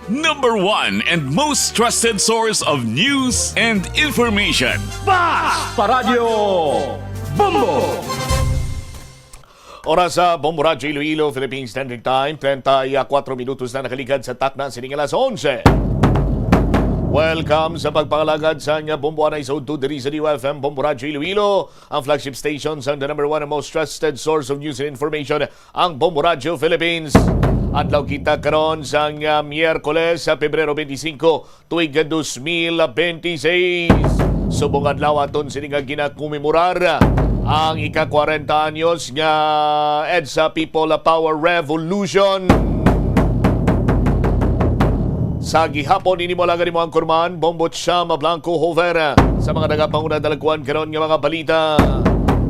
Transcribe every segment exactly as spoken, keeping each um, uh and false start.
Number one and most trusted source of news and information. Bas Paradyo Bombo! Oras sa Bombo Radyo Iloilo, Philippine Standard Time, treinta y cuatro minutos na nakaligad sa takna sining alas onse. Welcome sa pagpangalagad sang Bombo Anay sa Udto diri sa D U F M Bombo Radyo Iloilo, ang flagship station sang the number one and most trusted source of news and information, ang Bombo Radyo Philippines. Adlaw kita karon sang, ah, Miyerkules, sa Pebrero twenty-five, tuig dos mil benti seis. Subong adlaw aton sini nga ginakomemorar ang ika-kwarenta anyos nga EDSA People Power Revolution. Sa gihapon, ini mo lang mo ang kurman, Bombo Chama Blanco Hover. Sa mga nagapanguna dalagkuan karon nga mga balita,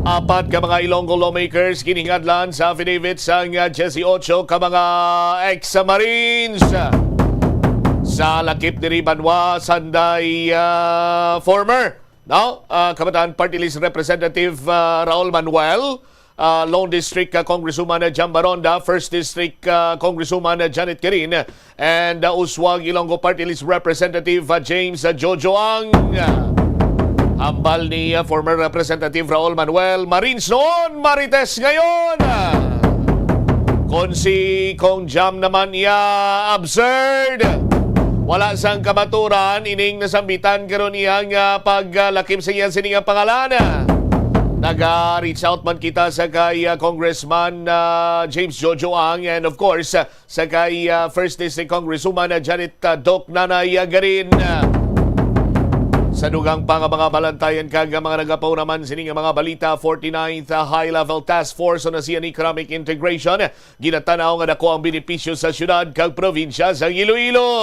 apat ka mga Ilonggo lawmakers giningadlan sa affidavit sang, ah, diyesyocho ka mga ex-marines sa lakip diri banwa, sanday, ah, former, no? Ah, Kabataan Party List Representative, ah, Raul Manuel, ah, Lone District, ah, Congresswoman, ah, Jam Baronda, First District, ah, Congresswoman, ah, Janet Garin, and, ah, Uswag Ilonggo Party List Representative, ah, James, ah, Jojo Ang. Hambal ni, ah, former Representative Raul Manuel, Marines noon, Marites ngayon. Kon si Kong Jam naman iya, absurd. Wala sang kamaturan ining nasambitan karon iyang, ah, paglakip sa iya sini nga pangalan. Naga-reach out man kita sa kay, ah, Congressman, ah, James Jojo Ang, and of course, ah, sa kay, ah, First District Congresswoman, ah, Janet, ah, Doc Nanay, ah, Garin. Sa dugang pa nga mga balantayan kag mga nagapauna man sini nga mga balita, forty-ninth High Level Task Force on ASEAN Economic Integration, ginatanaw nga dako ang benepisyo sa syudad kag probinsya sa Iloilo.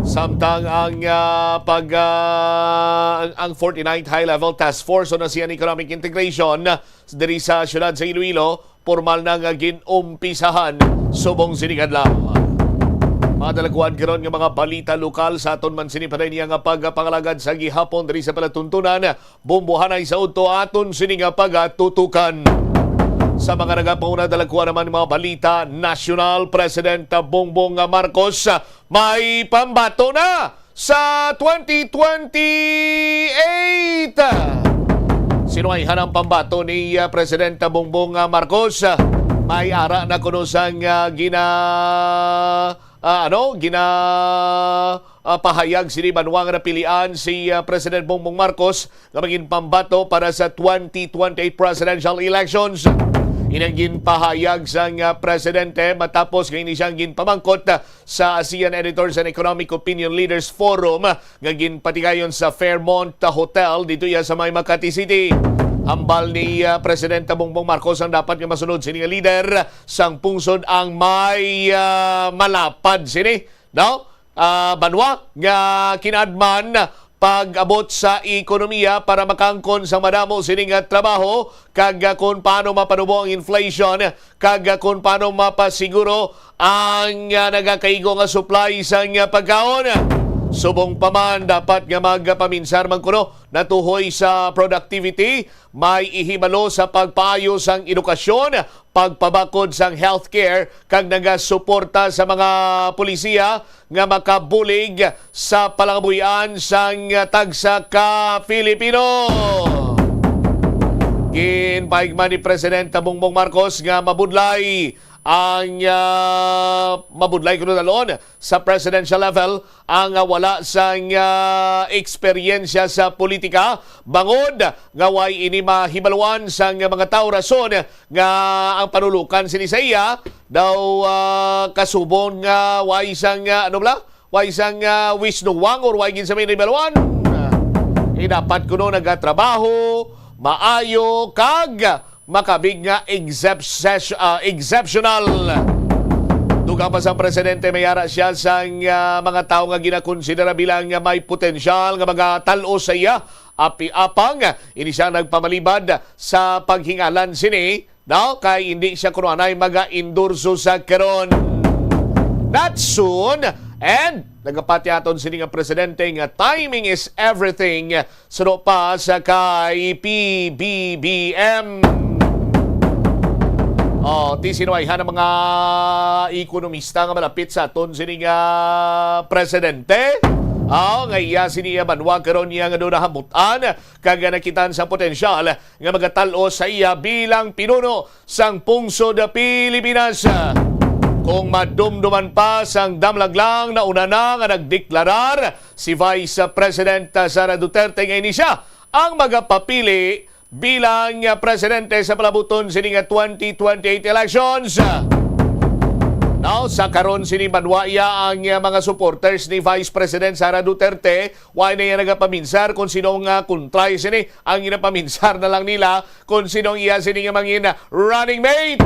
Samtang ang, ah, pag, ah, ang, ang forty-ninth High Level Task Force on ASEAN Economic Integration diri sa syudad sa Iloilo, pormal na nga gin-umpisahan subong sini nga adlaw. Mga dalagkuan karon nga mga balita lokal sa aton man sini pa niya nga pagpangalagad sa gihapon diri sa palatuntunan, Bombo Anay sa Udto aton sini nga pagatutukan. Sa mga nagapauna dalagkuan naman mga balita nasyonal, President Bongbong Marcos may pambato na sa twenty twenty-eight. Sinuwayhan ang pambato ni, ah, Presidente Bongbong, ah, Marcos. Ah, may ara na kuno sang, ah, gina-, ah, ano, gina-, ah, pahayag sini banwa nga napilian si, ah, President Bongbong Marcos nga maging pambato para sa twenty twenty-eight presidential elections. Inang ginpahayag sang, ah, presidente matapos nga ini siyang ginpamangkot, ah, sa ASEAN Editors and Economic Opinion Leaders Forum, ah, nga ginpatigayon sa Fairmont Hotel dito iya sa may Makati City. Hambal ni, ah, Presidente Bongbong Marcos ang dapat nga masunod sini nga lider sang pungsod ang may, ah, malapad sini, no? Ah, banwa nga kinaadman pag-abot sa ekonomiya para makaangkon sa madamo sini nga trabaho kag, ah, kung paano mapanubo ang inflation kag, ah, kung paano mapasiguro ang, ah, nagakaigo nga supply sang, ah, pagkaon. Subong pa man, dapat nga magpaminsar man kuno natuhoy sa productivity, may ihibalo sa pagpaayo sang edukasyon, pagpabakod sang healthcare, kag nagasuporta sa mga polisiya nga makabulig sa palangabuhian sang tagsa ka Filipino. Ginpahigman ni Presidente Bongbong Marcos nga mabudlay ang, ah, mabudlay kuno dalon sa presidential level ang, ah, wala sang, ah, eksperyensya sa politika, bangod nga way ini mahibaluan sang mga tawo, rason nga ang panulukan sini sa iya daw, ah, kasubon nga way sang, ah, ano bala? Way sang, ah, wisnuwang or way gid sa may nahibaluan. Eh, dapat kuno nagatrabaho, maayo, kag makabig nga exception-, ah, exceptional. Dugang pa sang presidente, may ara siya sang, ah, mga tawo nga ginakonsidera bilang nga may potensyal nga magatal-os sa iya. Api-, apang ini siya nagpamalibad sa paghingalan sini, no? Kay hindi siya kuno anay maga-endorso sa karon. Not soon. And nagapati aton sini nga presidente nga timing is everything. Suno pa sa kay P B B M. Oh, ti sino ay ang mga ekonomista nga malapit sa aton sini nga presidente? Oh, nga iya sini iya banwa karon iya nga doon nahamutan kag nakitaan sa potensyal nga magatal-os sa iya bilang pinuno sang pungsod Pilipinas. Kung madumduman pa sang damlaglang nauna na nga nagdeklarar si Vice President Sara Duterte nga ini siya ang magapapili bilang, ah, presidente sa palabuton sini nga twenty twenty-eight elections. Now, sa karon sini banwa iya ang, ah, mga supporters ni Vice President Sara Duterte, wa na iya nagapaminsar kung sino nga kontray sini. Ang ginapaminsar na lang nila kung sino ang iya sini nga mangin running mate.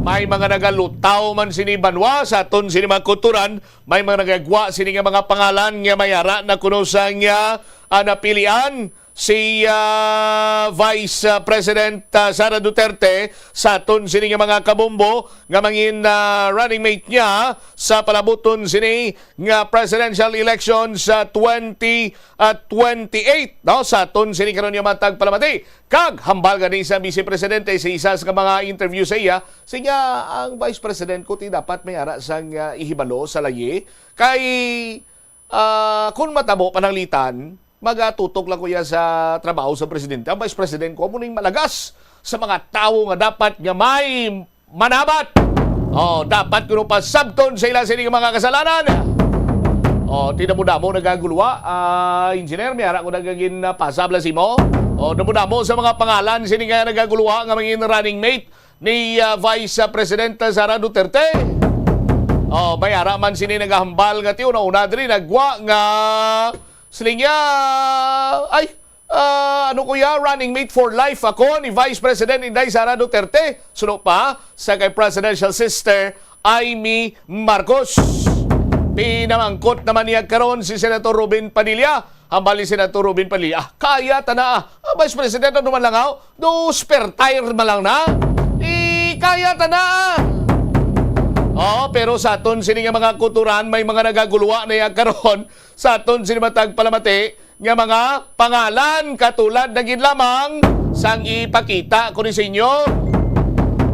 May mga nagalutaw man sini banwa sa aton sini mga kulturan, may mga nagagwa sini nga mga pangalan nga may ara na kuno sa nga, ah, napilian si, ah, Vice, ah, President, ah, Sara Duterte sa aton sini nga mga kabombo nga mangin, ah, running mate niya sa palabuton sini nga presidential election sa twenty, ah, twenty-eight, no? Sa aton sini karon nga matag palamati kag hambal gani sa Vice Presidente sa isa sa mga interview sa iya, siya ang Vice President ko ti dapat may ara sang, ah, ihibalo sa layi kay Ah, kung matabo pananglitan, magatutok lang ko iya sa trabaho sa presidente. Ang vice president ko, amo ning malagas sa mga tawo nga dapat nga may manabat. Oh, dapat kuno pasabton sa ila sini nga mga kasalanan. Oh, ti damo-damo nagaguluwa, ah, engineer, may ara ko nagagin, ah, pasabla simo. Oh, damo-damo sa mga pangalan sini nga nagaguluwa nga mangin running mate ni, ah, Vice, ah, Presidenta Sara Duterte. Oh, may ara man sini nagahambal nga ti una-una diri nagwa nga siling niya, ay, ah, ano ko ya, running mate for life ako ni Vice President Inday Sara Duterte. Suno pa sa kay presidential sister Imee Marcos. Pinamangkot naman niya karon si Senator Robin Padilla. Hambal ni Senator Robin Padilla, "Ah, kaya ta na, ah, Vice President, ano man lang, aw? Do spare tire man lang na? Eh, kaya ta na, ah." Oo, pero sa aton sini nga mga kuturan, may mga nagaguluwa na ya karon sa aton sini matag palamati nga mga pangalan, katulad na gid lamang sang ipakita ko ni sa inyo.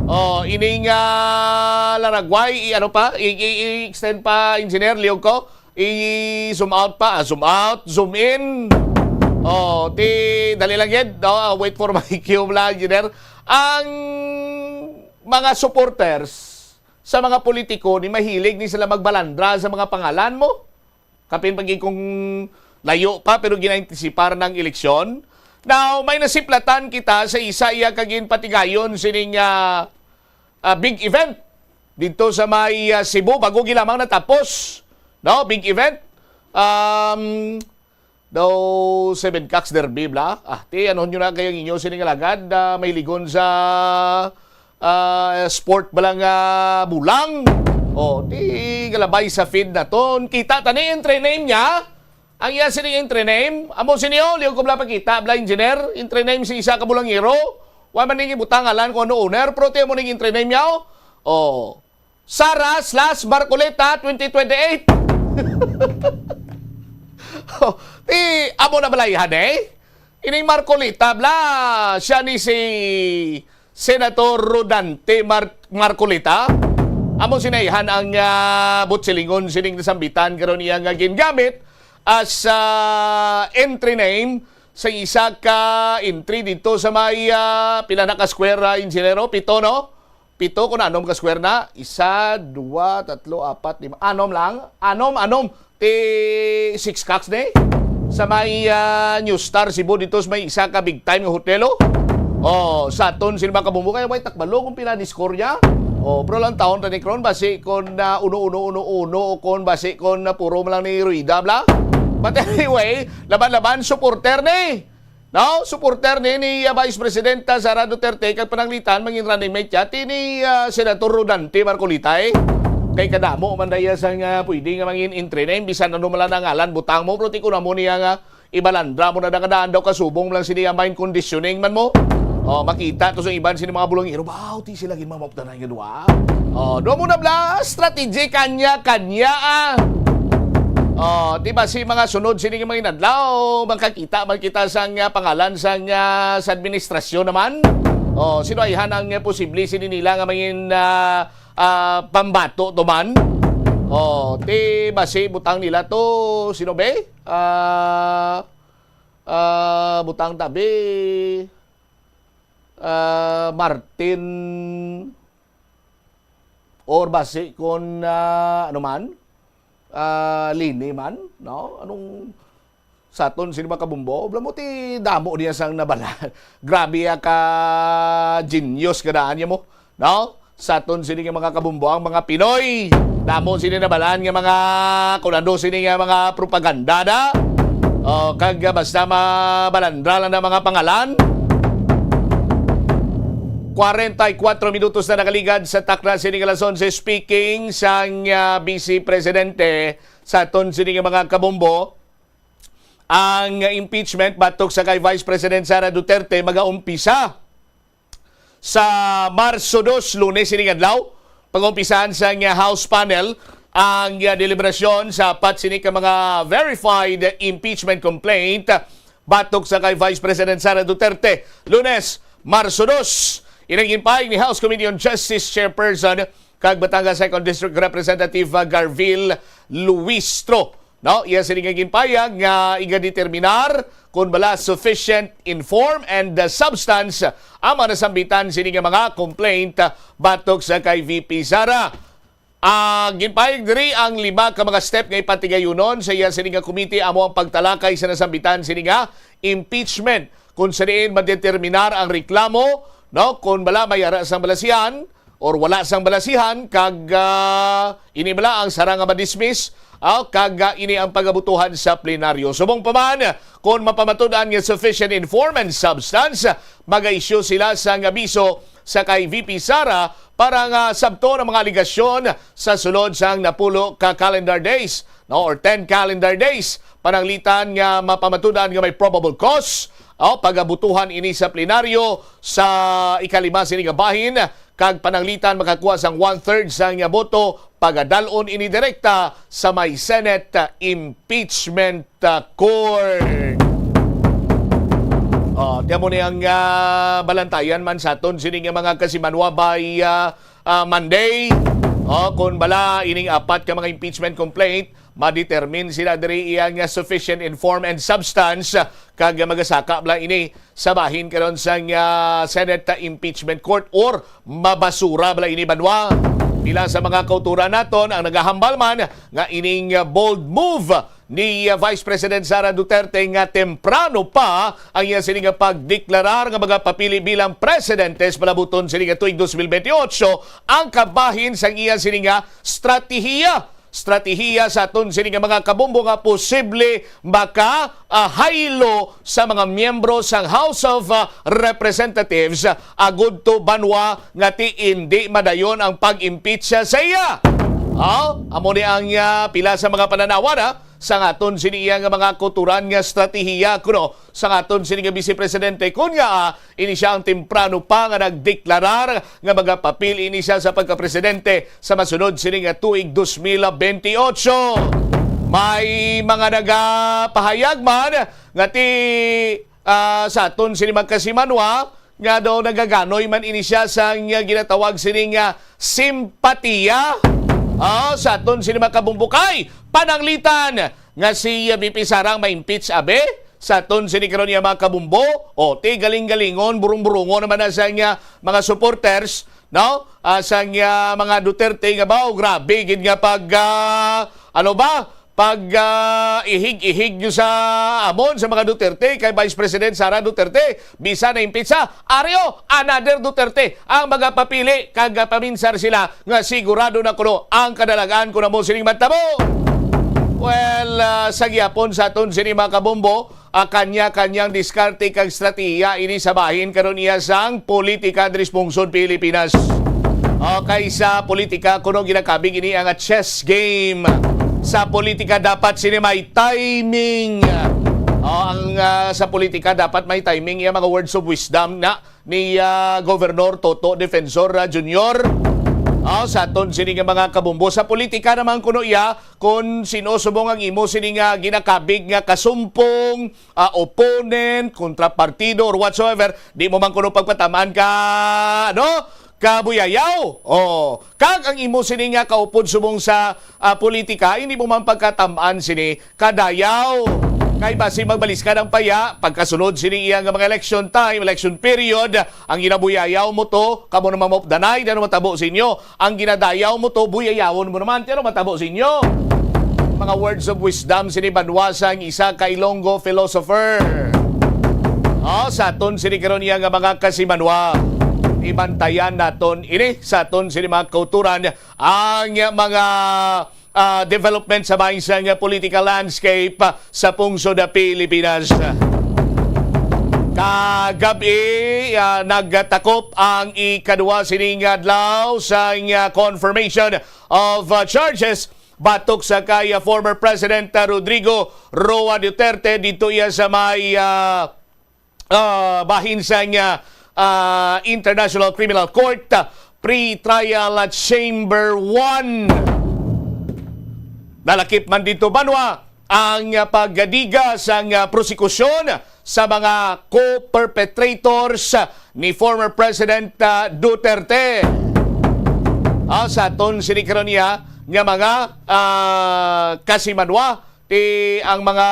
Oh, ining, ah, laragway, i-, ano pa, i-, i-, i-extend pa, engineer, liog ko. I-zoom out pa, ah, zoom out, zoom in. Oh, ti, dali lang gid, no? Ah, wait for my cue lang, engineer. Ang mga supporters sa mga politiko ni mahilig ni sila magbalandra sa mga pangalan mo. Kapin pag kung layo pa pero ginaantisipar ng eleksyon. Now, may nasiplatan kita sa isa iya ka ginpatigayon sining, ah, ah, big event dito sa may, ah, Cebu, bago gilamang natapos, no? Big event. Um, daw Seven Cocks Derby, bla? Ah, ti, ano nyo na kayo ang inyo sining alagad, ah, may ligon sa, ah, sport ba lang, ah, bulang? O, ti, galabay sa feed naton. Kita tani entry name niya. Ang iya sining entry name, amo sini, oh, liog ko bala pakita, bala engineer, entry name si isa ka bulangero. Wa man ning ibutang ngalan kung ano owner, pero ti amo ning entry name niya, oh. Oh. Sara slash Marcoleta twenty twenty-eight. Oh, ti, amo na bala iya, eh? Ining Marcoleta, bla, siya ni si Senator Rodante Mar-, Marcoleta. Amo sini iya ang, ah, butsilingon sining nasambitan karon iya nga gingamit as, ah, entry name sa isa ka entry dito sa may, ah, pila na ka square, ah, engineer, oh? Pito, no? Pito kung anom ka square na. Isa, dua, tatlo, apat, lima. Anom lang. Anom, anom. Ti six cocks ni. Sa may, ah, New Star Cebu dito sa may isa ka big time nga hotel, oh. Oh, sa aton sila mga kabumbo kaya may takbalo kung pila ni score niya. Oh, pero lang taon tani karon basi kon, ah, uno, uno, uno, uno, o kon basi kon, ah, puro man lang ni Ruida, bla. But anyway, laban-laban, supporter ni. No, supporter ni, ni, ah, Vice Presidenta Sara Duterte kag pananglitan mangin running mate niya, ti ni, ah, Senator Rodante Marcoleta, eh. Kay kadamo man daya sang, ah, pwede nga mangin entry name, bisan ano man lang ang ngalan, butang mo, pero ti ko na mo niya nga ibalandra mo na nakadaan daw kasubong lang sini, ah, mind conditioning man mo. Oh, makita to sa iban sini mga bulangero, "Wow, ti sila gin mamaptanan nga duha." Oh, do mo na bla, strategy kanya-kanya, ah. Oh, di ba si mga sunod sini nga mga inadlaw, makakita man kita sang, ah, pangalan sang, ah, sa administrasyon naman. Oh, sino ayhan ang posible sini nila nga mangin, ah, ah, pambato to man? Oh, ti basi butang nila to, sino be? Ah, ah, butang tabi, ah, Martin or basi kon, ah, ano man, ah, Lini man, no? Anong sa aton sini mga kabumbo? Wala mo ti damo niya sang nabala. Grabe ya ka genius ka daan niya mo, no? Sa aton sini nga mga kabumbo, ang mga Pinoy, damo sini nabalaan nga mga, kung ano sini nga mga propaganda na. O, kag, ah, basta mabalandra lang na mga pangalan. Kwarenta y kuwatro minutos na nakaligad sa takna sini nga alas onse. Speaking sang, ah, Vice Presidente, sa aton sini nga mga kabumbo, ang impeachment batok sa kay Vice President Sara Duterte magaumpisa sa Marso dos, Lunes, sining adlaw. Pag-umpisahan sang House panel ang, ah, deliberasyon sa apat sini ka mga verified impeachment complaint batok sa kay Vice President Sara Duterte. Lunes, Marso dos, inang ginpahayag ni House Committee on Justice Chairperson kag Batangas Second District Representative, ah, Garville Luistro. No, iya sini nga ginpahayag nga igadeterminar kon bala sufficient in form and, uh, substance ang mga nasambitan sini nga mga complaint, uh, batok sa kay V P Sara. Ah, ginpahayag diri ang lima ka mga step nga ipatigayunon sa iya sini nga komite, amo ang pagtalakay sa nasambitan sini nga impeachment, kung sa diin madeterminar ang reklamo, no, kung bala may ara sang balasihan, or wala sang balasihan, kag, ah, ini bala ang sara nga madismiss, ah, kag, ah, ini ang pagabutuhan sa plenaryo. Subong pa man, kon mapamatud-an nga sufficient in form and substance, mag-issue sila sang abiso sa kay V P Sara para nga sabton ang mga alegasyon sa sulod sang napulo ka calendar days, no, or ten calendar days, pananglitan nga mapamatud-an nga may probable cause, o pagabutuhan ini sa plenaryo sa ikalima sini nga bahin, kag pananglitan makakuha sang one-third sang boto, pagadal-on ini direkta sa may Senate Impeachment Court. Oh, tiyan mo ni ang, ah, balantayan man sa aton sini nga mga kasimanwa by, ah, ah, Monday. Oh, kung bala ining apat ka mga impeachment complaint, ma-determine sila diri iya nga sufficient in form and substance, kag magasaka bala ini sa bahin karon sang, ah, Senate Impeachment Court or mabasura bala ini, banwa. Pila sa mga kauturan naton ang nagahambal man nga ining, ah, bold move ni, ah, Vice President Sara Duterte nga temprano pa ang iya sini nga pagdeklarar nga magapapili bilang presidente sa palabuton sini nga tuig dos mil bentiocho ang kabahin sang iya sini nga stratehiya. Stratehiya sa aton sini nga mga kabumbo nga posible maka, ah, haylo sa mga miyembro sang House of, ah, Representatives, ah, agud to banwa nga ti indi madayon ang pag-impeach sa iya. Ah, amo ni ang, ah, pila sa mga pananawan, ah, sa aton sini iya nga mga kauturan nga stratehiya kuno sa aton sini nga Vice Presidente, kun nga, ah, ini sia ang temprano pa nga nagdeklarar nga magapapil ini sia sa pagkapresidente sa masunod sini nga tuig dos mil bentiocho. May mga nagapahayag man nga ti, ah, sa aton sini magkasimanwa nga daw nagaganoy man ini sia sa nga ginatawag sini nga simpatiya, ah, sa aton sini mga kabumbukay. Pananglitan nga si V P Sara ang ma-impeach, abi, sa aton sini karon nga mga kabumbo, o, ti galing-galingon, burong-burongon naman na sa nga mga supporters, no? Ah, sa nga mga Duterte nga ba, o, grabe gid nga pag, ah, ano ba? Pag, ah, ihig-ihig nyo sa amon sa mga Duterte kay Vice President Sara Duterte, bisan na-impeach sa, ari o, another Duterte ang magapapili, kag paminsar sila nga sigurado na kuno ang kadalagan kuno mo sining matabo. Well, ah, sa gihapon sa aton sini mga kabombo, ah, kanya-kanyang diskarte kag estratehiya ini sa bahin karon iya sang politika diri sa pungsod Pilipinas. Okay, sa politika kuno ginakabig ini ang chess game. Sa politika dapat sini may timing. Oh, ang, ah, sa politika dapat may timing, iya mga words of wisdom na ni, ah, Governor Toto Defensor, ah, Junior. Ah, sa aton sini nga mga kabombo, sa politika naman kuno iya, kung sino subong ang imo sini nga ginakabig nga kasumpong, ah, opponent, kontrapartido, or whatsoever, di mo man kuno pagpatamaan ka, ano? Kabuyayaw. Oh, kag ang imo sini nga kaupod subong sa, ah, politika, hindi mo man pagkatamaan sini kadayaw. Kay basi magbaliskan ang paya, pagkasunod sini iya nga mga election time, election period, ang ginabuyayaw mo to, kamo na mamupdanay, ano matabo sa inyo? Ang ginadayaw mo to, buyayawon mo naman, ano matabo sa inyo? Mga words of wisdom sini banwa sang isa ka Ilonggo philosopher. Oh, sa aton sini karon iya nga mga kasimanwa, ibantayan naton ini sa aton sini mga kauturan ang mga, ah, development sa bahin sang political landscape, ah, sa pungsod sa Pilipinas. Kagabi, ah, nagtakop ang ikaduha sining adlaw sang, ah, confirmation of, ah, charges batok sa kay, ah, former President, ah, Rodrigo Roa Duterte dito iya sa may, ah, ah, bahin sang, ah, ah, International Criminal Court, ah, Pre-Trial Chamber one. Nalakip man dito banwa ang, ah, pagdiga sang, ah, prosekusyon sa mga co-perpetrators ni former President, ah, Duterte. Ah, sa aton sini karon niya nga mga, ah, kasimanwa, ti ang mga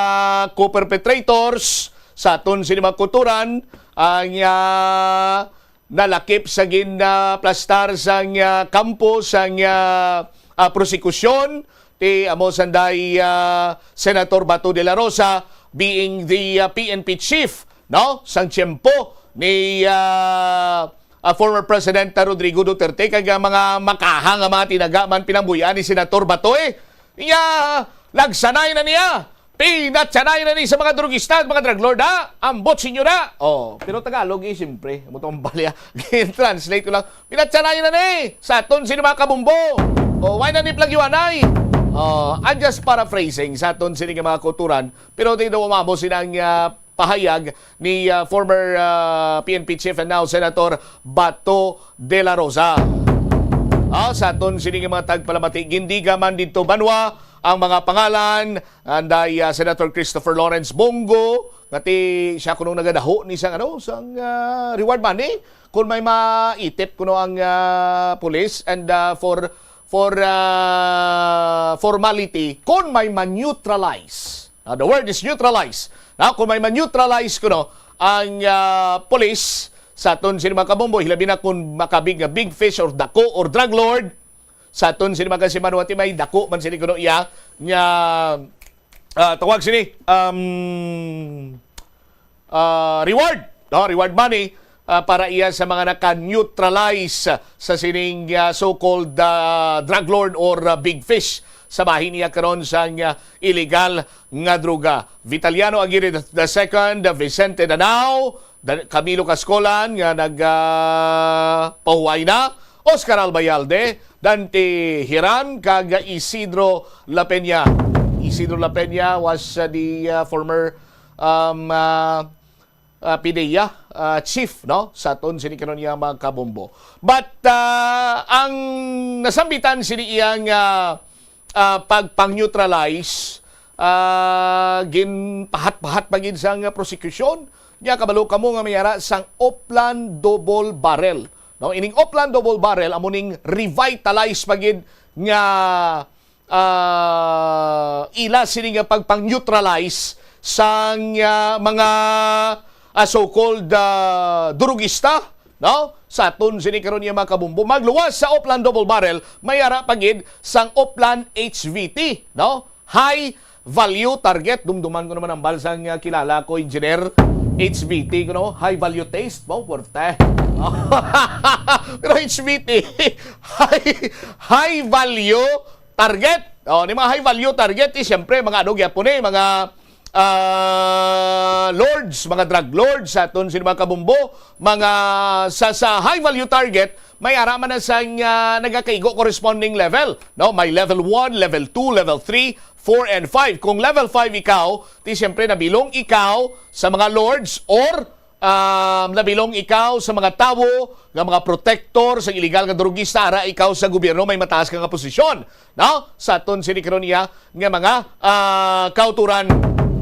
co-perpetrators sa aton sini mga kulturan ang, ah, nalakip sa ginaplastar sang, ah, kampo sang, ah, ah, prosekusyon, ti amo sanday, ah, Senator Bato de la Rosa being the, ah, P N P chief, no, sang tiyempo ni, ah, ah, former President Rodrigo Duterte, kag ang mga makaha nga mga tinaga man pinambuy-an ni Senator Bato, eh. Iya, lagsanay na niya. Pinatsanay na ni sa mga drugista at mga drug lord, ha? Ambot, senyora. Oh, pero Tagalog, eh, siyempre. Amo tong balya. Gin-translate ko lang. Pinatsanay na ni sa aton sini mga kabumbo. Oh, why na ni plagyuanay? Oh, I'm just paraphrasing sa aton sini nga mga kulturan. Pero di daw umamo sinang, ah, pahayag ni, ah, former, ah, P N P chief and now Senator Bato de la Rosa. Ah, sa aton sini nga mga tagpalamati, gindiga man dito banwa ang mga pangalan anday, ah, Senator Christopher Lawrence Bong Go, nga ti siya kuno nagadaho ni sang, ano, sang, ah, reward money kung may maitip kuno ang, ah, police and, ah, for, for, ah, formality, kung may ma-neutralize. Now, the word is neutralize. Now, kung may ma-neutralize kuno ang, ah, police sa aton sini mga kabombo, hilabi na kung makabig nga big fish or dako or drug lord, sa aton sini mga kasimanwa, ti may dako man sini kuno iya nga, ah, tawag sini, um, ah, reward, no? Reward money, ah, para iya sa mga naka-neutralize sa sining, ah, so-called, ah, drug lord or, ah, big fish sa bahin niya karon sang, ah, illegal nga droga. Vitaliano Aguirre the second, Vicente Danao, Dan-, Camilo Cascolan nga nag, ah, pahuway na, Oscar Albayalde, Dante Hiran, kag Isidro La Peña. Isidro La Peña was, ah, the, ah, former, um, ah, ah, PDEA, ah, chief, no, sa aton sini karon niya mga kabombo. But, ah, ang nasambitan sini iyang, ah, ah, pagpang-neutralize, ah, ginpahat-pahat pa gid sang prosekusyon. Nya, kabalo kamo nga may ara sang Oplan Double Barrel. No, ining Oplan Double Barrel amo ning revitalize pa gid nga, ah, ila sini nga pagpang-neutralize sang, ah, mga, ah, so-called, ah, durugista, no? Sa aton sini karon nga mga kabumbo, magluwas sa Oplan Double Barrel, may ara pa gid sang Oplan H V T, no? High value target. Dumduman ko naman ang balsang, ah, kilala ko, engineer. H V T, kuno, high value taste, mo, puwerte. Pero H V T, high, high value target. Oh, ni mga high value target, eh, siyempre, mga ano gyapon, eh, mga, ah, lords, mga drug lords, sa aton sini mga kabumbo, mga sa, sa high value target, may ara man na sang, ah, nagakaigo corresponding level, no? May level one, level two, level three, four, and five. Kung level five ikaw, ti siyempre nabilong ikaw sa mga lords or um, nabilong ikaw sa mga tawo nga mga protektor sa iligal nga drugista, ara ikaw sa gobyerno may mataas ka nga posisyon, no? Sa aton sini karon iya nga mga, ah, kauturan,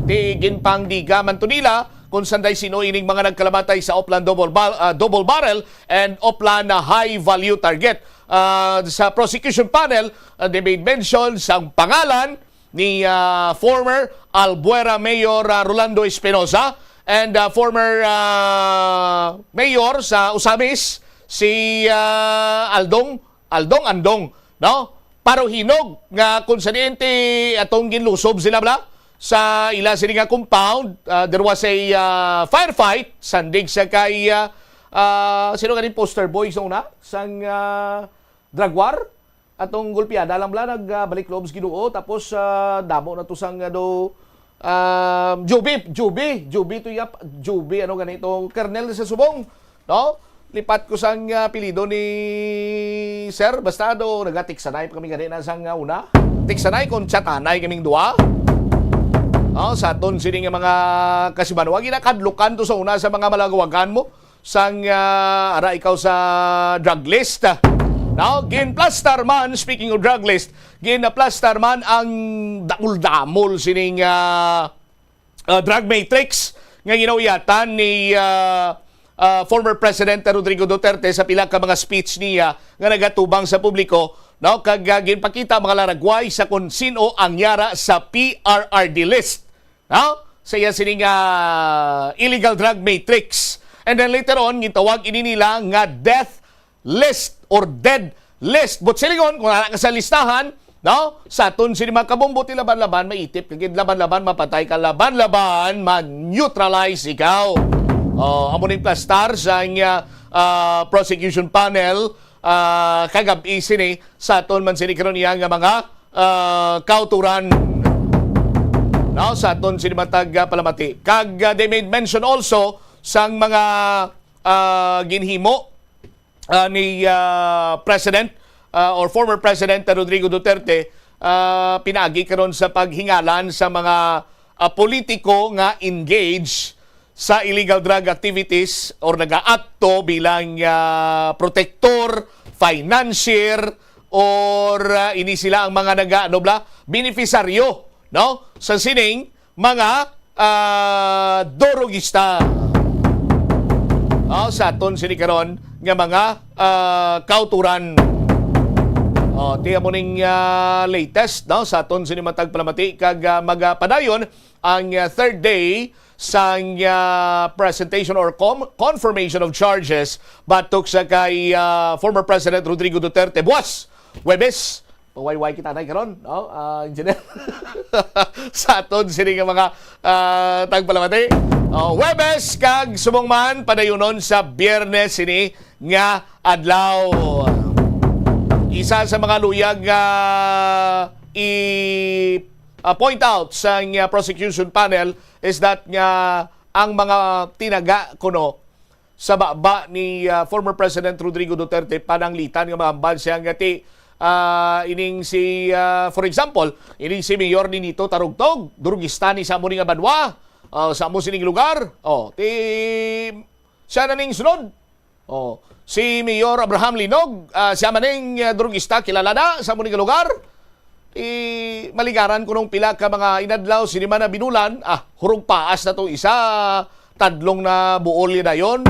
ti ginpangdiga man to nila kung sanday sino ining mga nagkalamatay sa Oplan double bar-, ah, double barrel and Oplan na high value target. Ah, sa prosecution panel, ah, they made mention sang pangalan ni, ah, former Albuera Mayor, ah, Rolando Espinosa and, ah, former, ah, mayor sa Ozamiz, si, ah, Aldong, Aldong Andong, no? Paruhinog nga kung sa diin ti atong ginlusob sila bala sa ila sini nga compound, ah, there was a, ah, firefight, sandig sa kay, ah, ah, sino ganing poster boy sa una? Sang, ah, drug war? Atong golpeada lang bala, nag, ah, balik loob sa Ginoo, tapos, ah, damo na to sang, ano, um, Juby, Juby, Juby to yap, Juby, ano gani to, Kernel sa Subong, no? Lipat ko sang, ah, apelyido ni Sir, basta do, nagatiksanay pa kami gani na sang, ah, una. Tiksanay kung chatanay kaming duha. Oh, sa aton sini nga mga kasimanwa, ginakadlukan to sa una sa mga malagawagan mo. Sang, ah, ara ikaw sa drug list. Now, ginplastar man, speaking of drug list, ginaplastar man ang damol-damol sining, ah, ah, drug matrix nga ginauyatan ni, ah, ah, former President Rodrigo Duterte sa pila ka mga speech niya nga nagatubang sa publiko, no? Kag, ah, ginpakita mga laragway sa kung sino ang yara sa P R R D list, no? Sa iya sining, ah, illegal drug matrix. And then later on, gintawag ini nila nga death list or dead list. But silingon, kung wala ka sa listahan, no? Sa aton sini mga kabombo, ti laban-laban, maitip ka gid, laban-laban, mapatay ka, laban-laban, ma-neutralize ikaw. Oh, amo ning plastar sa, ah, prosecution panel, ah, kagab-i sini sa aton man sini karon iya nga mga, ah, kauturan. No, sa aton sini matag, ah, palamati. Kag, ah, they made mention also sang mga, ah, ginhimo, ah, ni, ah, President, ah, or former President Rodrigo Duterte, ah, pinaagi karon sa paghingalan sa mga, ah, politiko nga engage sa illegal drug activities or nagaakto bilang, ah, protektor, financier, or, ah, ini sila ang mga naga-, ano bala, benepisaryo, no? Sa sining mga, ah, durugista. Oh, sa aton sini karon nga mga, ah, kauturan. Oh, ti amo ning, ah, latest, no? Sa aton sini matag palamati kag, ah, magapadayon ang, ah, third day sang, ah, presentation or com-, confirmation of charges batok sa kay, ah, former President Rodrigo Duterte buwas Huwebes. Pawayway kita na karon, no? Ah, engineer. Sa aton sini nga mga, ah, tagpalamati. Oh, Huwebes kag subong man padayunon sa Biyernes sini nga adlaw. Isa sa mga luyag nga i, ah, point out sa, ah, prosecution panel is that nga ang mga tinaga kuno sa baba ni, ah, former President Rodrigo Duterte, pananglitan nga mahambal siya nga ti, ah, ining si, ah, for example, ining si Mayor Ninito Tarugtog, drugista ni sa amo ni nga banwa, ah, sa amo sining lugar. Oh, ti siya na ning sunod. Oh, si Mayor Abraham Linog, ah, siya man ning, ah, drugista, kilala na sa amo ni nga lugar. Ti maligaran ko nung pila ka mga inadlaw, sini man na binulan, ah, hurog paas na to isa, tadlong na buol ya dayon.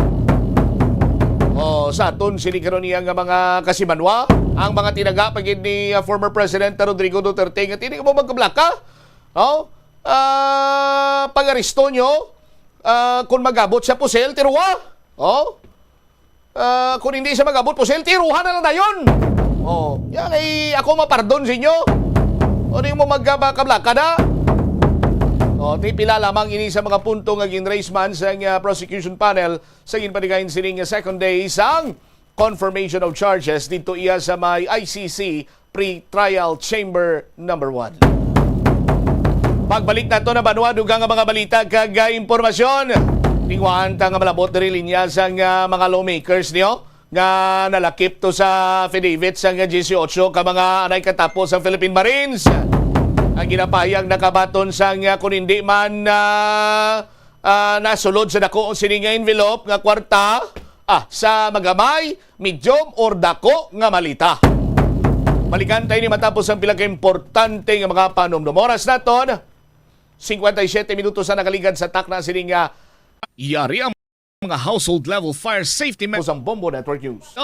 Oh, sa aton sini karon niya nga mga kasimanwa, ang mga tinaga pa gid ni, ah, former President Rodrigo Duterte nga ti di mo magkablaka, oh, ah, pag-aresto nyo, ah, kung magabot sa pusel, tiruwa. Oh, ah, kung hindi siya mag-abot, pusil, tiruhan na lang dayon. Oh, yan ay ako mapardon sa inyo. O di mo magkabakablaka na. Oh, ti pila lamang ini sa mga punto nga gin-raise man sa, ah, prosecution panel sa ginpanigayon sining second day sang confirmation of charges dito iya sa may I C C pre-trial chamber number one. Pagbalik nato na banwa, dugang nga mga balita kag, ah, impormasyon. Tingwaan ta nga malabot diri linya sang, ah, mga lawmakers niyo nga nalakip to sa affidavit sang diyesyoto ka mga anay katapo sa Philippine Marines. Ang ginapahayag nakabaton sang, ah, kun hindi man, ah, ah, nasulod sa dako sini nga envelope nga kwarta, ah, sa magamay, medium, or dako nga malita. Balikan tayo ni matapos ang pila ka importante nga mga panumdum. Oras naton, cincuenta y siete minutos na nakaligad sa takna sini nga Yari ang mga household level fire safety me- Usang Bombo Network News.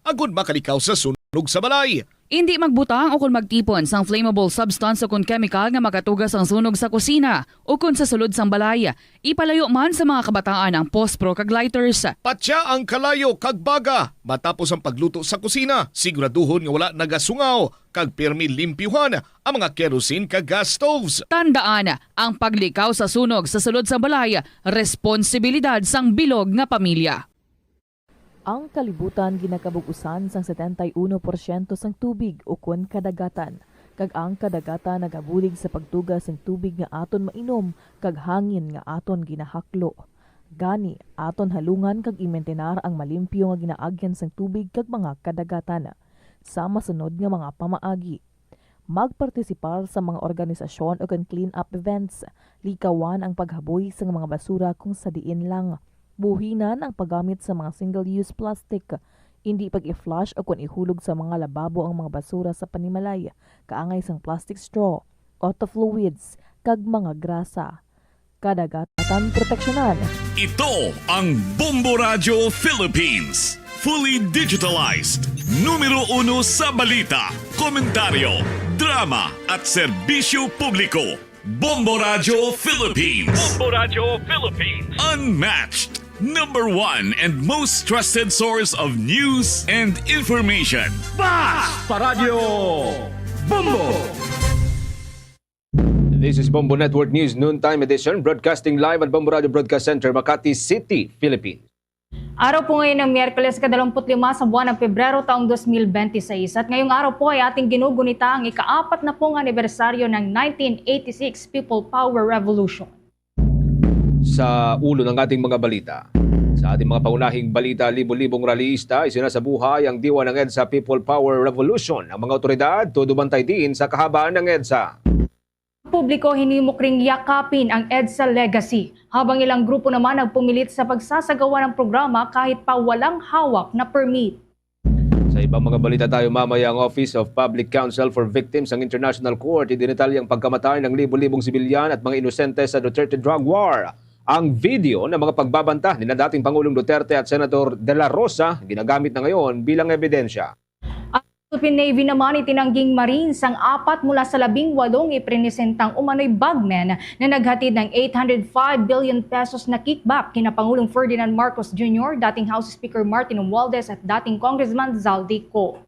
Agud makalikaw sa sunog sa balay. Indi magbutang o kon magtipon sang flammable substance o kon chemical nga makatuga sang sunog sa kusina o kon sa sulod sang balay. Ipalayo man sa mga kabataan ang pospro kag lighters. Patya ang kalayo kag baga matapos ang pagluto sa kusina. Siguraduhon nga wala nagasungaw kag pirmi limpyuhan ang mga kerosene kag gas stoves. Tandaan, ang paglikaw sa sunog sa sulod sang balay, responsibilidad sang bilog nga pamilya. Ang kalibutan ginakabug-usan sang setenta y uno porsyento sang tubig ukon kadagatan, kag ang kadagatan nagabulig sa pagtuga sang tubig nga aton mainom kag hangin nga aton ginahaklo. Gani, aton halungan kag imintenar ang malimpyo nga ginaagyan sang tubig kag mga kadagatan. Sa masunod nga mga pamaagi, magpartisipar sa mga organisasyon ukon clean-up events. Likawan ang paghaboy sang mga basura kung sa diin lang. Buhinan ang paggamit sa mga single-use plastic. Indi pag-i-flush ukon ihulog sa mga lababo ang mga basura sa panimalay, kaangay sang plastic straw, auto fluids, kag mga grasa. Kadagatan proteksyonan. Ito ang Bombo Radyo Philippines. Fully digitalized. Numero uno sa balita, komentaryo, drama, at serbisyo publiko. Bombo Radyo Philippines. Bombo Radyo Philippines. Unmatched. Number one and most trusted source of news and information. Bas pa Radyo Bombo! This is Bombo Network News Noontime Edition, broadcasting live at Bombo Radio Broadcast Center, Makati City, Philippines. Araw po ngayon ng Miyerkules, ikadalawamput-lima sa buwan ng Pebrero, taong dos mil bente seis. At ngayong araw po ay ating ginugunita ang ikaapat na pong anibersaryo ng nineteen eighty-six People Power Revolution. Sa ulo ng ating mga balita. Sa ating mga pangunahing balita, libo-libong rallyista isinasabuhay ang diwa ng EDSA People Power Revolution. Ang mga otoridad, todo bantay diin sa kahabaan ng EDSA. Publiko hinimok ring yakapin ang EDSA legacy habang ilang grupo naman nagpumilit sa pagsasagawa ng programa kahit pa walang hawak na permit. Sa ibang mga balita tayo mamaya, ang Office of Public Counsel for Victims ng International Court idinitalya ang pagkamatay ng libo-libong sibilyan at mga inosente sa Duterte drug war. Ang video ng mga pagbabanta nila dating Pangulong Duterte at Senator De La Rosa ginagamit na ngayon bilang ebidensya. Philippine Navy naman itinangging Marines ang apat mula sa labing walong iprinisentang umano'y bagmen na naghatid ng eight hundred five billion pesos na kickback kina Pangulong Ferdinand Marcos Junior, dating House Speaker Martin Romualdez at dating Congressman Zaldy Co.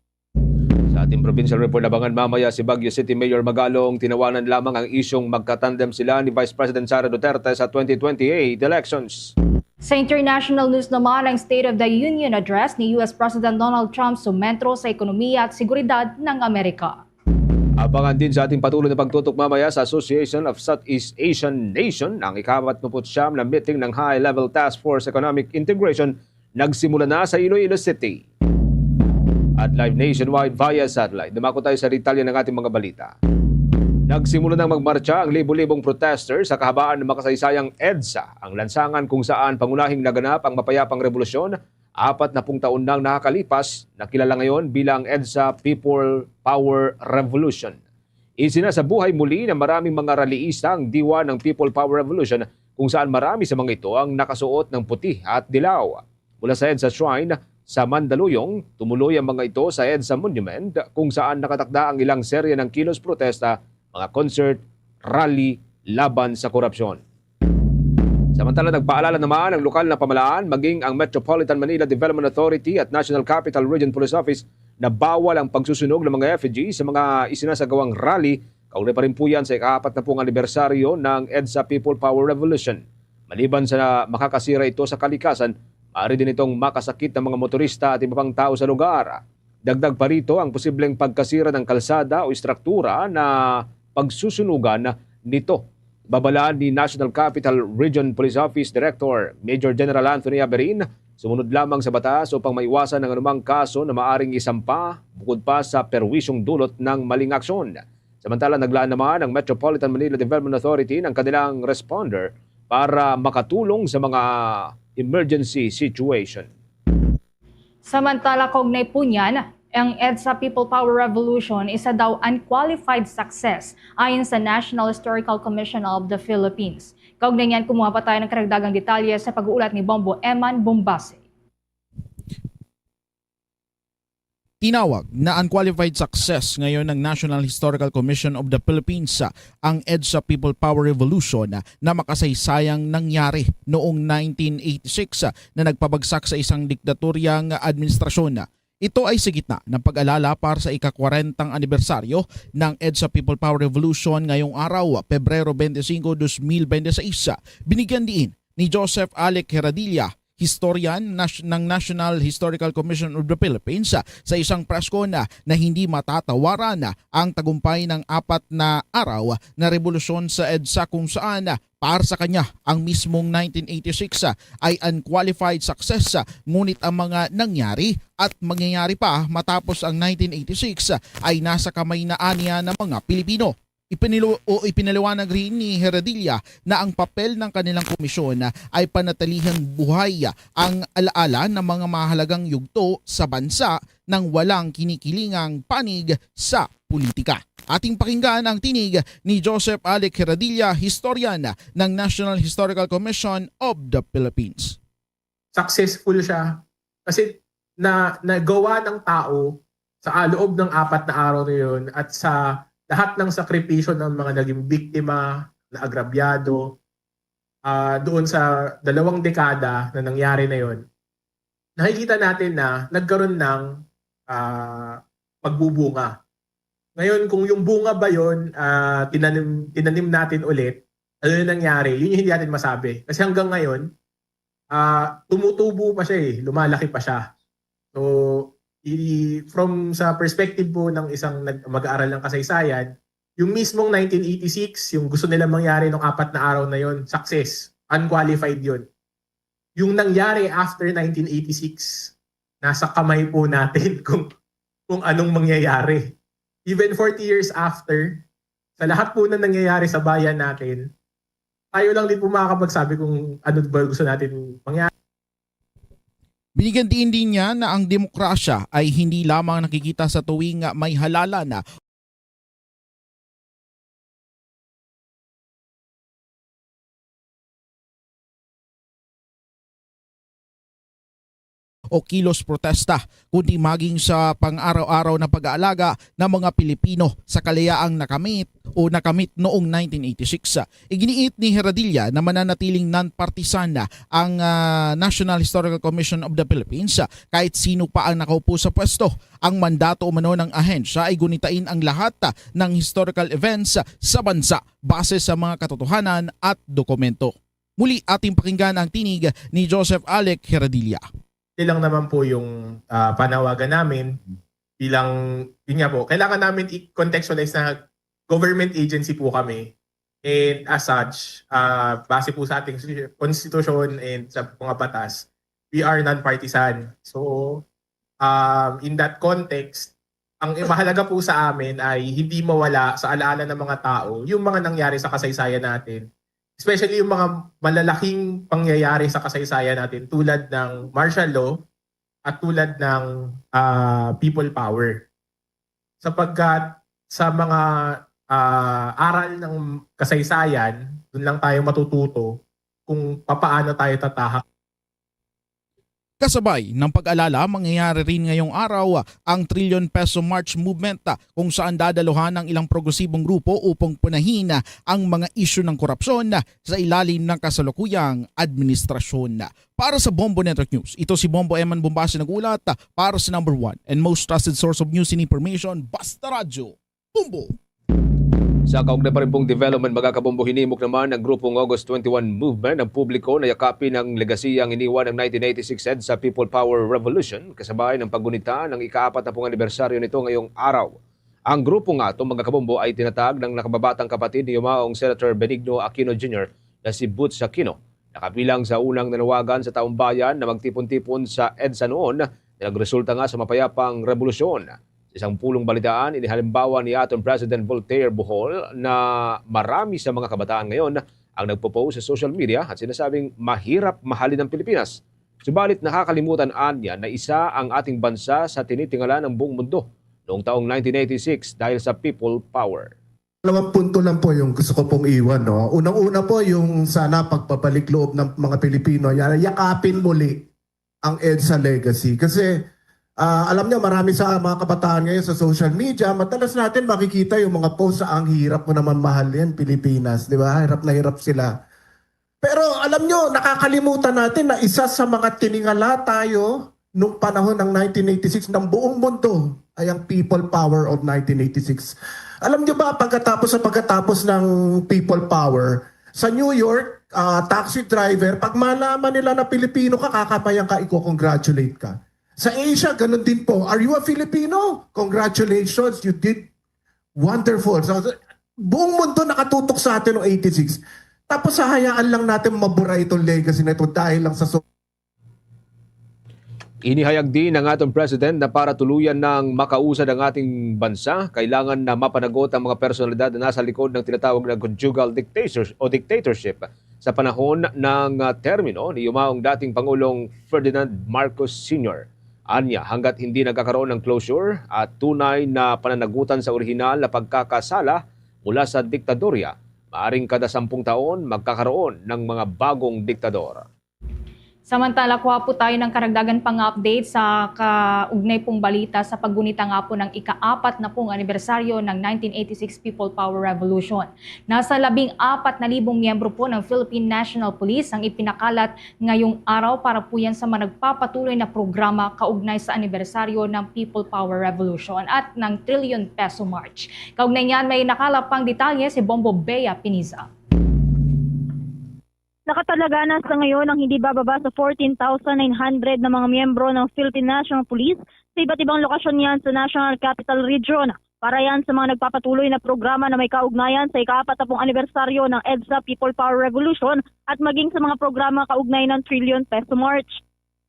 Sa ating provincial report, abangan mamaya si Baguio City Mayor Magalong. Tinawanan lamang ang isyung magkatandem sila ni Vice President Sara Duterte sa twenty twenty-eight elections. Sa international news naman, ang State of the Union Address ni U S President Donald Trump sumentro sa ekonomiya at seguridad ng Amerika. Abangan din sa ating patuloy na pagtutok mamaya sa Association of Southeast Asian Nation ang ika-apat na put siyam na meeting ng High-Level Task Force Economic Integration nagsimula na sa Iloilo City. At live nationwide via satellite, dumako tayo sa detalye ng ating mga balita. Nagsimula nang magmartsa ang libo-libong protester sa kahabaan ng makasaysayang EDSA, ang lansangan kung saan pangunahing naganap ang mapayapang rebolusyon. Apat na pung taon nang nakakalipas, nakilala ngayon bilang EDSA People Power Revolution. Isinasabuhay muli ng maraming mga rallyista ang diwa ng People Power Revolution, kung saan marami sa mga ito ang nakasuot ng puti at dilaw. Mula sa EDSA Shrine sa Mandaluyong, tumuloy ang mga ito sa EDSA Monument, kung saan nakatakda ang ilang serye ng kilos protesta, mga concert, rally laban sa korupsyon. Samantala, nagpaalala naman ang lokal na pamahalaan, maging ang Metropolitan Manila Development Authority at National Capital Region Police Office na bawal ang pagsusunog ng mga effigy sa mga isinasagawang rally kaugnay pa rin po yan sa ika-apat na pung anibersaryo ng EDSA People Power Revolution. Maliban sa makakasira ito sa kalikasan, maaari din itong makasakit ng mga motorista at iba pang tao sa lugar. Dagdag pa rito ang posibleng pagkasira ng kalsada o istruktura na pagsusunugan nito. Babalaan ni National Capital Region Police Office Director Major General Anthony Aberin, sumunod lamang sa batas upang maiwasan ang anumang kaso na maaring isampa, bukod pa sa perwisyong dulot ng maling aksyon. Samantala, naglaan naman ang Metropolitan Manila Development Authority ng kanilang responder para makatulong sa mga emergency situation. Samantala, kaugnay po niyan, ang EDSA People Power Revolution isa daw unqualified success ayon sa National Historical Commission of the Philippines. Kaugnay niyan, kumuha pa tayo ng karagdagang detalye sa pag-uulat ni Bombo Eman Bombase. Tinawag na unqualified success ngayon ng National Historical Commission of the Philippines, ah, ang EDSA People Power Revolution, ah, na makasaysayang nangyari noong nineteen eighty-six, ah, na nagpabagsak sa isang diktatoryang administrasyon. Ito ay sa gitna ng pag-alala para sa ika-kwarentang anibersaryo ng EDSA People Power Revolution ngayong araw, Pebrero twenty-five, twenty twenty-six. Binigyan diin ni Joseph Alec Heradilla, historian nas-, ng National Historical Commission of the Philippines, ah, sa isang press con, ah, na hindi matatawaran, ah, ang tagumpay ng apat na araw na rebolusyon sa EDSA, kung saan, ah, para sa kanya ang mismong nineteen eighty-six, ah, ay unqualified success, ah, ngunit ang mga nangyari at mangyayari pa matapos ang nineteen eighty-six, ah, ay nasa kamay na aniya ng mga Pilipino. Ipinilo-, o ipinaliwanag rin ni Heradilla na ang papel ng kanilang komisyon ay panatilihing buhay ang alaala ng mga mahalagang yugto sa bansa nang walang kinikilingang panig sa politika. Ating pakinggan ang tinig ni Joseph Alec Heradilla, historian ng National Historical Commission of the Philippines. Successful siya kasi na nagawa ng tao sa, ah, loob ng apat na araw na yun at sa lahat ng sakripisyo ng mga naging biktima, na agrabyado, ah, doon sa dalawang dekada na nangyari na yun, nakikita natin na nagkaroon ng, ah, pagbubunga. Ngayon, kung yung bunga ba yun, ah, tinanim, tinanim natin ulit, ano yung nangyari? Yun yung hindi natin masabi. Kasi hanggang ngayon, ah, tumutubo pa siya eh, lumalaki pa siya. So, i-, from sa perspective po ng isang nag-, mag-aaral ng kasaysayan, yung mismong nineteen eighty-six, yung gusto nila mangyari nung apat na araw na yon, success, unqualified yon. Yung nangyari after nineteen eighty-six, nasa kamay po natin kung, kung anong mangyayari. Even forty years after, sa lahat po na nangyayari sa bayan natin, tayo lang din po makakapagsabi kung ano ba gusto natin mangyari. Binigyan diin din niya na ang demokrasya ay hindi lamang nakikita sa tuwing may halalan o kilos protesta, kundi maging sa pang-araw-araw na pag-aalaga ng mga Pilipino sa kalayaang nakamit o nakamit noong nineteen eighty-six. Iginiit ni Heradilla na mananatiling non-partisan ang, ah, National Historical Commission of the Philippines, ah, kahit sino pa ang nakaupo sa pwesto. Ang mandato umano ng ahensya ay gunitain ang lahat, ah, ng historical events, ah, sa bansa base sa mga katotohanan at dokumento. Muli, ating pakinggan ang tinig ni Joseph Alec Heradilla. Yun lang naman po yung, ah, panawagan namin bilang, yun nga po, kailangan namin i-contextualize na government agency po kami. And as such, ah, base po sa ating konstitusyon and sa mga batas, we are non-partisan. So, um, in that context, ang mahalaga po sa amin ay hindi mawala sa alaala ng mga tao yung mga nangyari sa kasaysayan natin. Especially yung mga malalaking pangyayari sa kasaysayan natin tulad ng martial law at tulad ng, ah, people power. Sapagkat sa mga, ah, aral ng kasaysayan, dun lang tayo matututo kung papaano tayo tatahak. Kasabay ng pag-alala, mangyayari rin ngayong araw ang Trillion Peso March Movement, kung saan dadaluhan ang ilang progresibong grupo upang punahin ang mga isyu ng korupsyon sa ilalim ng kasalukuyang administrasyon. Para sa Bombo Network News, ito si Bombo Eman Bombase nag-ulat para sa number one and most trusted source of news and information, Basta Radyo, Bombo. Sa kaugnay pa rin pong development, mga kabombo, hinimok naman ang grupong August twenty-one Movement ang publiko na yakapin ang legasiyang iniwan ng nineteen eighty-six EDSA People Power Revolution, kasabay ng paggunita ng ikaapat na pong anibersaryo nito ngayong araw. Ang grupo nga to, mga kabombo, ay tinatag ng nakababatang kapatid ni yumaong Senator Benigno Aquino Junior na si Boots Aquino, na kabilang sa unang nanawagan sa taong bayan na magtipon-tipon sa EDSA noon, na nagresulta nga sa mapayapang rebolusyon. Sa isang pulong balitaan, inihalimbawa ni atong President Voltaire Bohol na marami sa mga kabataan ngayon ang nagpo-post sa social media at sinasabing mahirap mahalin ang Pilipinas. Subalit nakakalimutan anya na isa ang ating bansa sa tinitingala ng buong mundo noong taong nineteen eighty-six dahil sa people power. Dalawang punto lang po yung gusto ko pong iwan. No? Unang-una po yung sana pagpabalik loob ng mga Pilipino. Yan, yakapin muli ang EDSA legacy. Kasi ah, alam niyo, marami sa mga kabataan ngayon sa social media, madalas natin makikita yung mga post sa ang hirap mo naman mahalin Pilipinas, di ba? Hirap na hirap sila. Pero alam niyo, nakakalimutan natin na isa sa mga tiningala tayo nung panahon ng nineteen eighty-six ng buong mundo ay ang people power of nineteen eighty-six. Alam niyo ba, pagkatapos sa pagkatapos ng people power, sa New York, ah, taxi driver, pag malaman nila na Pilipino ka, kakamayan ka, i-congratulate ka. Sa Asia, ganun din po. Are you a Filipino? Congratulations, you did wonderful. So, buong mundo nakatutok sa atin noong eighty-six. Tapos hahayaan lang natin mabura itong legacy na ito dahil lang sa so- Inihayag din ng ating president na para tuluyan ng makausad ang ating bansa, kailangan na mapanagot ang mga personalidad na nasa likod ng tinatawag na conjugal dictator- o dictatorship sa panahon ng ah, termino ni yumaong dating Pangulong Ferdinand Marcos Senior. Anya, hanggat hindi nagkakaroon ng closure at tunay na pananagutan sa orihinal na pagkakasala mula sa diktadorya, maaring kada sampung taon magkakaroon ng mga bagong diktador. Samantala, kuha po tayo ng karagdagan pang update sa kaugnay pong balita sa paggunita nga po ng ika-apat na pong anibersaryo ng nineteen eighty-six People Power Revolution. Nasa labing apat na libong miyembro po ng Philippine National Police ang ipinakalat ngayong araw para po yan sa mga nagpapatuloy na programa kaugnay sa anibersaryo ng People Power Revolution at ng Trillion Peso March. Kaugnay niyan, may nakalap pang detalye si Bombo Bea Piniza. Nakatalaga na sa ngayon ang hindi bababa sa fourteen thousand nine hundred na mga miyembro ng Philippine National Police sa iba't ibang lokasyon niyan sa National Capital Region. Para yan sa mga nagpapatuloy na programa na may kaugnayan sa ika-apat na pong anibersaryo ng EDSA People Power Revolution at maging sa mga programa kaugnay ng Trillion Peso March.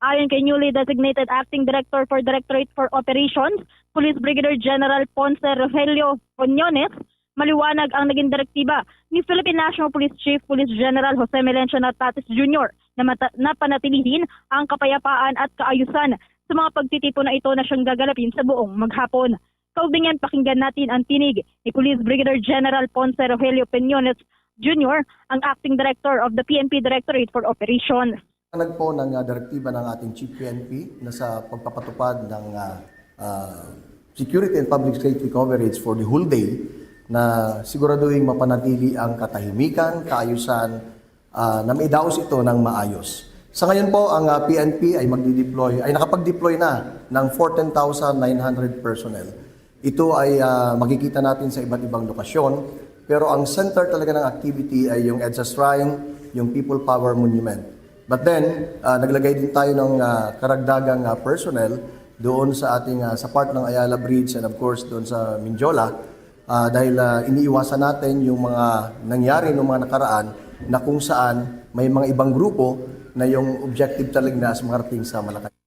Ayon kay newly designated Acting Director for Directorate for Operations, Police Brigadier General Ponce Rogelio Quiñones, maliwanag ang naging direktiba ni Philippine National Police Chief Police General Jose Melencio Nartates Junior na mata- na panatilihin ang kapayapaan at kaayusan sa mga pagtitipon na ito na siyang gaganapin sa buong maghapon. Kaugnay niyan, pakinggan natin ang tinig ni Police Brigadier General Ponce Rogelio Peñones Junior, ang Acting Director of the P N P Directorate for Operations. Nag po ng ah, direktiba ng ating Chief P N P na sa pagpapatupad ng ah, ah, security and public safety coverage for the whole day na siguraduhin mapanatili ang katahimikan, kaayusan, ah, na maidaos ito ng maayos. Sa ngayon po, ang ah, P N P ay magdi-deploy, ay nakapag-deploy na ng fourteen thousand nine hundred personnel. Ito ay ah, makikita natin sa iba't ibang lokasyon, pero ang center talaga ng activity ay yung EDSA Shrine, yung People Power Monument. But then, ah, naglagay din tayo ng ah, karagdagang ah, personnel doon sa ating ah, sa part ng Ayala Bridge and of course doon sa Mendiola, ah, dahil ah, iniiwasan natin yung mga nangyari noong mga nakaraan na kung saan may mga ibang grupo na yung objective talaga na sa makarating sa Malacañang.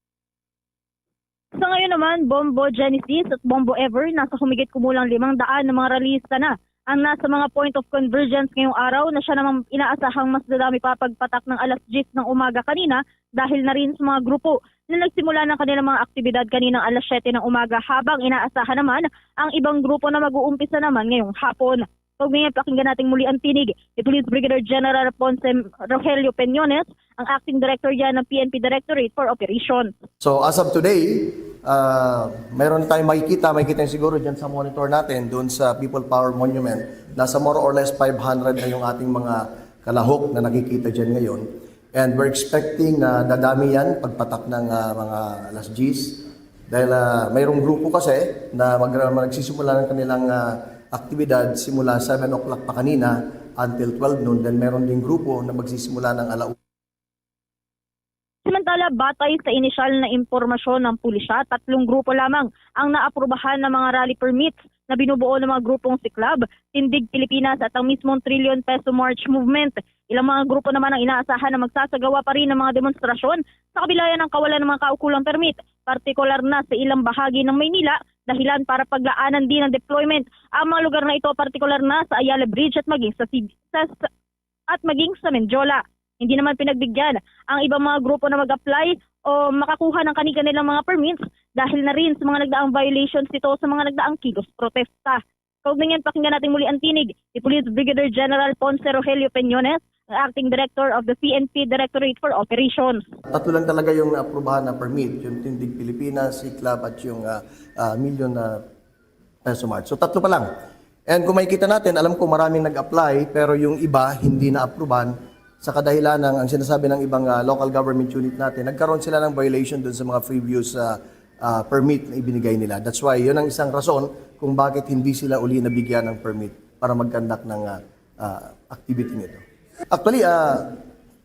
Sa ngayon naman, Bombo Genesis at Bombo Ever, nasa humigit kumulang limang daan na mga rallyista na ang nasa mga point of convergence ngayong araw na siya namang inaasahang mas dadami pa pagpatak ng alas diyes ng umaga kanina dahil na rin sa mga grupo na nagsimula ng kanilang mga aktibidad kaninang alas siyete ng umaga, habang inaasahan naman ang ibang grupo na mag-uumpisa naman ngayong hapon. Kaugnay niyan, pakinggan natin muli ang tinig ni Police Brigadier General Ponce Rogelio Peñones, ang acting director yan ng P N P Directorate for Operations. So as of today, ah, mayroon tayong makikita, makikita niyo siguro dyan sa monitor natin, doon sa People Power Monument, nasa more or less five hundred na yung ating mga kalahok na nakikita dyan ngayon. And we're expecting na dadami yan pagpatak ng ah, mga alas diyes. Dahil ah, mayroong grupo kasi na mag, magsisimula ng kanilang ah, aktibidad simula seven o'clock pa kanina until twelve noon. Then mayroon ding grupo na magsisimula ng ala Samantala, batay sa inisyal na impormasyon ng pulisya, tatlong grupo lamang ang naaprubahan ng mga rally permits na binubuo ng mga grupong Siklab, Tindig Pilipinas at ang mismong Trillion Peso March Movement. Ilang mga grupo naman ang inaasahan na magsasagawa pa rin ng mga demonstrasyon sa kabila ng kawalan ng mga kaukulang permit, partikular na sa ilang bahagi ng Maynila, dahilan para paglaanan din ng deployment ang mga lugar na ito, partikular na sa Ayala Bridge at maging sa, Sig- sa, sa at maging sa Mendiola. Hindi naman pinagbigyan ang ibang mga grupo na mag-apply o makakuha ng kani-kanilang mga permits dahil na rin sa mga nagdaang violations nito sa mga nagdaang kilos protesta. Kaugnay niyan, pakinggan natin muli ang tinig ni Police Brigadier General Ponce Rogelio Peñones, ang Acting Director of the P N P Directorate for Operations. Tatlo lang talaga yung naaprubahan na permit, yung Tindig Pilipinas, Siklab, at yung ah, ah, Million na Peso March. So tatlo pa lang. And kung makikita natin, alam ko maraming nag-apply pero yung iba hindi na-aprubahan sa kadahilan ng ang sinasabi ng ibang ah, local government unit natin, nagkaroon sila ng violation dun sa mga previous ah, ah, permit na ibinigay nila. That's why yun ang isang rason kung bakit hindi sila uli nabigyan ng permit para mag-conduct ng ah, ah, activity nito. Actually, ah,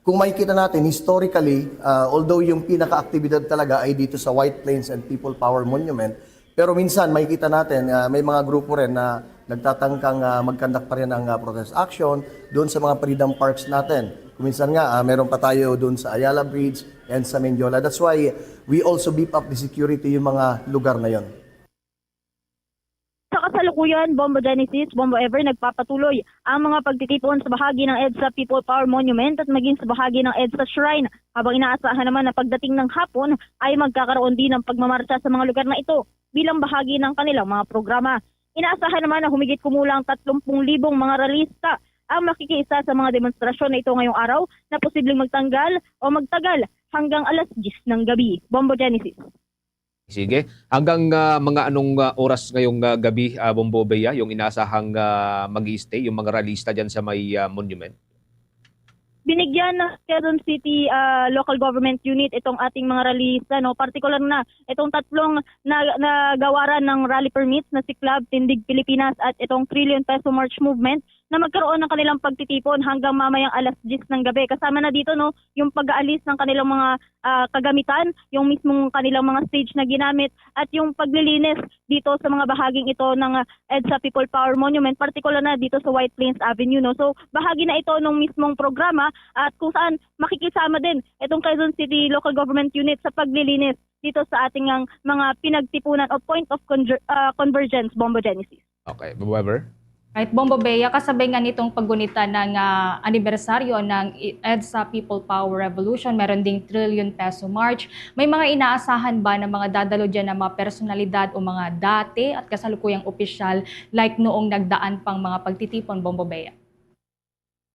kung makikita natin historically, ah, although yung pinaka-aktibidad talaga ay dito sa White Plains and People Power Monument, pero minsan makikita natin ah, may mga grupo rin na nagtatangkang ah, mag-conduct pa rin ng ah, protest action doon sa mga freedom parks natin. Kung minsan nga, ah, meron pa tayo doon sa Ayala Bridge and sa Mendiola. That's why we also beef up the security yung mga lugar na yon. Sa kasalukuyan, Bombo Genesis, Bombo Ever, nagpapatuloy ang mga pagtitipon sa bahagi ng EDSA People Power Monument at maging sa bahagi ng EDSA Shrine, habang inaasahan naman na pagdating ng hapon ay magkakaroon din ng pagmamarcha sa mga lugar na ito bilang bahagi ng kanilang mga programa. Inaasahan naman na humigit kumulang tatlong libong mga ralista ang makikiisa sa mga demonstrasyon na ito ngayong araw na posibleng magtanggal o magtagal hanggang alas diyes ng gabi. Bombo Genesis. Sige. Hanggang ah, mga anong ah, oras ngayong ah, gabi, ah, Bombo Bea, yung inasahang ah, mag-i-stay, yung mga ralista dyan sa may ah, monument? Binigyan ng Quezon City ah, Local Government Unit itong ating mga ralista, no? Partikular na itong tatlong na, nagawaran ng rally permits na si Club Tindig Pilipinas at itong Trillion Peso March Movement na magkaroon ng kanilang pagtitipon hanggang mamayang alas diyes ng gabi. Kasama na dito, no, yung pag-aalis ng kanilang mga ah, kagamitan, yung mismong kanilang mga stage na ginamit, at yung paglilinis dito sa mga bahaging ito ng ah, EDSA People Power Monument, partikular na dito sa White Plains Avenue, no? So, bahagi na ito ng mismong programa at kung saan makikisama din itong Quezon City Local Government Unit sa paglilinis dito sa ating ang mga pinagtipunan o point of conver- ah, convergence, Bombo Genesis. Okay, Bombo Ever? Right, Bombo Bea, kasabay nga nitong paggunita ng ah, anibersaryo ng I- EDSA People Power Revolution, meron ding Trillion Peso March. May mga inaasahan ba ng mga dadalo dyan ng mga personalidad o mga dati at kasalukuyang opisyal like noong nagdaan pang mga pagtitipon, Bombo Bea?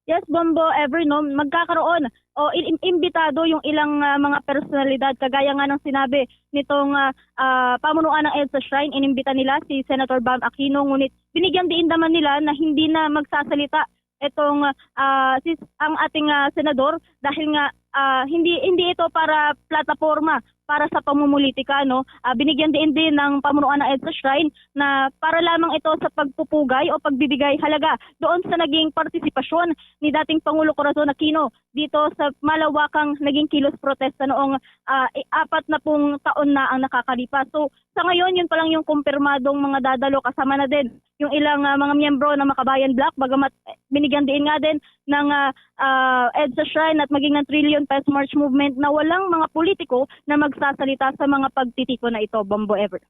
Yes, Bombo Ever, no, magkakaroon o i- im- imbitado yung ilang ah, mga personalidad, kagaya nga ng sinabi nitong ah, ah, pamunuan ng EDSA Shrine, inimbita nila si Senator Bam Aquino, ngunit binigyan diin naman nila na hindi na magsasalita itong ah, si ang ating ah, senador dahil nga ah, hindi hindi ito para plataporma para sa pamumulitika, no. Ah, binigyan diin din ng pamunuan ng EDSA Shrine na para lamang ito sa pagpupugay o pagbibigay halaga doon sa naging partisipasyon ni dating Pangulo Corazon Aquino dito sa malawakang naging kilos protesta noong ah, i- apat na pung taon na ang nakakalipas. So, sa ngayon, yun pa lang yung kumpirmadong mga dadalo, kasama na din yung ilang ah, mga miyembro ng Makabayan Bloc, bagamat eh, binigyan diin nga din ng ah, ah, EDSA Shrine at maging ng Trillion Peso March Movement na walang mga politiko na magsasalita sa mga pagtitipon na ito, Bombo Ever.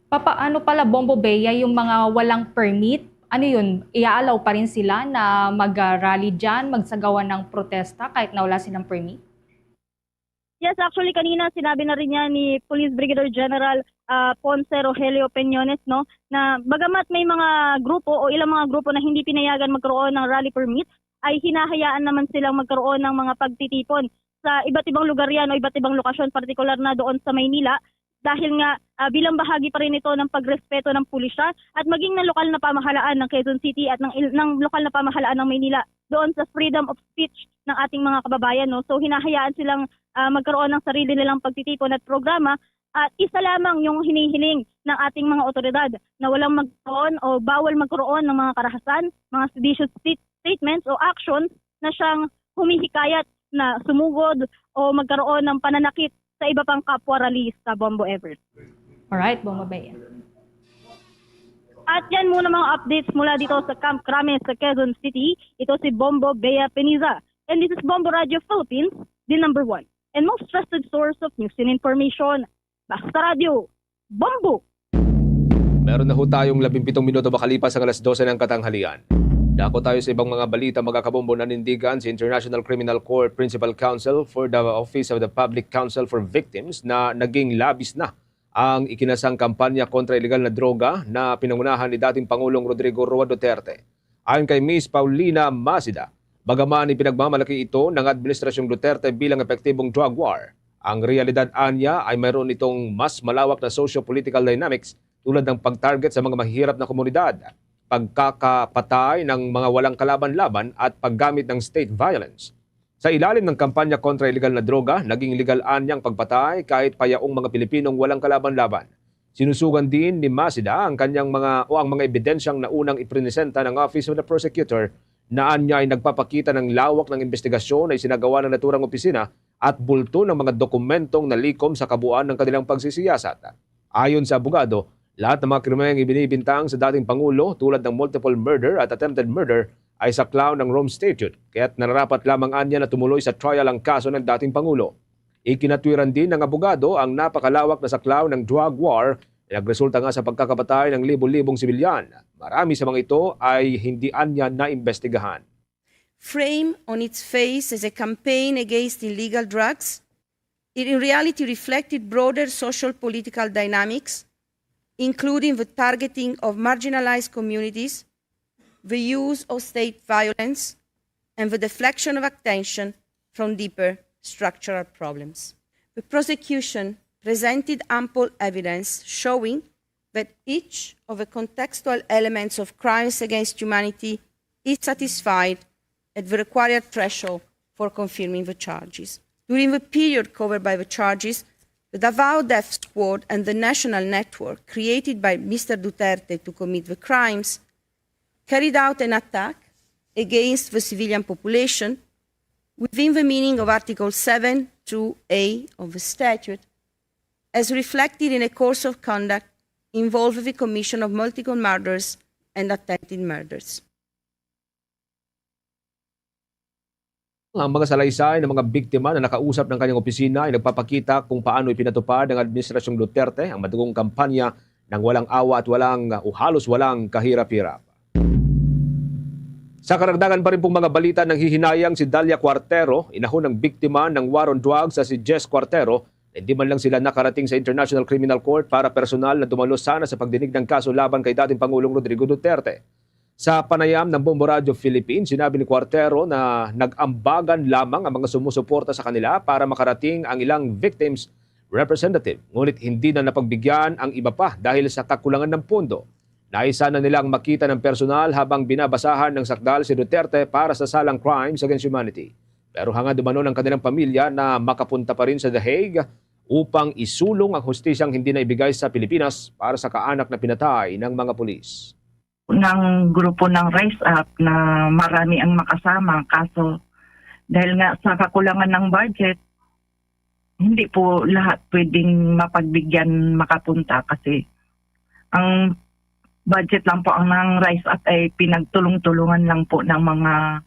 Papaano pala, Bombo Bea, yung mga walang permit? Ano yun? Iaalaw pa rin sila na mag-rally dyan, magsagawa ng protesta kahit na wala silang permit? Yes, actually, kanina sinabi na rin yan ni Police Brigadier General ah, Ponce Rogelio Peñones, no, na bagamat may mga grupo o ilang mga grupo na hindi pinayagan magkaroon ng rally permit, ay hinahayaan naman silang magkaroon ng mga pagtitipon sa iba't ibang lugar yan o iba't ibang lokasyon, partikular na doon sa Maynila, dahil nga ah, bilang bahagi pa rin ito ng pagrespeto ng pulisya at maging ng lokal na pamahalaan ng Quezon City at ng, il- ng lokal na pamahalaan ng Maynila doon sa freedom of speech ng ating mga kababayan, no? So, hinahayaan silang ah, magkaroon ng sarili nilang pagtitipon at programa, at isa lamang yung hinihiling ng ating mga otoridad na walang magkaroon o bawal magkaroon ng mga karahasan, mga seditious state- statements o actions na siyang humihikayat na sumugod o magkaroon ng pananakit sa iba pang kapwa rallyista, Bombo Ever. Alright, Bombo Bea. At yan muna mga updates mula dito sa Camp Crame sa Quezon City. Ito si Bombo Bea Peniza. And this is Bombo Radio Philippines, the number one and most trusted source of news and information. Basta Radio, Bombo! Meron na ho tayong labing pitong minuto makalipas ang alas dose ng katanghalian. Dako tayo sa ibang mga balita, mga kabombo. Nanindigan si International Criminal Court Principal Counsel for the Office of the Public Counsel for Victims na naging labis na ang ikinasang kampanya kontra iligal na droga na pinangunahan ni dating Pangulong Rodrigo Roa Duterte. Ayon kay Miss Paulina Maceda, bagaman ipinagmamalaki ito ng Administrasyong Duterte bilang epektibong drug war, ang realidad anya ay mayroon itong mas malawak na socio-political dynamics tulad ng pag-target sa mga mahihirap na komunidad, pagkakapatay ng mga walang kalaban-laban at paggamit ng state violence. Sa ilalim ng kampanya kontra iligal na droga, naging legal anyang pagpatay kahit pa yaong mga Pilipinong walang kalaban-laban. Sinusugan din ni Maceda ang kanyang mga o ang mga ebidensyang naunang iprinesenta ng Office of the Prosecutor na anya ay nagpapakita ng lawak ng investigasyon na isinagawa ng naturang opisina at bulto ng mga dokumentong nalikom sa kabuuan ng kanilang pagsisiyasat. Ayon sa abogado, lahat ng mga krimeng ibinibintang sa dating Pangulo tulad ng multiple murder at attempted murder ay saklaw ng Rome Statute, kaya't nararapat lamang anya na tumuloy sa trial ang kaso ng dating Pangulo. Ikinatwiran din ng abogado ang napakalawak na saklaw ng drug war na nagresulta nga sa pagkakapatay ng libo-libong sibilyan. Marami sa mga ito ay hindi anya naimbestigahan. Framed on its face as a campaign against illegal drugs, it in reality reflected broader social political dynamics, including the targeting of marginalized communities, the use of state violence, and the deflection of attention from deeper structural problems. The prosecution presented ample evidence showing that each of the contextual elements of crimes against humanity is satisfied at the required threshold for confirming the charges. During the period covered by the charges, the Davao Death Squad and the national network created by Mister Duterte to commit the crimes carried out an attack against the civilian population within the meaning of Article seven two A of the statute, as reflected in a course of conduct involving the commission of multiple murders and attempted murders. Ang mga salaysay ng mga biktima na nakausap ng kanyang opisina ay nagpapakita kung paano ipinatupad ng Administrasyong Duterte ang madugong kampanya ng walang awa at walang o halos walang kahirap-hirap. Sa karagdagan pa rin pong mga balita, nanghihinayang si Dalia Cuartero, inahon ng biktima ng war on drugs sa si Jess Cuartero, na hindi man lang sila nakarating sa International Criminal Court para personal na dumalo sana sa pagdinig ng kaso laban kay dating Pangulong Rodrigo Duterte. Sa panayam ng Bombo Radyo Philippines, sinabi ni Cuartero na nag-ambagan lamang ang mga sumusuporta sa kanila para makarating ang ilang victims' representative, ngunit hindi na napagbigyan ang iba pa dahil sa kakulangan ng pondo. Nais sana nilang makita ng personal habang binabasahan ng sakdal si Duterte para sa salang crimes against humanity. Pero hangad umano ng kanilang pamilya na makapunta pa rin sa The Hague upang isulong ang hustisyang hindi na ibigay sa Pilipinas para sa kaanak na pinatay ng mga pulis. Ng grupo ng Rise Up na marami ang makasama. Kaso dahil nga sa kakulangan ng budget, hindi po lahat pwedeng mapagbigyan makapunta kasi ang budget lang po ang ng Rise Up ay pinagtulong-tulungan lang po ng mga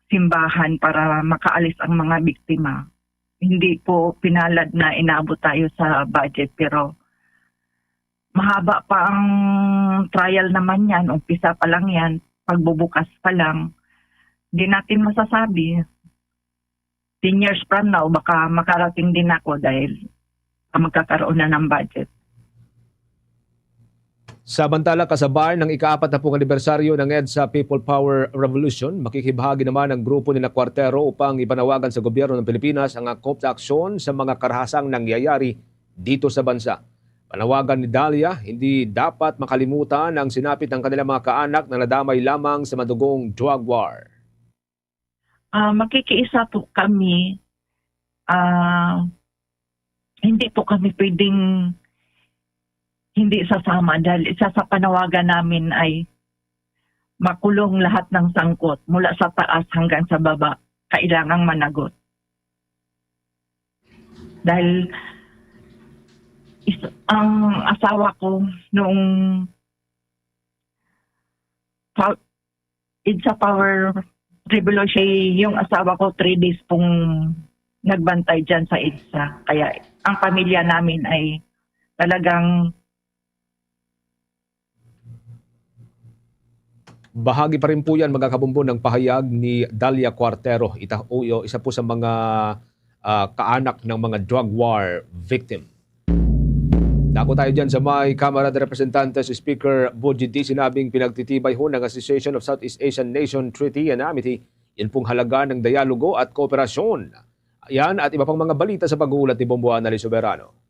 simbahan para makaalis ang mga biktima. Hindi po pinalad na inabot tayo sa budget pero mahaba pa ang trial naman yan. Umpisa pa lang yan, pagbubukas pa lang. Di natin masasabi. Ten years from now, baka makarating din ako dahil magkakaroon na ng budget. Samantala, kasabay ng ikaapat na pung anibersaryo ng EDSA People Power Revolution, makikibahagi naman ang grupo ni Cuartero upang ipanawagan sa gobyerno ng Pilipinas ang angkop na aksyon sa mga karahasang nangyayari dito sa bansa. Panawagan ni Dalia, hindi dapat makalimutan ang sinapit ng kanilang mga kaanak na nadamay lamang sa madugong drug war. Ah, makikiisa po kami. Ah, hindi po kami pwedeng hindi sasama dahil isa sa panawagan namin ay makulong lahat ng sangkot mula sa taas hanggang sa baba. Kailangang managot. Dahil is, ang asawa ko noong pa, EDSA Power Revolution, yung asawa ko three days pong nagbantay dyan sa EDSA. Kaya ang pamilya namin ay talagang Bahagi pa rin po yan, mga kabumbon, ng pahayag ni Dalia Cuartero, ita-, o, o, isa po sa mga, ah, kaanak ng mga drug war victim. Dako tayo dyan sa may Kamara de Representantes, Speaker Boji D. Sinabing pinagtitibay ho ng Association of Southeast Asian Nation Treaty and Amity yun pong halaga ng dialogo at kooperasyon. Yan at iba pang mga balita sa pag-uulat ni Bombo Annalyn Soberano.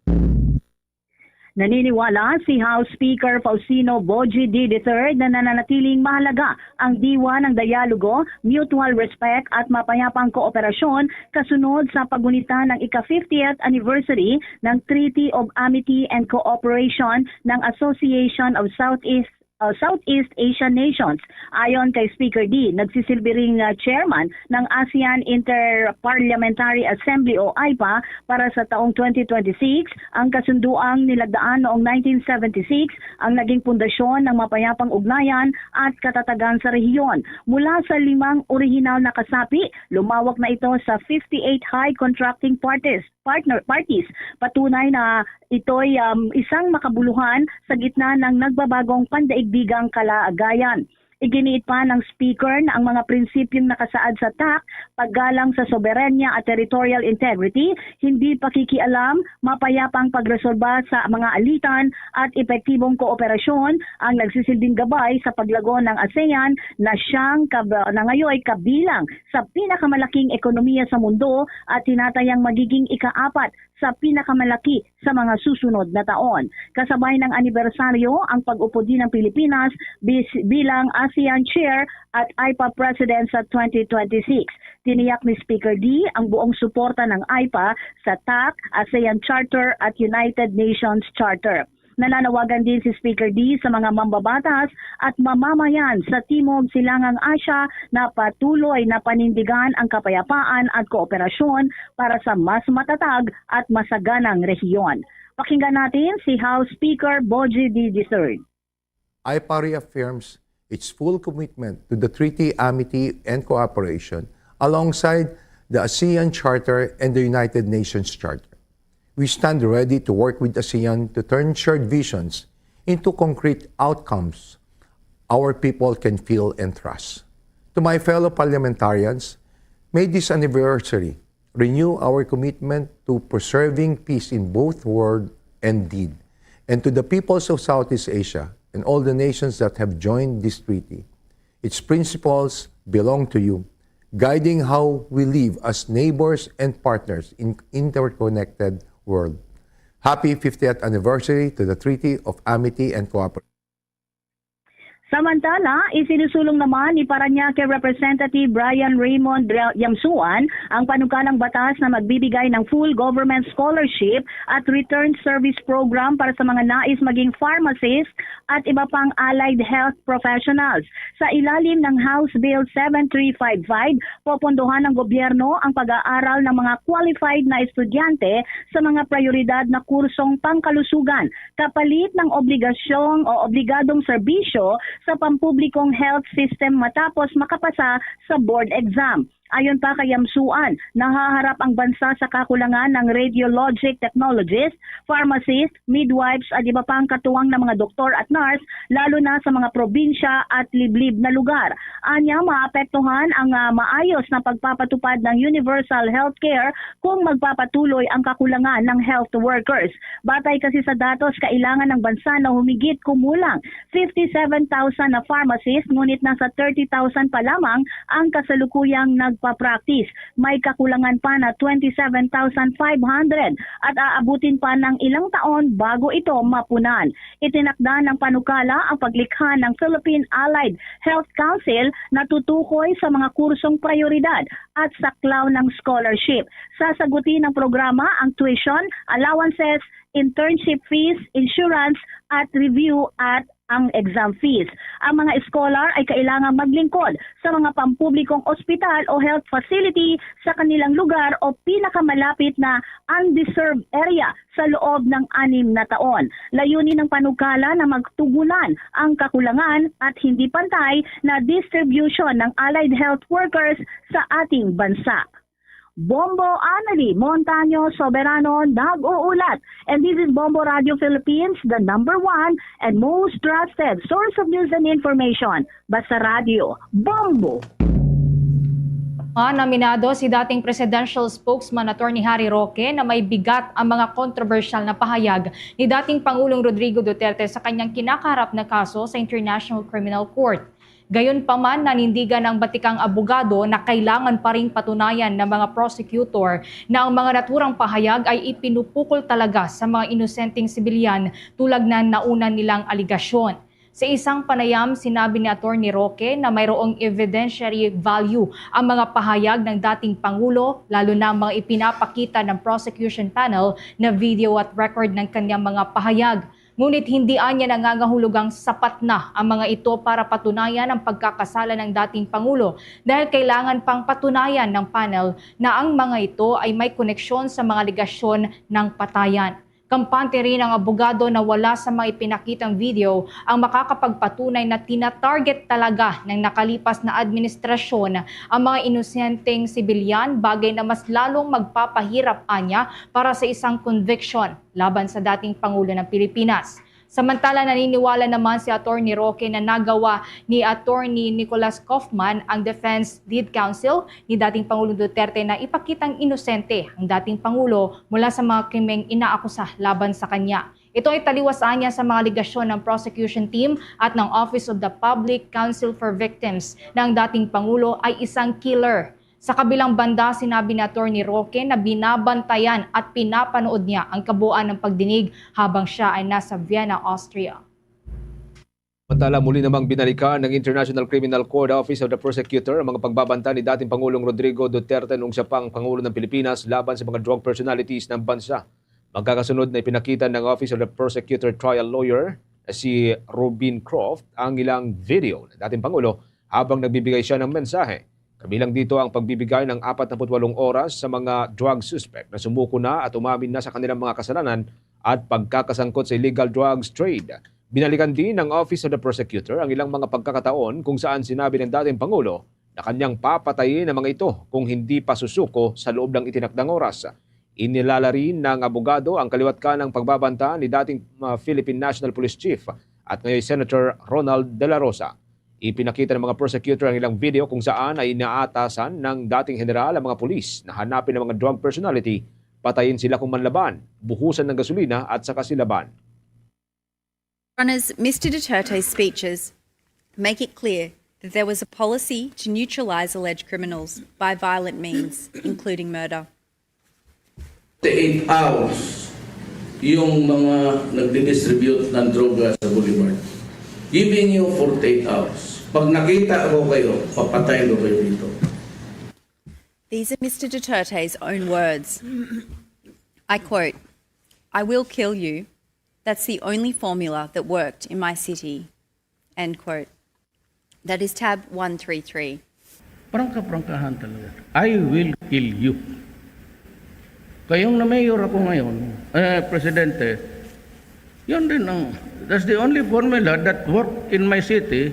Naniniwala si House Speaker Faustino Boji D the third na nananatiling mahalaga ang diwa ng dialogo, mutual respect at mapayapang kooperasyon kasunod sa paggunita ng ika-fiftieth anniversary ng Treaty of Amity and Cooperation ng Association of Southeast uh, Southeast Asian nations. Ayon kay Speaker D, nagsisilbi ring, uh, chairman ng ASEAN Inter-Parliamentary Assembly o AIPA para sa taong twenty twenty-six, ang kasunduang nilagdaan noong nineteen seventy-six ang naging pundasyon ng mapayapang ugnayan at katatagan sa rehiyon. Mula sa limang orihinal na kasapi, lumawak na ito sa fifty-eight high contracting parties, partner parties. Patunay na ito'y, um, isang makabuluhan sa gitna ng nagbabagong pandaigdigang kalagayan. Iginiit pa ng Speaker na ang mga prinsipyong nakasaad sa tak, paggalang sa soberanya at territorial integrity, hindi pakikialam, mapayapang pagresolba sa mga alitan, at epektibong kooperasyon ang nagsisilbing gabay sa paglago ng ASEAN na siyang kab-, na ngayoy kabilang sa pinakamalaking ekonomiya sa mundo at tinatayang magiging ikaapat sa pinakamalaki sa mga susunod na taon. Kasabay ng anibersaryo ang pag-upod din ng Pilipinas bis-, bilang ASEAN Chair at AIPA President sa twenty twenty-six. Tiniyak ni Speaker D ang buong suporta ng AIPA sa tak, ASEAN Charter at United Nations Charter. Nananawagan din si Speaker D sa mga mambabatas at mamamayan sa Timog Silangang Asya na patuloy na panindigan ang kapayapaan at kooperasyon para sa mas matatag at masaganang rehiyon. Pakinggan natin si House Speaker Boji D the third. AIPA reaffirms its full commitment to the Treaty, Amity, and Cooperation alongside the ASEAN Charter and the United Nations Charter. We stand ready to work with ASEAN to turn shared visions into concrete outcomes our people can feel and trust. To my fellow parliamentarians, may this anniversary renew our commitment to preserving peace in both word and deed. And to the peoples of Southeast Asia and all the nations that have joined this treaty, its principles belong to you, guiding how we live as neighbors and partners in interconnected world. Happy fiftieth anniversary to the Treaty of Amity and Cooperation. Samantala, isinusulong naman ni Parañaque Representative Brian Raymond Dra-, Yamsuan ang panukalang batas na magbibigay ng full government scholarship at return service program para sa mga nais maging pharmacist at iba pang allied health professionals. Sa ilalim ng House Bill seven three five five, popondohan ng gobyerno ang pag-aaral ng mga qualified na estudyante sa mga prioridad na kursong pangkalusugan, kapalit ng obligasyong o obligadong serbisyo sa pampublikong health system matapos makapasa sa board exam. Ayon pa kay Yamsuan, nahaharap ang bansa sa kakulangan ng radiologic technologist, pharmacist, midwives, at iba pang katuwang na mga doktor at nurse, lalo na sa mga probinsya at liblib na lugar. Anya, maapektuhan ang, ah, maayos na pagpapatupad ng universal healthcare kung magpapatuloy ang kakulangan ng health workers. Batay kasi sa datos, kailangan ng bansa na humigit kumulang fifty-seven thousand na pharmacist, ngunit nasa thirty thousand pa lamang ang kasalukuyang nagpa-practice. May kakulangan pa na twenty-seven thousand five hundred at aabutin pa ng ilang taon bago ito mapunan. Itinakda ng panukala ang paglikha ng Philippine Allied Health Council na tutukoy sa mga kursong prioridad at saklaw ng scholarship. Sasagutin ng programa ang tuition, allowances, internship fees, insurance, at review at ang exam fees. Ang mga scholar ay kailangang maglingkod sa mga pampublikong ospital o health facility sa kanilang lugar o pinakamalapit na undeserved area sa loob ng anim na taon. Layunin ng panukala na magtugunan ang kakulangan at hindi pantay na distribution ng allied health workers sa ating bansa. Bombo Annalie Montaño Soberano nag-uulat. And this is Bombo Radio Philippines, the number one and most trusted source of news and information. Basta Radio, Bombo! Naminado si dating presidential spokesman Attorney Harry Roque na may bigat ang mga kontrobersyal na pahayag ni dating Pangulong Rodrigo Duterte sa kanyang kinakaharap na kaso sa International Criminal Court. Gayon pa man, nanindigan ang batikang abogado na kailangan pa ring patunayan ng mga prosecutor na ang mga naturang pahayag ay ipinupukol talaga sa mga inosenteng sibilyan tulad ng nauna nilang aligasyon. Sa isang panayam, sinabi ni Attorney Roque na mayroong evidentiary value ang mga pahayag ng dating Pangulo, lalo na ang mga ipinapakita ng prosecution panel na video at record ng kanyang mga pahayag. Ngunit hindi anya nangangahulugang sapat na ang mga ito para patunayan ang pagkakasala ng dating Pangulo, dahil kailangan pang patunayan ng panel na ang mga ito ay may koneksyon sa mga aligasyon ng patayan. Kampante rin ang abogado na wala sa mga ipinakitang video ang makakapagpatunay na tinatarget talaga ng nakalipas na administrasyon ang mga inosenteng sibilyan, bagay na mas lalong magpapahirap anya para sa isang conviction laban sa dating Pangulo ng Pilipinas. Samantala, naniniwala naman si Attorney Roque na nagawa ni Attorney Nicholas Kaufman, ang defense lead counsel ni dating Pangulong Duterte, na ipakitang inosente ang dating Pangulo mula sa mga krimeng inaakusa laban sa kanya. Ito ay taliwas anya sa mga aligasyon ng prosecution team at ng Office of the Public Counsel for Victims na ang dating Pangulo ay isang killer. Sa kabilang banda, sinabi ni Attorney Roque na binabantayan at pinapanood niya ang kabuuan ng pagdinig habang siya ay nasa Vienna, Austria. Samantala, muli namang binalikan ng International Criminal Court Office of the Prosecutor ang mga pagbabanta ni dating Pangulong Rodrigo Duterte noong siya pang Pangulo ng Pilipinas laban sa mga drug personalities ng bansa. Magkakasunod na ipinakita ng Office of the Prosecutor Trial Lawyer na si Robin Croft ang ilang video ng dating Pangulo habang nagbibigay siya ng mensahe. Kabilang dito ang pagbibigay ng apat na put walong oras sa mga drug suspect na sumuko na at umamin na sa kanilang mga kasalanan at pagkakasangkot sa illegal drugs trade. Binalikan din ng Office of the Prosecutor ang ilang mga pagkakataon kung saan sinabi ng dating Pangulo na kanyang papatayin ang mga ito kung hindi pa susuko sa loob ng itinakdang oras. Inilala rin ng abogado ang kaliwat kanang pagbabanta ni dating, uh, Philippine National Police Chief at ngayon Senator Ronald De La Rosa. Ipinakita ng mga prosecutor ang ilang video kung saan ay inaatasan ng dating general ang mga pulis na hanapin ang mga drug personality, patayin sila kung manlaban, buhusan ng gasolina at saka silaban. Runners, Mister Duterte's speeches make it clear that there was a policy to neutralize alleged criminals by violent means, including murder. Forty-eight hours yung mga nagdidistribute ng droga sa Boulevard. Giving you forty-eight hours. Pag nakita ko kayo, papatayin ko kayo dito. These are Mister Duterte's own words. I quote, "I will kill you. That's the only formula that worked in my city." End quote. That is tab one three three. Prangka-prangkahan talaga. "I will kill you." Kayong na mayor ako ngayon, eh, presidente, yun din ang, that's the only formula that worked in my city.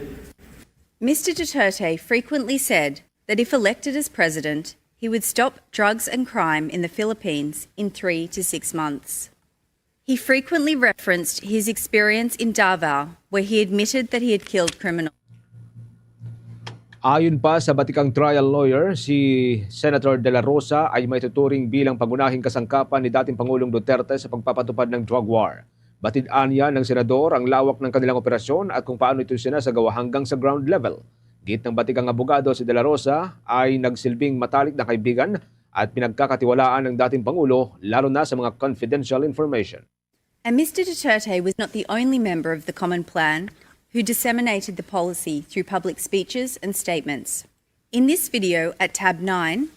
Mister Duterte frequently said that if elected as president, he would stop drugs and crime in the Philippines in three to six months. He frequently referenced his experience in Davao, where he admitted that he had killed criminals. Ayon pa sa batikang trial lawyer, si Senator De La Rosa ay maituturing bilang pangunahing kasangkapan ni dating Pangulong Duterte sa pagpapatupad ng drug war. Batid anya ng senador ang lawak ng kanilang operasyon at kung paano ito sinasagawa hanggang sa ground level. Gid ng batikang abogado, si De La Rosa ay nagsilbing matalik na kaibigan at pinagkakatiwalaan ng dating Pangulo, lalo na sa mga confidential information. And Mister Duterte was not the only member of the Common Plan who disseminated the policy through public speeches and statements. In this video at tab nine,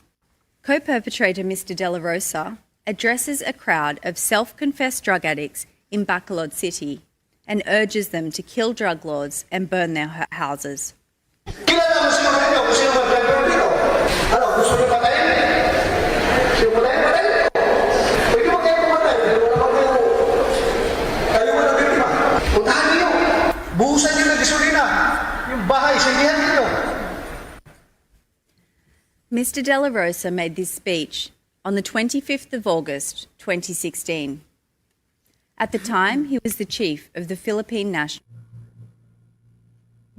co-perpetrator Mister De La Rosa addresses a crowd of self-confessed drug addicts in Bacolod City and urges them to kill drug lords and burn their hu-, houses. Kilala mo sino kayo, kung sino mag-driver dito? Ano, gusto niyo patayin? Sino patayin? Patayin ko. Pwede ba kayo pumatay? Pero wala pa kayo. Kayo mo na biktima. Puntahan niyo. Buhusan niyo ng gasolina. Yung bahay, sinihan niyo. Mister De La Rosa made this speech on the twenty-fifth of August, twenty sixteen. At the time, he was the chief of the Philippine National.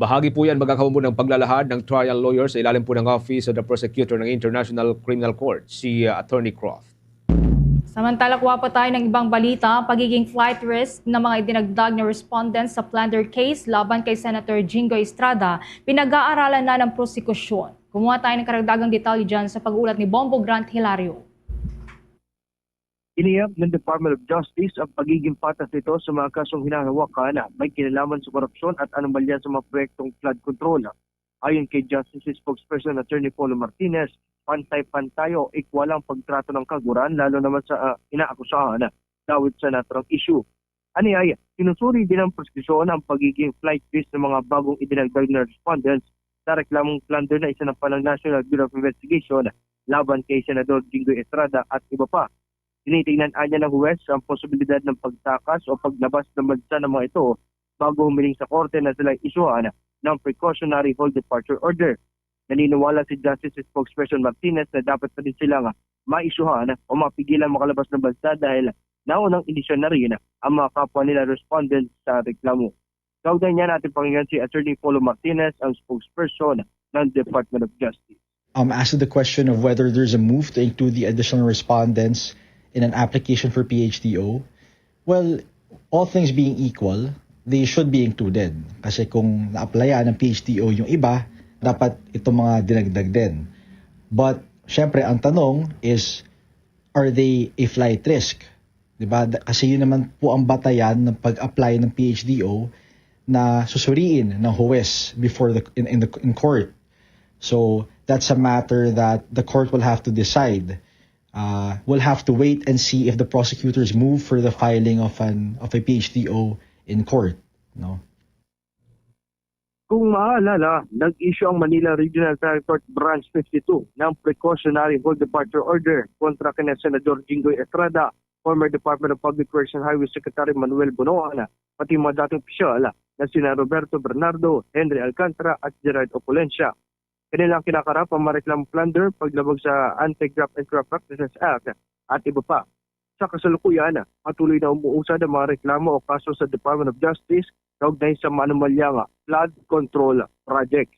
Bahagi po yan, mga kahumbon, ng paglalahad ng trial lawyer sa ilalim po ng Office of the Prosecutor ng International Criminal Court, si uh, Attorney Croft. Samantala, kuha pa tayo ng ibang balita, pagiging flight risk ng mga idinagdag na respondents sa plunder case laban kay Senator Jinggoy Estrada, pinag-aaralan na ng prosekusyon. Kumuha tayo ng karagdagang detalye dyan sa pag-ulat ni Bombo Grant Hilario. Inihayag ng Department of Justice ang pagiging patas nito sa mga kasong hinahawakan na may kinalaman sa korupsyon at anomalya sa mga proyektong flood control. Ayon kay Justice Spokesperson Attorney Polo Martinez, pantay-pantay o equal ang pagtrato ng kaguran, lalo naman sa uh, inaakusahan dawit sa naturang issue. Aniay, sinusuri din ang prosekusyon ang pagiging flight risk ng mga bagong idinagdag na respondents sa reklamong plunder na isinampa ng National Bureau of Investigation laban kay Senador Jinggoy Estrada at iba pa. Tinitingnan anya ng huwes ang posibilidad ng pagtakas o paglabas ng bansa ng mga ito bago humiling sa korte na sila'y isyuhan ng precautionary hold departure order. Naniniwala si Justice Spokesperson Martinez na dapat pa din sila nga maisyuhan o mapigilan makalabas ng bansa dahil naunang inisyu na rin ang mga kapwa nila respondents sa reklamo. Kaugnay niya natin pakinggan si Attorney Polo Martinez, ang spokesperson ng Department of Justice. Um, as to the question of whether there's a move to include the additional respondents in an application for P H D O, well, all things being equal, they should be included. Kasi kung na-applyan ng P H D O yung iba, dapat itong mga dinagdag din. But, syempre, ang tanong is, are they a flight risk? Diba? Kasi yun naman po ang batayan ng pag-apply ng P H D O na susuriin ng huwes before the in, in the in court. So that's a matter that the court will have to decide. Uh, we'll have to wait and see if the prosecutors move for the filing of an of a P H D O in court, no? Kung maalala, nag-issue ang Manila Regional Trial Court Branch fifty-two ng precautionary hold departure order kontra kina Senador Jinggoy Estrada, former Department of Public Works and Highway Secretary Manuel Bonoan, pati mga dating opisyal na sina Roberto Bernardo, Henry Alcantara at Gerard Opulencia. Kanilang kinakarap ang mareklamong plunder, paglabag sa Anti-Graft and Corrupt Practices Act at iba pa. Sa kasalukuyan, patuloy na umuusad ang mga reklamo o kaso sa Department of Justice kaugnay sa maanumalyang flood control projects.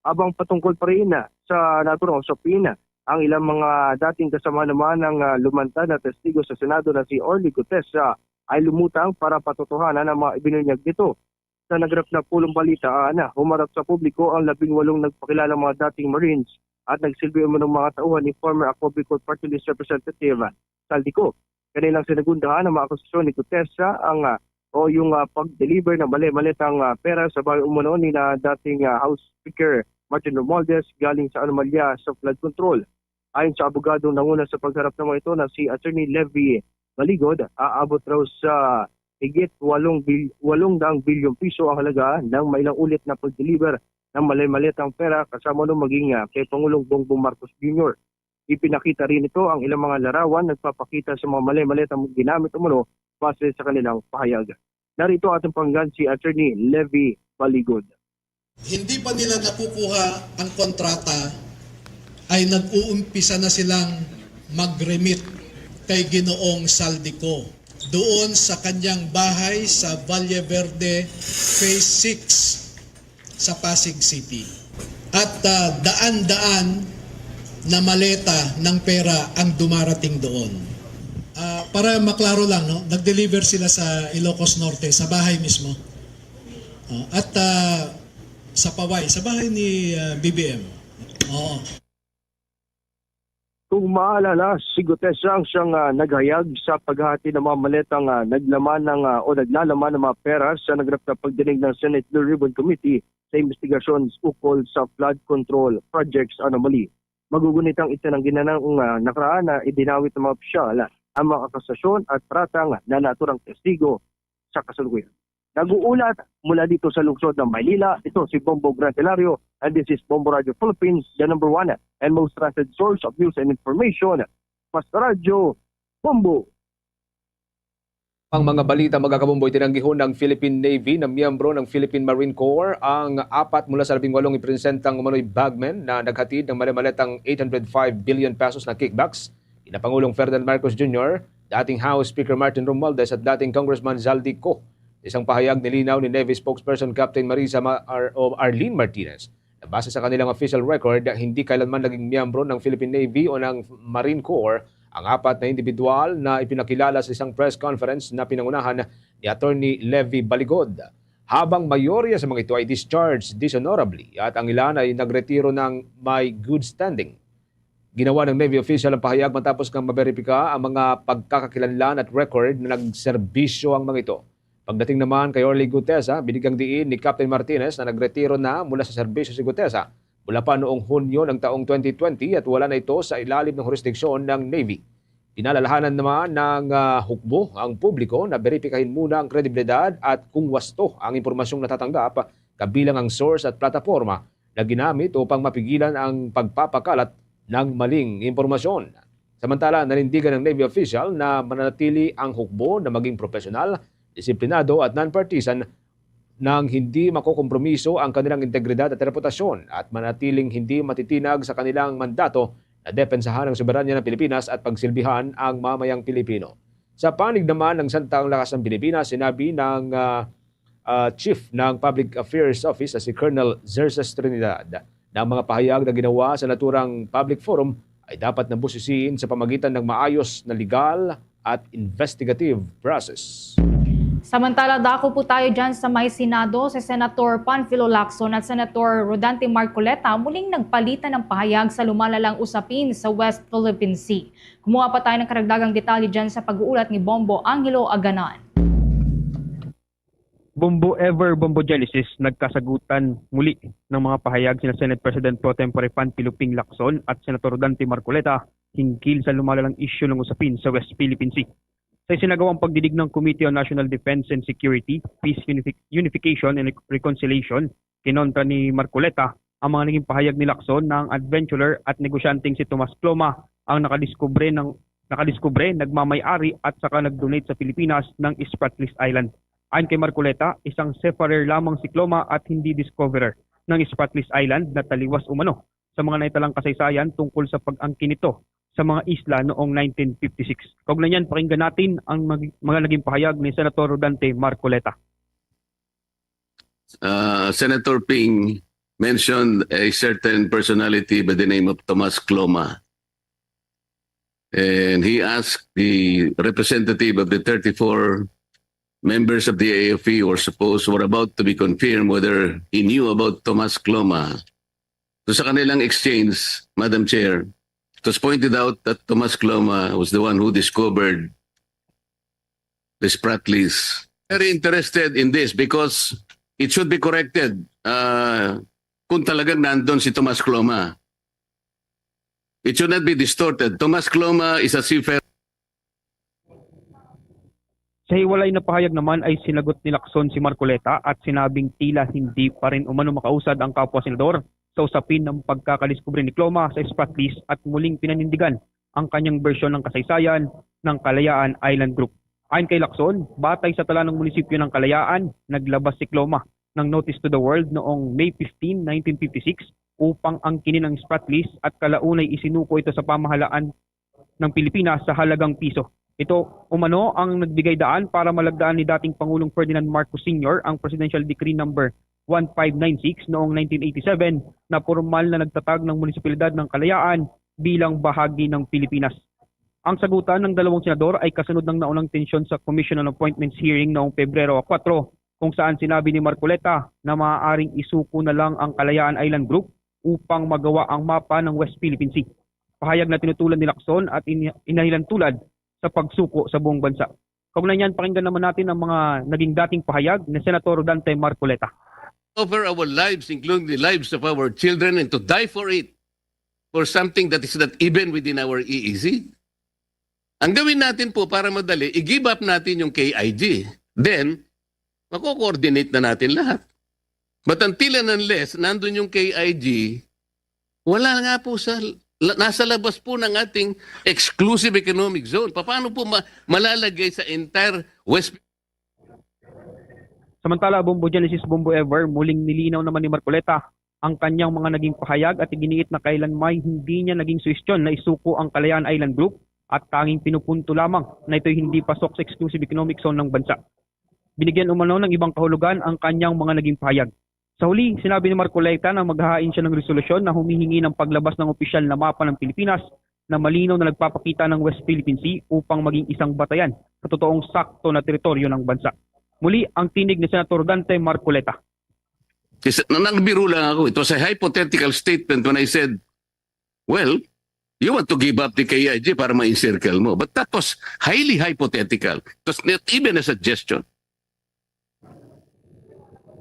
Abang patungkol pa rin sa naturang usapin, ang ilang mga dating kasama naman ng ah, lumantad na testigo sa Senado na si Orly Gutesa ay lumutang para patotohanan ang mga ibinunyag nito. Sa nagrap na pulong balitaan, humarap sa publiko ang labing walong nagpakilalang mga dating Marines at nagsilbi umanong mga tauhan ni former Ako Bicol Party List Representative Saldico. Kanilang sinagundahan ang mga akusasyon ni Gutesa ang ah, o yung ah, pag-deliver ng mali-malitang ah, pera sa bahay umano ni na dating ah, House Speaker Martin Romualdez galing sa anomalya sa flood control. Ayon sa abogadong nanguna sa pagharap ng mga ito na si Attorney Levy Baligod, aabot raw sa higit walong bil-, walong daang bilyon piso ang halaga ng mailang ulit na pag-deliver ng mali-malitang pera kasama no maging ah, kay Pangulong Bongbong Marcos Junior. Ipinakita rin nito ang ilang mga larawan nagpapakita sa mga mali-malitang ginamit umano base sa kanilang pahayag. Narito atong pakinggan si Attorney Levy Baligod. Hindi pa nila nakukuha ang kontrata ay nag-uumpisa na silang mag-remit kay Ginoong Saldico doon sa kanyang bahay sa Valle Verde Phase six sa Pasig City. At ah, daan-daan na maleta ng pera ang dumarating doon. Ah, para maklaro lang, no, nag-deliver sila sa Ilocos Norte, sa bahay mismo. Oh, at ah, sa Paway, sa bahay ni ah, B B M. Oo. Kung maalala, si Gutesa ang siyang ah, naghayag sa paghati ng mga maletang ah, naglaman ng ah, o naglalaman ng mga pera sa nagrap na pagdinig ng Senate Blue Ribbon Committee sa investigasyon ukol sa flood control projects anomaly. Magugunit ang isa ng ginanang uh, nakaraan na idinawit ng mga opisyal ang mga akusasyon at paratang na naturang testigo sa kasalukuyan. Nag-uulat mula dito sa lungsod ng Maynila, ito si Bombo Grant Hilario, and this is Bombo Radio Philippines, the number one and most trusted source of news and information. Mas Radyo, Bombo. Ang mga balita, mga kabomboy. Tinanggihon ng Philippine Navy na miyembro ng Philippine Marine Corps ang apat mula sa labing walong ipresentang umano'y bagmen na naghatid ng mali-maletang eight hundred five billion pesos na kickbacks kina Pangulong Ferdinand Marcos Junior, dating House Speaker Martin Romualdez at dating Congressman Zaldy Co. Sa isang pahayag, nilinaw ni Navy spokesperson Captain Marisa Ma- Ar- o Arlene Martinez na base sa kanilang official record, hindi kailanman naging miyembro ng Philippine Navy o ng Marine Corps ang apat na individual na ipinakilala sa isang press conference na pinangunahan ni Attorney Levy Baligod. Habang mayorya sa mga ito ay discharged dishonorably at ang ilan ay nagretiro ng may good standing. Ginawa ng Navy official ang pahayag matapos nga maberipika ang mga pagkakakilanlan at record na nagserbisyo ang mga ito. Pagdating naman kay Orly Guteza, binigyang diin ni Captain Martinez na nagretiro na mula sa serbisyo si Guteza mula pa noong Hunyo ng taong twenty twenty at wala na ito sa ilalim ng hurisdiksyon ng Navy. Pinalalahanan naman ng ah, hukbo ang publiko na beripikahin muna ang kredibilidad at kung wasto ang impormasyong natatanggap, kabilang ang source at plataporma na ginamit upang mapigilan ang pagpapakalat ng maling impormasyon. Samantala, nanindigan ng Navy official na mananatili ang hukbo na maging profesional, disiplinado at non-partisan nang hindi makokompromiso ang kanilang integridad at reputasyon at manatiling hindi matitinag sa kanilang mandato na depensahan ang soberanya ng Pilipinas at pagsilbihan ang mamayang Pilipino. Sa panig naman ng Santa ang Lakas ng Pilipinas, sinabi ng ah, ah, Chief ng Public Affairs Office na si Colonel Xerxes Trinidad na ang mga pahayag na ginawa sa naturang public forum ay dapat na busisiin sa pamagitan ng maayos na legal at investigative process. Samantala, dako po tayo dyan sa may Senado. Si Senator Panfilo Lacson at Senator Rodante Marcoleta muling nagpalitan ng pahayag sa lumalalang usapin sa West Philippine Sea. Kumuha pa tayo ng karagdagang detalye dyan sa pag-uulat ni Bombo Angelo Aganan. Bombo ever Bombo Genesis, nagkasagutan muli ng mga pahayag sina Senate President Pro Tempore Panfilo Ping Lacson at Senator Dante Marcoleta hinggil sa lumalalang isyu ng usapin sa West Philippine Sea. Sa isinagawang pagdinig ng Committee on National Defense and Security, Peace, Unifi- Unification and Reconciliation, kinontra ni Marcoleta ang mga naging pahayag ni Lacson na ang adventurer at negosyanteng si Tomas Cloma ang nakadiskubre ng nakadiskubre, nagmamay-ari at saka nag-donate sa Pilipinas ng Spratleys Island. Ayon kay Marcoleta, isang seafarer lamang si Cloma at hindi discoverer ng Spratleys Island na taliwas umano sa mga naitalang kasaysayan tungkol sa pag-angkin nito sa mga isla noong nineteen fifty-six. Kaugnay niyan, pakinggan natin ang mag- mga naging pahayag ni Senator Rodante Marcoleta. Uh, Senator Ping mentioned a certain personality by the name of Tomas Cloma. And he asked the representative of the thirty-four members of the A F P who are supposed, who are about to be confirmed whether he knew about Tomas Cloma. So sa kanilang exchange, Madam Chair, it was pointed out that Tomas Cloma was the one who discovered the Spratlys. Very interested in this because it should be corrected uh, kung talagang nandun si Tomas Cloma. It should not be distorted. Tomas Cloma is a seafarer. Sa hiwalay na pahayag naman ay sinagot ni Lacson si Marcoleta at sinabing tila hindi pa rin umano makausad ang kapwa senador sa usapin ng pagkakadiskubre ni Cloma sa Spratlys at muling pinanindigan ang kanyang bersyon ng kasaysayan ng Kalayaan Island Group. Ayon kay Lacson, batay sa tala ng munisipyo ng Kalayaan, naglabas si Cloma ng notice to the world noong May fifteen, nineteen fifty-six upang angkinin ang Spratlys at kalaunay isinuko ito sa pamahalaan ng Pilipinas sa halagang piso. Ito umano ang nagbigay daan para malagdaan ni dating Pangulong Ferdinand Marcos Senior ang Presidential Decree number one five nine six noong nineteen eighty-seven na pormal na nagtatag ng Munisipalidad ng Kalayaan bilang bahagi ng Pilipinas. Ang sagutan ng dalawang senador ay kasunod ng naunang tensyon sa Commission on Appointments hearing noong Pebrero four, kung saan sinabi ni Marcoleta na maaaring isuko na lang ang Kalayaan Island Group upang magawa ang mapa ng West Philippine Sea. Pahayag na tinutulan ni Lacson at in- inahilan tulad sa pagsuko sa buong bansa. Kaugnay niyan, pakinggan naman natin ang mga naging dating pahayag ni Senator Dante Marcoleta. Over our lives, including the lives of our children, and to die for it, for something that is not even within our E E Z. Ang gawin natin po para madali, i-give up natin yung K I G. Then, mako-coordinate na natin lahat. But until and unless nandun yung K I G, wala nga po sa, la- nasa labas po ng ating exclusive economic zone. Paano po ma- malalagay sa entire West Samantala, Bombo Genesis, Bombo Ever, muling nilinaw naman ni Marcoleta ang kanyang mga naging pahayag at iginiit na kailanmay hindi niya naging suhestyon na isuko ang Kalayaan Island Group at tanging pinupunto lamang na ito'y hindi pasok sa exclusive economic zone ng bansa. Binigyan umano ng ibang kahulugan ang kanyang mga naging pahayag. Sa huli, sinabi ni Marcoleta na maghahain siya ng resolusyon na humihingi ng paglabas ng opisyal na mapa ng Pilipinas na malinaw na nagpapakita ng West Philippine Sea upang maging isang batayan sa totoong sakto na teritoryo ng bansa. Muli ang tinig ni Senator Dante Marcoleta. Kasi na nagbiro lang ako. It was a hypothetical statement when I said, "Well, you want to give up the K I G para ma-encircle mo." But that was highly hypothetical. It was not even a suggestion.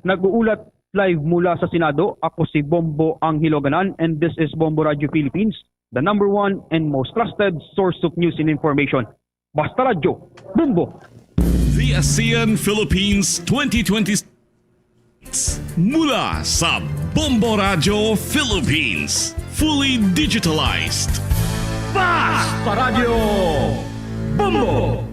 Nag-uulat live mula sa Senado, ako si Bombo Angelo Ganan, and this is Bombo Radio Philippines, the number one and most trusted source of news and information. Basta Radyo, Bombo! The ASEAN Philippines twenty twenty-six mula sa Bombo Radio Philippines. Fully digitalized. Basta Radyo, Bombo!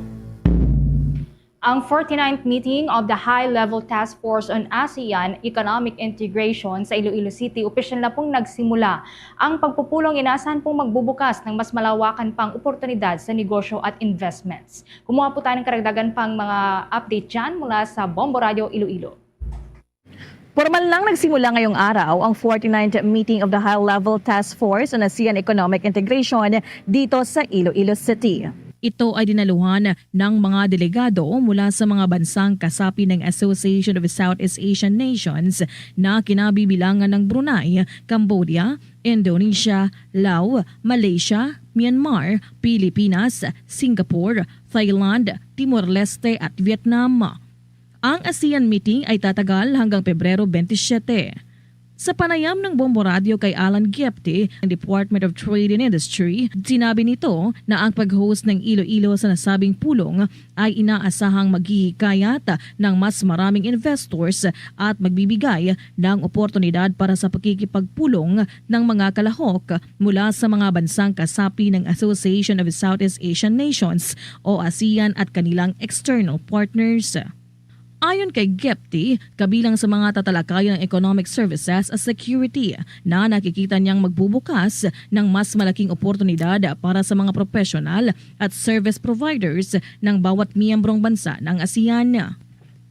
Ang forty-ninth meeting of the High-Level Task Force on ASEAN Economic Integration sa Iloilo City opisyal na pong nagsimula. Ang pagpupulong inaasahan pong magbubukas ng mas malawakan pang oportunidad sa negosyo at investments. Kumuha po tayo ng karagdagan pang mga update dyan mula sa Bombo Radio Iloilo. Pormal nang nagsimula ngayong araw ang forty-ninth meeting of the High-Level Task Force on ASEAN Economic Integration dito sa Iloilo City. Ito ay dinaluhan ng mga delegado mula sa mga bansang kasapi ng Association of Southeast Asian Nations na kinabibilangan ng Brunei, Cambodia, Indonesia, Laos, Malaysia, Myanmar, Pilipinas, Singapore, Thailand, Timor-Leste at Vietnam. Ang ASEAN meeting ay tatagal hanggang Pebrero twenty-seven. Sa panayam ng Bombo Radio kay Alan Gepti ng Department of Trade and Industry, sinabi nito na ang pag-host ng Iloilo sa nasabing pulong ay inaasahang maghihikayat ng mas maraming investors at magbibigay ng oportunidad para sa pakikipagpulong ng mga kalahok mula sa mga bansang kasapi ng Association of Southeast Asian Nations o ASEAN at kanilang external partners. Ayon kay Gepti, kabilang sa mga tatalakayan ng economic services at security na nakikita niyang magbubukas ng mas malaking oportunidad para sa mga professional at service providers ng bawat miyembrong bansa ng ASEAN.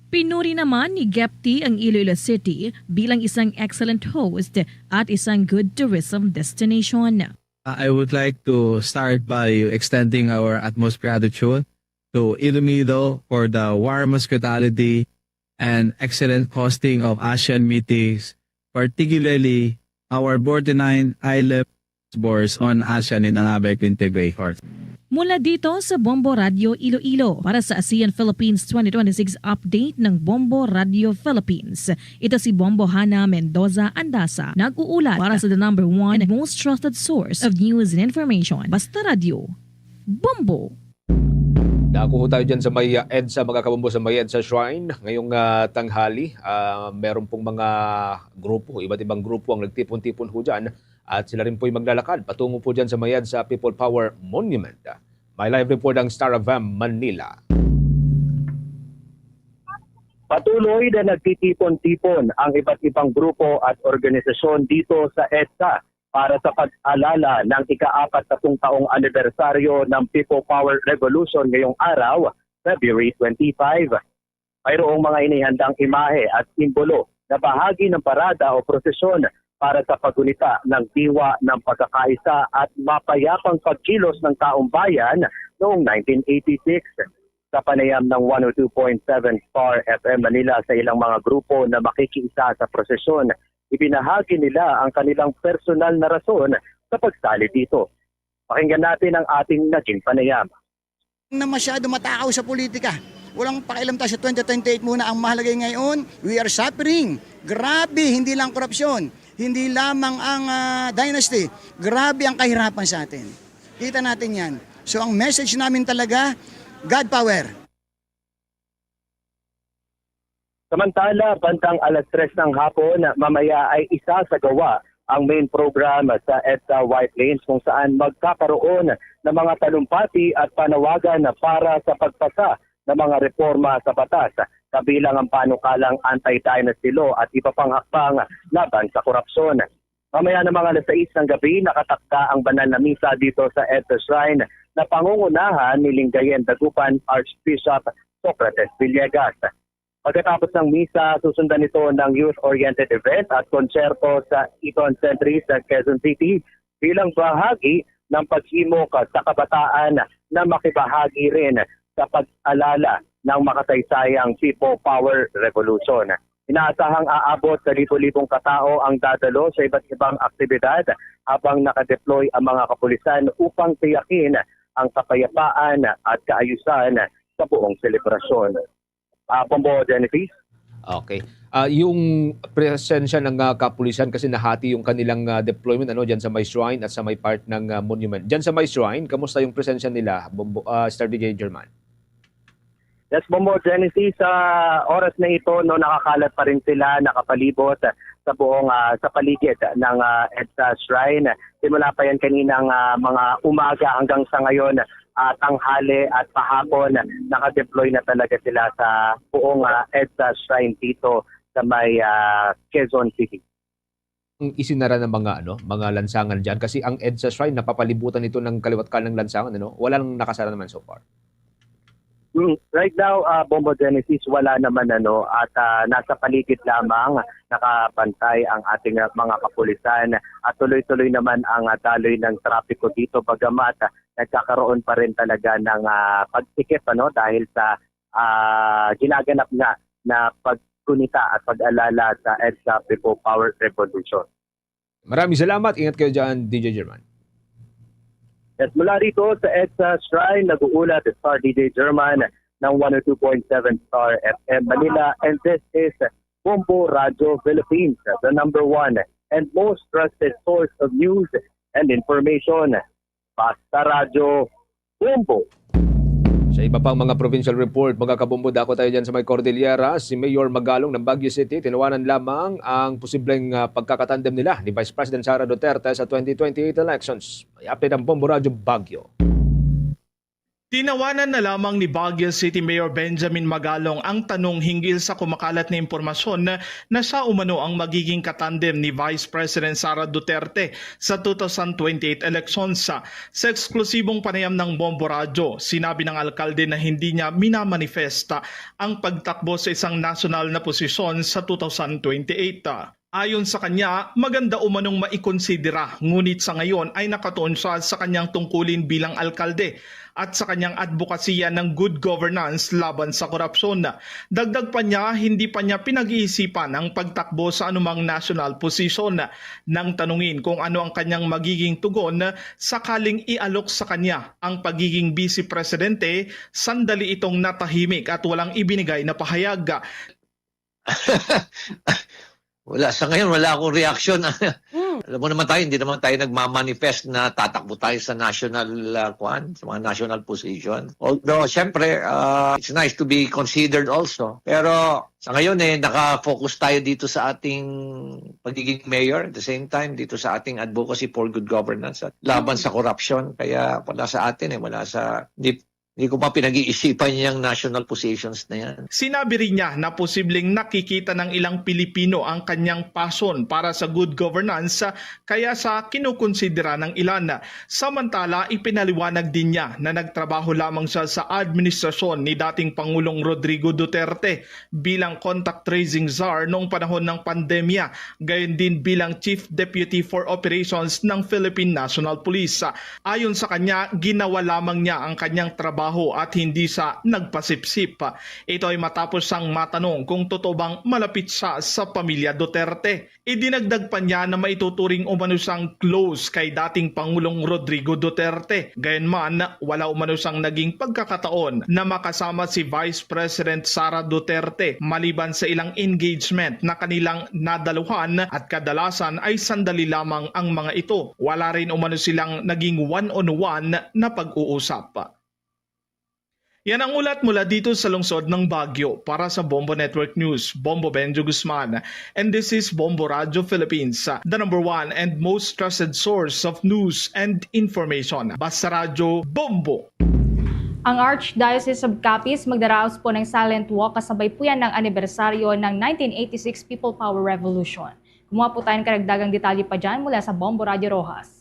Pinuri naman ni Gepti ang Iloilo City bilang isang excellent host at isang good tourism destination. I would like to start by extending our utmost gratitude to Ilomido for the warm hospitality and excellent hosting of ASEAN meetings, particularly our forty-nine high-level boards on ASEAN in Arabic integration. Mula dito sa Bombo Radio Iloilo para sa ASEAN Philippines twenty twenty-six update ng Bombo Radio Philippines. Ito si Bombo Hana Mendoza Andasa, nag-uulat para sa the number one and most trusted source of news and information. Basta Radio, Bombo! Dako ho tayo dyan sa may uh, EDSA, mga kabombo, sa may EDSA Shrine. Ngayong uh, tanghali, uh, meron pong mga grupo, iba't ibang grupo ang nagtipon-tipon ho dyan. At sila rin po'y maglalakad patungo po dyan sa may EDSA People Power Monument. May live report ang Star F M Manila. Patuloy na nagtitipon-tipon ang iba't ibang grupo at organisasyon dito sa EDSA para sa pag-alala ng ika-apat na pung taong anibersaryo ng People Power Revolution ngayong araw, February twenty-five. Mayroong mga inihandang imahe at simbolo na bahagi ng parada o prosesyon para sa paggunita ng diwa ng pagkakaisa at mapayapang pagkilos ng taong bayan noong nineteen eighty-six. Sa panayam ng one oh two point seven Star F M Manila sa ilang mga grupo na makikiisa sa prosesyon, ibinahagi nila ang kanilang personal na rason sa pagsali dito. Pakinggan natin ang ating naging panayam. Na masyado matakaw sa politika. Walang pakialam tayo sa twenty twenty-eight muna. Ang mahalaga ngayon, we are suffering. Grabe, hindi lang korupsyon, hindi lamang ang ah, dynasty. Grabe ang kahirapan sa atin. Kita natin yan. So ang message namin talaga, God power. Samantala, bandang alas tres ng hapon, mamaya ay isasagawa ang main program sa EDSA White Plains, kung saan magkakaroon ng mga talumpati at panawagan para sa pagpasa nga mga reforma sa batas, kabilang ang panukalang anti-dynasty law at iba pang hakbang laban sa korupsyon. Mamaya ng mga alas sais ng gabi, nakatakda ang banal na misa dito sa EDSA Shrine na pangungunahan ni Lingayen Dagupan Archbishop Socrates Villegas. Pagkatapos ng misa, susundan ito ng youth-oriented event at konsyerto sa Eton Century sa Quezon City bilang bahagi ng paghimok sa kabataan na makibahagi rin sa pag-alala ng makasaysayang People Power Revolution. Inaasahang aabot sa libo-libong katao ang dadalo sa iba't ibang aktibidad habang nakadeploy ang mga kapulisan upang tiyakin ang kapayapaan at kaayusan sa buong selebrasyon. Ah, Bombo, Genesis? Okay. Ah, yung presensya ng ah, kapulisan kasi nahati yung kanilang ah, deployment ano diyan sa may shrine at sa may part ng ah, monument. Diyan sa may shrine, kamusta yung presensya nila, Bombo, ah, Star D J German? Yes, Bombo, Genesis, sa oras na ito, no, nakakalat pa rin sila, nakapalibot sa buong ah, sa paligid ng ah, EDSA Shrine. Simula pa yan kaninang ah, mga umaga hanggang sa ngayon, ah, tanghali at pahapon, nakadeploy na talaga sila sa buong ah, EDSA Shrine dito sa may ah, Quezon City. Ang isinara ng mga ano, mga lansangan diyan kasi ang EDSA Shrine napapalibutan ito ng kaliwat kanan ng lansangan ano, walang nakasara naman so far. Mm, right now, ah, Bombo Genesis, wala naman ano at ah, nasa paligid lamang nakabantay ang ating ah, mga kapulisan at tuloy-tuloy naman ang ah, daloy ng trapiko dito, bagamat ah, nagkakaroon pa rin talaga ng ah, pagsikip ano dahil sa ah, ginaganap nga na paggunita at pag-alala sa EDSA People Power Revolution. Maraming salamat. Ingat kayo dyan, D J German. At mula rito sa EDSA Shrine, nag-uulat si Star D J German ng one oh two point seven Star F M Manila. And this is Bombo Radio Philippines, the number one and most trusted source of news and information. Basta Radyo, Bombo! Sa iba pang mga provincial report, mga kabombo, dako tayo dyan sa may Cordillera. Si Mayor Magalong ng Baguio City, tinawanan lamang ang posibleng ah, pagkakatandem nila ni Vice President Sara Duterte sa twenty twenty-eight elections. May update ang Bombo Radyo Baguio. Tinawanan na lamang ni Baguio City Mayor Benjamin Magalong ang tanong hinggil sa kumakalat na impormasyon na, na siya umano ang magiging katandem ni Vice President Sara Duterte sa two thousand twenty-eight elections. Sa eksklusibong panayam ng Bombo Radyo, sinabi ng alkalde na hindi niya minamanifesta ang pagtakbo sa isang nasyonal na posisyon sa two thousand twenty-eight. Ayon sa kanya, maganda umanong maikonsidera, ngunit sa ngayon ay nakatuon siya sa kanyang tungkulin bilang alkalde at sa kanyang adbokasiya ng good governance laban sa korupsyon. Dagdag pa niya, hindi pa niya pinag-iisipan ang pagtakbo sa anumang national position. Nang tanungin kung ano ang kanyang magiging tugon sakaling ialok sa kanya ang pagiging vice presidente, sandali itong natahimik at walang ibinigay na pahayag. Wala, sa ngayon, wala akong reaction. Mm. Alam mo naman tayo, hindi naman tayo nagmamanifest na tatakbo tayo sa national, uh, kwan, sa mga national position. Although, syempre, uh, it's nice to be considered also. Pero sa ngayon, eh, nakafocus tayo dito sa ating pagiging mayor. At the same time, dito sa ating advocacy for good governance at laban sa corruption. Kaya wala sa atin, eh, wala sa, hindi, hindi ko pa pinag-iisipan yung national positions na yan. Sinabi rin niya na posibleng nakikita ng ilang Pilipino ang kanyang passion para sa good governance, kaya sa kinukonsidera ng ilan. Samantala, ipinaliwanag din niya na nagtrabaho lamang siya sa administrasyon ni dating Pangulong Rodrigo Duterte bilang contact tracing czar noong panahon ng pandemya, gayon din bilang Chief Deputy for Operations ng Philippine National Police. Ayon sa kanya, ginawa lamang niya ang kanyang trabaho at hindi siya nagpasipsip. Ito ay matapos siyang matanong kung totoo bang malapit siya sa pamilya Duterte. Idinagdag pa niya na maituturing umano siyang close kay dating Pangulong Rodrigo Duterte. Gayunman, wala umano siyang naging pagkakataon na makasama si Vice President Sara Duterte maliban sa ilang engagement na kanilang nadaluhan at kadalasan ay sandali lamang ang mga ito. Wala rin umano silang naging one-on-one na pag-uusap. Yan ang ulat mula dito sa lungsod ng Baguio. Para sa Bombo Network News, Bombo Benjo Guzman. And this is Bombo Radyo Philippines, the number one and most trusted source of news and information. Basta Radyo, Bombo! Ang Archdiocese of Capiz magdaraos po ng silent walk kasabay po yan ng anibersaryo ng nineteen eighty-six People Power Revolution. Kumuha po tayo ng karagdagang detalye pa dyan mula sa Bombo Radio Roxas.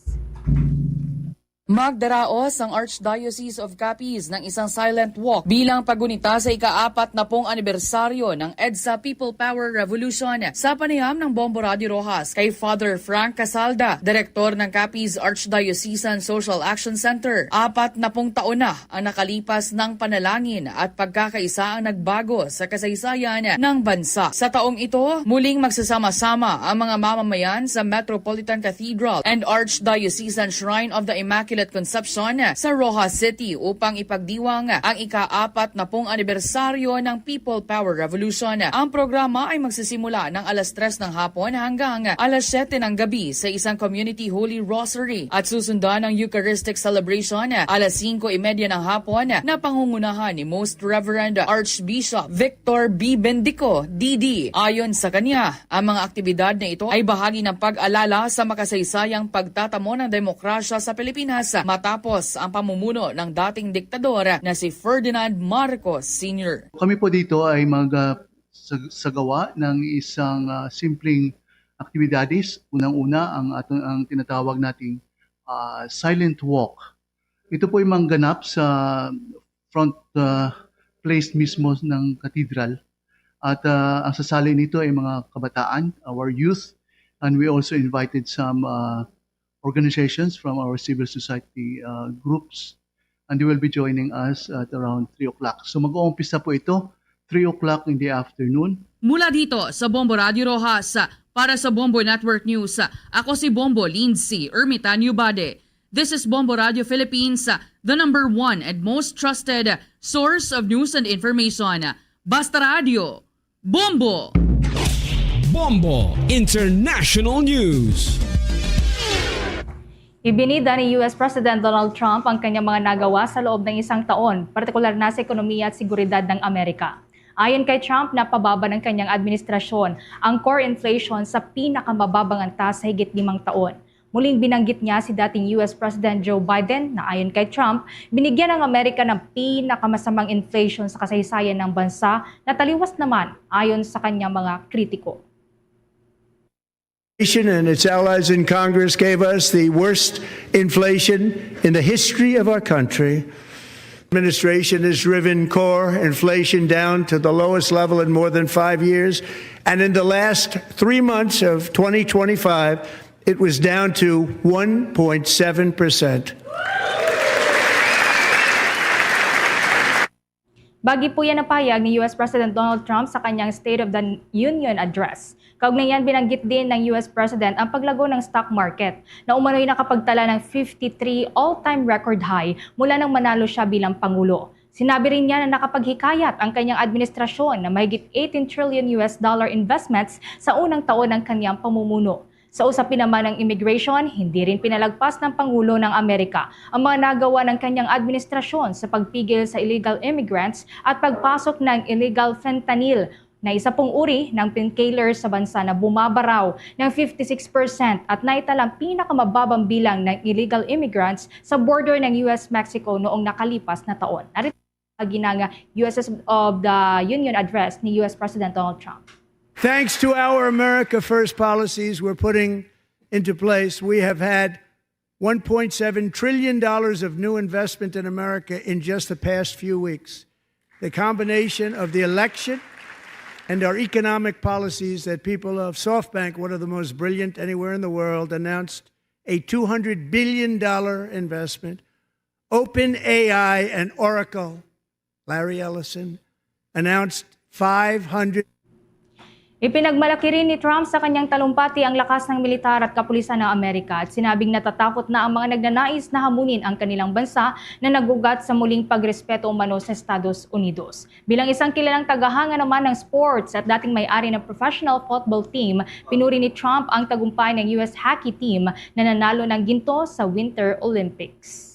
Magdaraos ang Archdiocese of Capiz ng isang silent walk bilang paggunita sa ika-apat na pong anibersaryo ng EDSA People Power Revolution. Sa panayam ng Bombo Radio Roxas kay Father Frank Casalda, direktor ng Capiz Archdiocesan Social Action Center, apat na pong taon na ang nakalipas ng panalangin at pagkakaisa ang nagbago sa kasaysayan ng bansa. Sa taong ito, muling magsasama-sama ang mga mamamayan sa Metropolitan Cathedral and Archdiocesan Shrine of the Immaculate Conception sa Roxas City upang ipagdiwang ang ika-apat na pong anibersaryo ng People Power Revolution. Ang programa ay magsisimula ng alas tres ng hapon hanggang alas siyete ng gabi sa isang community Holy Rosary at susundan ng Eucharistic Celebration alas singko y media ng hapon na pangungunahan ni Most Reverend Archbishop Victor B. Bendico, D D. Ayon sa kanya, ang mga aktibidad na ito ay bahagi ng pag-alala sa makasaysayang pagtatamo ng demokrasya sa Pilipinas matapos ang pamumuno ng dating diktador na si Ferdinand Marcos Senior. Kami po dito ay mag, ah, sag-, sagawa ng isang, ah, simpleng aktibidades. Unang-una, ang aton, ang tinatawag nating, ah, silent walk. Ito po ay mangganap sa front, ah, place mismo ng katedral. At, ah, ang sasali nito ay mga kabataan, our youth, and we also invited some, ah, organizations from our civil society, ah, groups, and they will be joining us at around three o'clock. So mag-uumpisa po ito, three o'clock in the afternoon. Mula dito sa Bombo Radio Roxas, para sa Bombo Network News, ako si Bombo Lindsay Ermitanio Bade. This is Bombo Radio Philippines, the number one and most trusted source of news and information. Basta Radio, Bombo! Bombo International News. Ibinida ni U S President Donald Trump ang kanyang mga nagawa sa loob ng isang taon, partikular na sa ekonomiya at seguridad ng Amerika. Ayon kay Trump, napababa ng kanyang administrasyon ang core inflation sa pinakamababang antas sa higit limang taon. Muling binanggit niya si dating U S President Joe Biden na ayon kay Trump, binigyan ang Amerika ng pinakamasamang inflation sa kasaysayan ng bansa na taliwas naman ayon sa kanyang mga kritiko. And its allies in Congress gave us the worst inflation in the history of our country. Administration has driven core inflation down to the lowest level in more than five years. And in the last three months of twenty twenty-five, it was down to one point seven percent. Bagi po yan ang pahayag ni U S President Donald Trump sa kanyang State of the Union Address. Kaugnay niyan, binanggit din ng U S President ang paglago ng stock market na umano'y nakapagtala ng fifty-three all-time record high mula nang manalo siya bilang Pangulo. Sinabi rin niya na nakapaghikayat ang kanyang administrasyon na mahigit eighteen trillion U S dollar investments sa unang taon ng kanyang pamumuno. Sa usapin naman ng immigration, hindi rin pinalagpas ng Pangulo ng Amerika ang mga nagawa ng kanyang administrasyon sa pagpigil sa illegal immigrants at pagpasok ng illegal fentanyl na isa pong uri ng painkiller sa bansa na bumaba raw ng fifty-six percent at naitalang pinakamababang bilang ng illegal immigrants sa border ng U S Mexico noong nakalipas na taon. Narito ang ginanga U S of the Union Address ni U S President Donald Trump. Thanks to our America First policies we're putting into place, we have had one point seven trillion dollars of new investment in America in just the past few weeks. The combination of the election and our economic policies that people of SoftBank, one of the most brilliant anywhere in the world, announced a two hundred billion dollar investment. OpenAI and Oracle, Larry Ellison, announced five hundred Ipinagmalaki rin ni Trump sa kanyang talumpati ang lakas ng militar at kapulisan ng Amerika at sinabing natatakot na ang mga nagnanais na hamunin ang kanilang bansa na nagugat sa muling pagrespeto umano sa Estados Unidos. Bilang isang kilalang tagahanga naman ng sports at dating may-ari ng professional football team, pinuri ni Trump ang tagumpay ng U S hockey team na nanalo ng ginto sa Winter Olympics.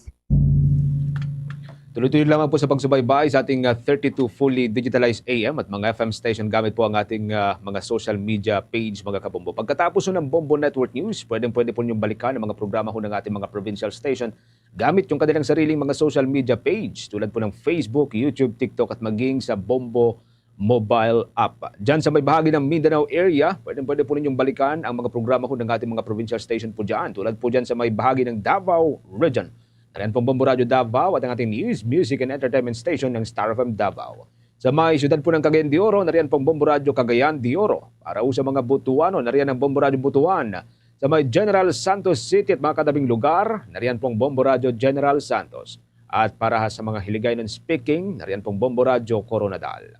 Tuloy-tuloy lamang po sa pagsubaybay sa ating ah, thirty-two fully digitalized A M at mga F M station gamit po ang ating ah, mga social media page, mga kabombo. Pagkatapos po ng Bombo Network News, pwedeng-pwede po niyong balikan ang mga programa ho ng ating mga provincial station gamit yung kanilang sariling mga social media page tulad po ng Facebook, YouTube, TikTok at maging sa Bombo mobile app. Diyan sa may bahagi ng Mindanao area, pwedeng-pwede po ninyong balikan ang mga programa ko ng ating mga provincial station po diyan, tulad po diyan sa may bahagi ng Davao Region. Nariyan pong Bombo Radyo Davao at ang ating news, music, and entertainment station ng Star F M Davao. Sa may siyudad po ng Cagayan de Oro, nariyan pong Bombo Radyo Cagayan de Oro. Para po sa mga Butuano, nariyan ang Bombo Radyo Butuan. Sa may General Santos City at mga katabing lugar, nariyan pong Bombo Radyo General Santos. At para sa mga Hiligaynon speaking, nariyan pong Bombo Radyo Coronadal.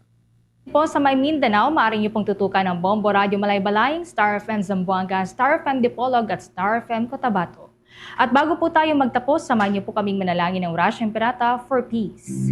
Po sa may Mindanao, maaari niyo pong tutukan ang Bombo Radyo Malaybalay, Star F M Zamboanga, Star F M Dipolog at Star F M Cotabato. At bago po tayo magtapos, samahan niyo po kaming manalangin ng Orasyo Imperata for peace.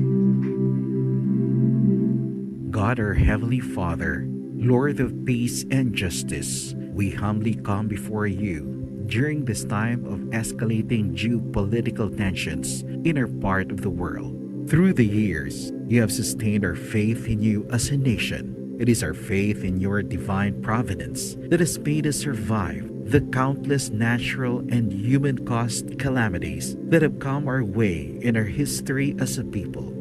God, our Heavenly Father, Lord of peace and justice, we humbly come before you during this time of escalating geopolitical tensions in our part of the world. Through the years, you have sustained our faith in you as a nation. It is our faith in your divine providence that has made us survive the countless natural and human caused calamities that have come our way in our history as a people.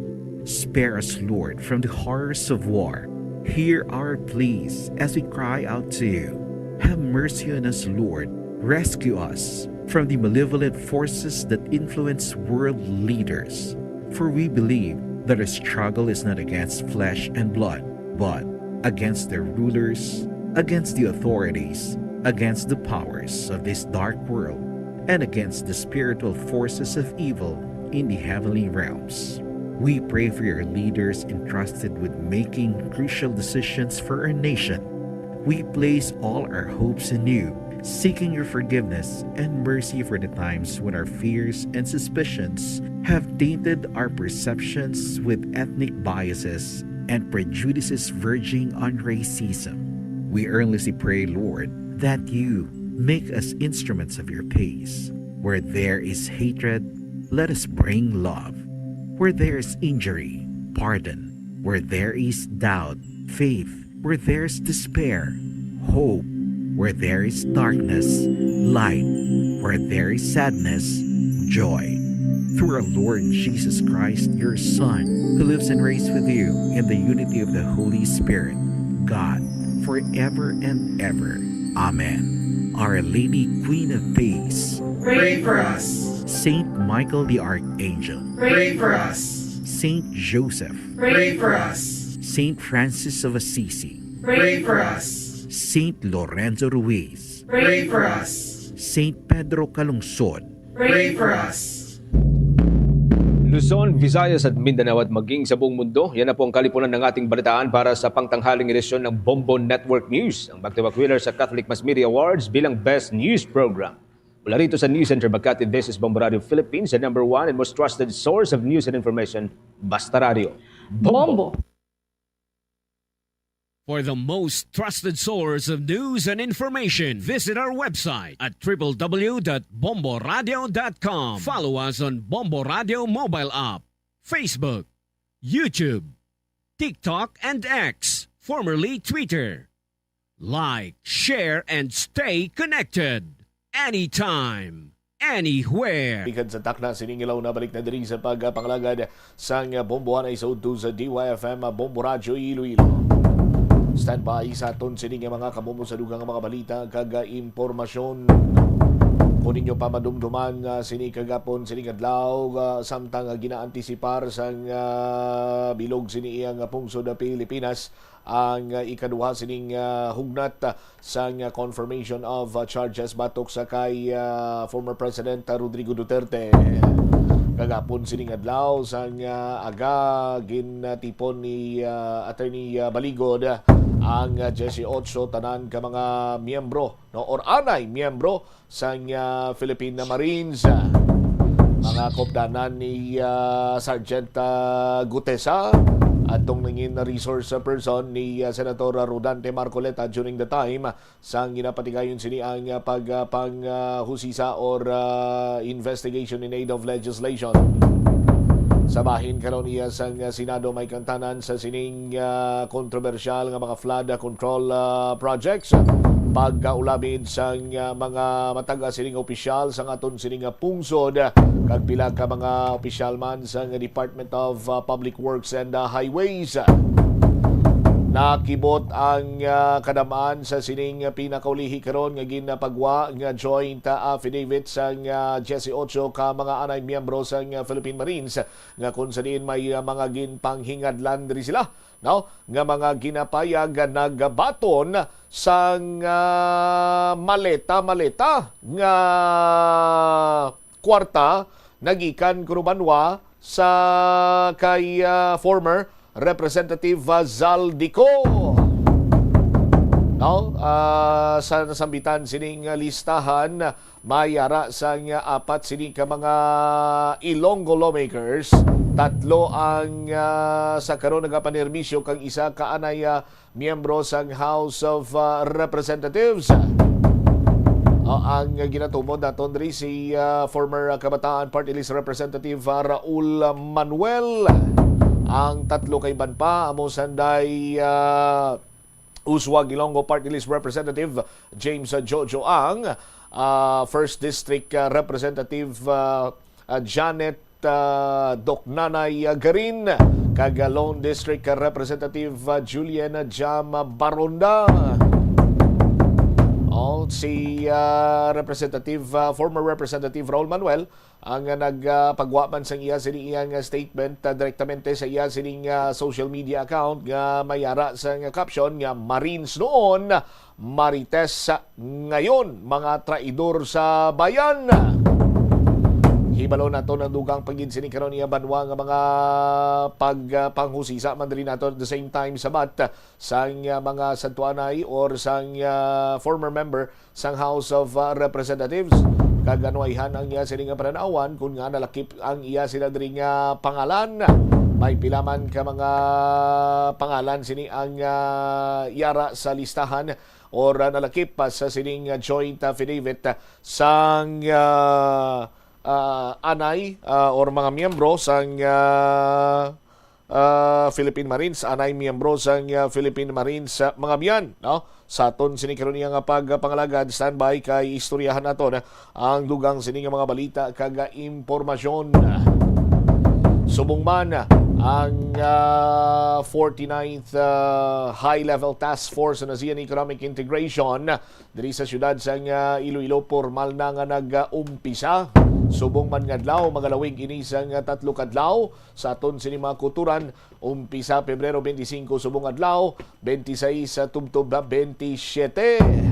Spare us, Lord, from the horrors of war. Hear our pleas as we cry out to you. Have mercy on us, Lord. Rescue us from the malevolent forces that influence world leaders. For we believe that our struggle is not against flesh and blood, but against their rulers, against the authorities, against the powers of this dark world, and against the spiritual forces of evil in the heavenly realms. We pray for your leaders entrusted with making crucial decisions for our nation. We place all our hopes in you, seeking your forgiveness and mercy for the times when our fears and suspicions have tainted our perceptions with ethnic biases and prejudices verging on racism. We earnestly pray, Lord, that you make us instruments of your peace. Where there is hatred, let us bring love. Where there is injury, pardon. Where there is doubt, faith. Where there is despair, hope. Where there is darkness, light. Where there is sadness, joy. Through our Lord Jesus Christ, your Son, who lives and reigns with you in the unity of the Holy Spirit, God, forever and ever. Amen. Our Lady, Queen of Peace, Pray for us. Saint Michael the Archangel, Pray for us. Saint Joseph, Pray for us. Saint Francis of Assisi, Pray for us. Saint Lorenzo Ruiz, Pray for us. Saint Pedro Calungsod, Pray for us. Luzon, Visayas at Mindanao at maging sa buong mundo, yan na po ang kalipunan ng ating balitaan para sa pangtanghaling edisyon ng Bombo Network News. Ang back-to-back winner sa Catholic Mass Media Awards bilang Best News Program. Mula rito sa News Center Makati, this is Bombo Radio Philippines, the number one and most trusted source of news and information, Basta Radio. Bombo. For the most trusted source of news and information, visit our website at w w w dot bomboradio dot com. Follow us on Bombo Radio mobile app, Facebook, YouTube, TikTok, and X, formerly Twitter. Like, share, and stay connected anytime, anywhere. Gikan sa takna sining ilaw na balik na diri sa pagpangalagad sang bombohanay sa udto sa D Y F M Bombo Radyo Iloilo. Standby sa aton sini nga mga kamumog sa dugang nga mga balita kag impormasyon. Kung ninyo pa madumduman nga sini kagapon sining adlaw, ah, samtang, ah, ginaantisipar sang, ah, bilog sini iyang pungsod, ah, Pilipinas ang, ah, ikaduha sining, ah, hugnat, ah, sang, ah, confirmation of, ah, charges batok sa kay, ah, former President, ah, Rodrigo Duterte. Kagapon sining adlaw sang, ah, aga, ginatipon ni, ah, Attorney, ah, Baligod, ah, ang, ah, diyesyocho tanan ka mga miyembro, no, or anay miyembro sang, ah, Philippine Marines. Mga kopdanan ni, ah, Sergeant, ah, Gutesa, adtong nangin resource person ni, ah, Senator Rodante Marcoleta during the time sang ginapatigayon sini ang, ah, pag, ah, pang, ah, husisa or, ah, investigation in aid of legislation. Sa bahin karon iya sang, ah, Senado may kantanan sa sining, ah, kontrobersyal nga mga flood, ah, control, ah, projects. Pagkaulamid sang, ah, mga matag-a sining opisyal sang aton sining, ah, pungsod, ah, kag pila ka mga opisyal man sang Department of, ah, Public Works and, ah, Highways. Nakibot ang, ah, kadam-an sa sining pinakaulihi karon nga ginapagwa nga joint, ah, affidavit sang, ah, diyesyocho ka mga anay miyembro sang, ah, Philippine Marines nga kung sa diin may, ah, mga ginpanghingadlan diri sila, no, nga mga ginapayag nga nagabaton sang, ah, maleta-maleta nga kwarta nagikan kuno banwa sa kay, ah, former Representative, ah, Zaldy Co. No? Ah, sa nasambitan sining, ah, listahan, may ara sang, ah, apat sini ka mga Ilonggo lawmakers. Tatlo ang, ah, sa karon nagapanerbisyo kag isa ka anay, ah, miyembro sang House of, ah, Representatives. Ah, ang ginatumod naton diri si, ah, former, ah, Kabataan Party List Representative, ah, Raul Manuel. Ang tatlo kaiban pa amo sanday, ah, Uswag Ilonggo Party List Representative James, ah, Jojo Ang, ah, First District, ah, Representative, ah, ah, Janet, ah, Doc Nanay, ah, Garin, kag, ah, Lone District, ah, Representative, ah, Julian Jam Baronda. Oh, si, ah, Representative, ah, former Representative Raul Manuel ang, ah, nag, ah, pagwa man sang iya sini iyang, ah, statement, ah, direktamente sa iya sining, ah, social media account nga may ara sang caption nga Marines noon, Marites ngayon, mga traidor sa bayan. Hibalo naton ang dugang pa gid sini karon iya banwa nga mga pagpanghusisa man diri nato at the same time sabat sang, ah, mga santuanay or sang, ah, former member sang House of, ah, Representatives. Kag anuayhan ang iya sini nga panan-awan kun nga nalakip ang iya sila diri nga pangalan. May pila man ka mga pangalan sini ang, ah, yara sa listahan or, ah, nalakip pa sa sining, ah, joint affidavit sang, ah, ah, anay, ah, or mga miyembro sang, ah, ah, Philippine Marines, anay miyembro sang, ah, Philippine Marines, ah, mga biyan, no? Sa aton sini karon nga pagpangalagad, standby kay istoryahan naton ang dugang sini nga mga balita kag, ah, impormasyon. Subong man ang, ah, forty-ninth, ah, High Level Task Force on ASEAN Economic Integration diri sa siyudad sang, ah, Iloilo, pormal na nga nag-umpisa. Subong man nga adlaw, magalawig ini sang, ah, tatlo ka adlaw sa aton sini mga kulturan. Umpisa Pebrero twenty-five subong adlaw, twenty-six sa tubtob na twenty-seven.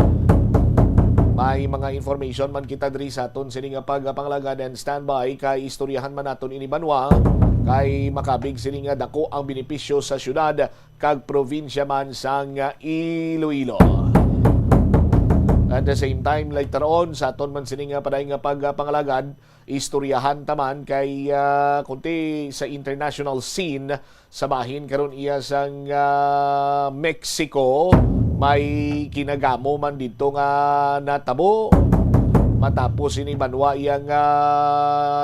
May mga information man kita diri sa aton sini nga pagpangalagad and standby kay istoryahan man naton ini banwa kay makabig sini nga dako ang benepisyo sa siyudad kag probinsya man sang Iloilo. At the same time, later on, sa aton man sini nga paday nga pagpangalagad, istoryahan ta man kay, ah, kunti sa international scene sa bahin karon iya sang, ah, Mexico, may kinagamo man didto nga natabo matapos ini banwa iya nga